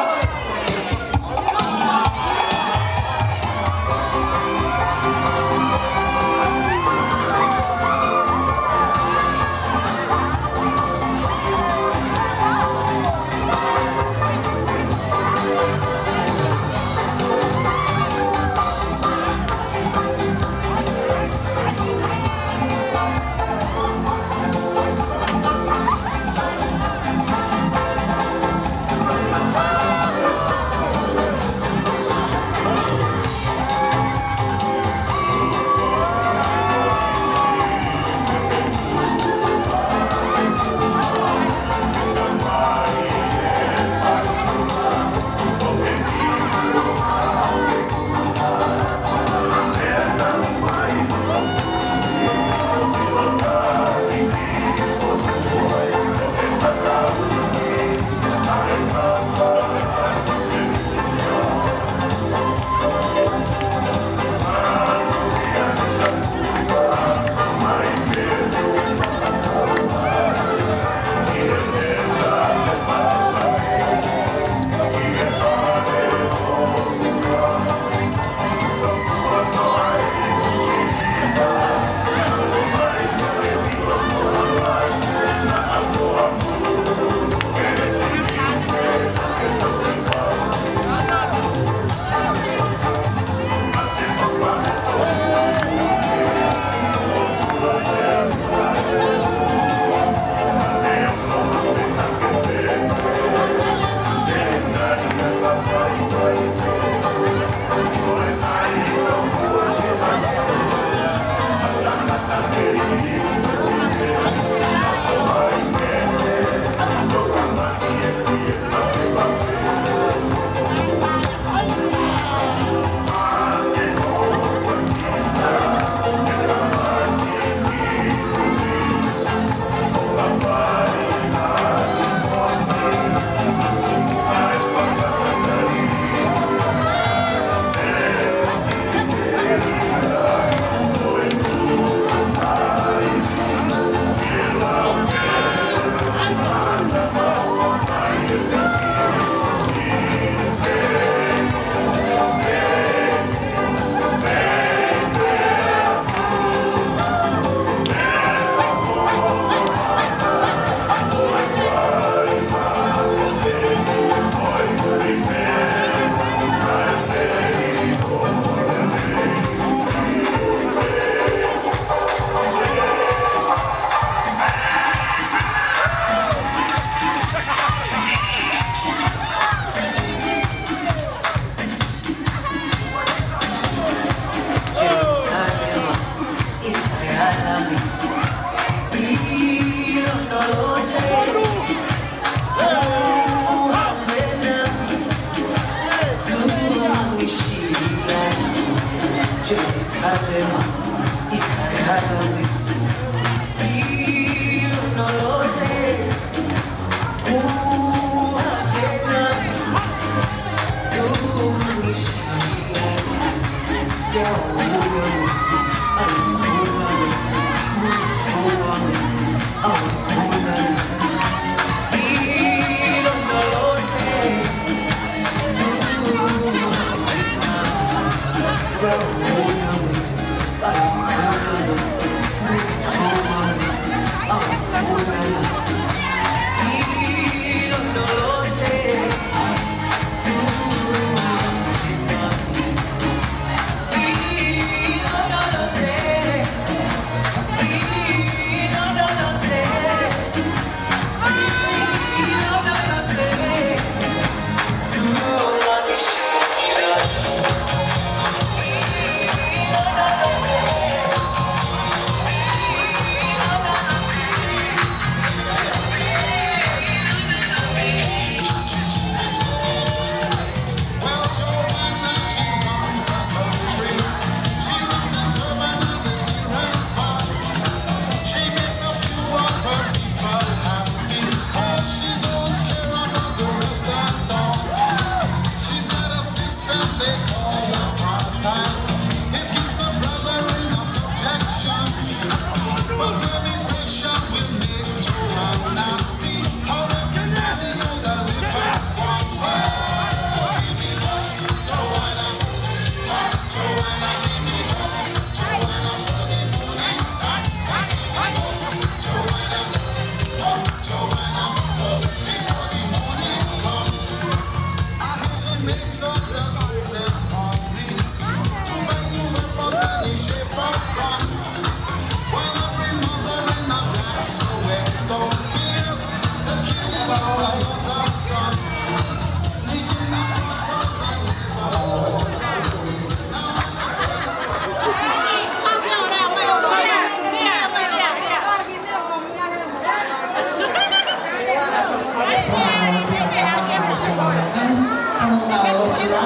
Ia,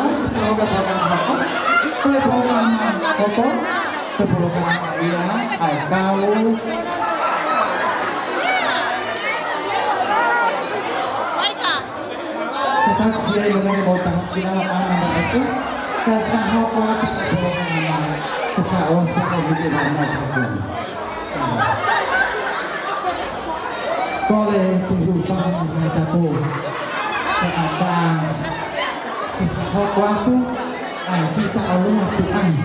ko e polokalama hoko, ko e polokalama ia ʻa e kau. Ke taksi ai lo mene mo taha ki la ana mo atu. Ka ka hoko atu ko e polokalama, ko e fakaʻosi ko e polokalama. Kole ke u fai ha tapu. Ke ata. Ke hoko atu. ʻA e kiʻi taʻolunga pē ʻana.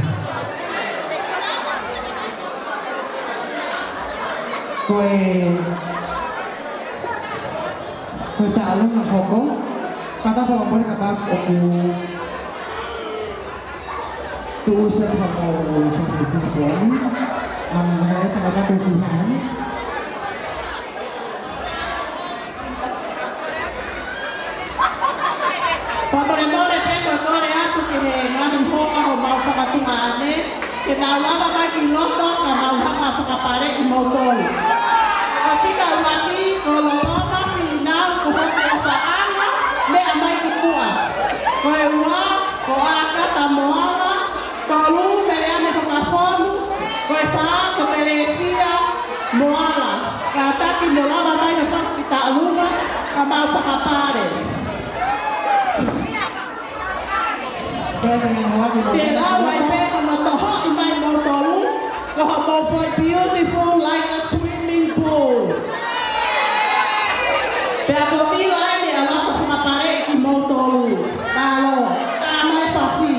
Ko e, ko e taʻolunga hoko. Ka ta fakamolemole kapau ʻoku tuʻusi ha pau fakafetaʻi. Manaia tangata ke fihani. Fakamolemole pē ko e kole atu ki he ngaahi hoa homau fakatuʻa ʻanenai, ke nau lava mai ki loto ka mau hanga fakapaleʻi kimoutolu. Ko e fika ʻuluaki, ko Loloma Fīnau, ko hoku ʻofaʻanga, meʻa mai ki muʻa. Ko e ua, ko ʻAkata Moala, tolu, Meleane Hokafonu, ko e fā, ko Telesia Moala. Kātaki mo lava mai ʻo fai e kiʻi taʻolunga, ka mau fakapale. Ke lau ai pē ko hono tohoʻi mai moutolu, ko hoʻomou foʻi beautiful like a swimming pool. Pea ko ʻIla eni ʻa e lata fakapaleʻi kimoutolu. Mālō, tā mai Fasi.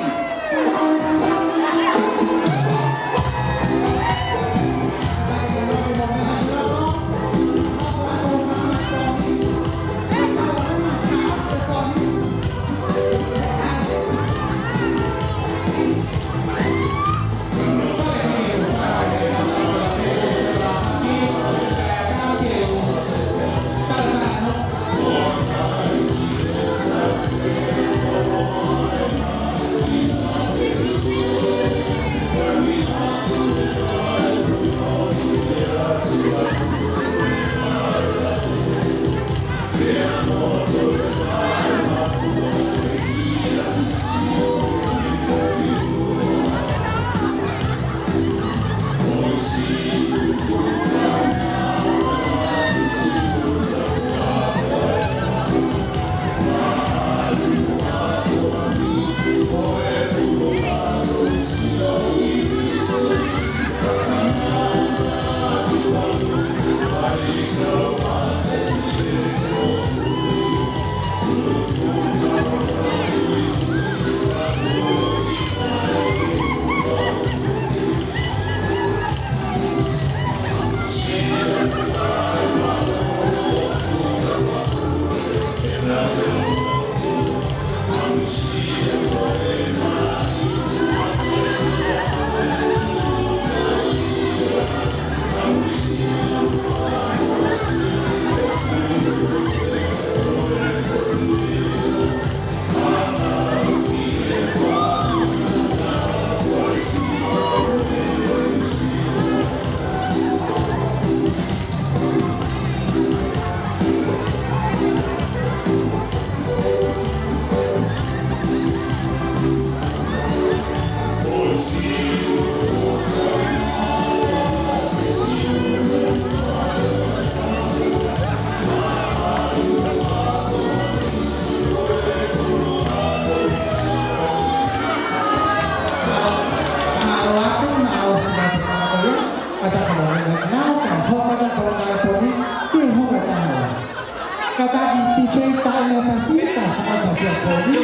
Kātaki D J taʻu me pasita, ʻa pasita poni.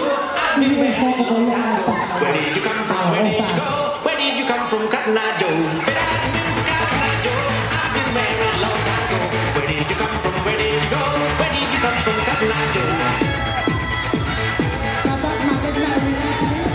Ni me hoko ko ia ata. Where did you come from? Where did you go? Where did you come from, Cotton Eye Joe? Where did you come from? Where did you go? Where did you come from, Cotton Eye Joe? Kātaki ma ke na ui, please.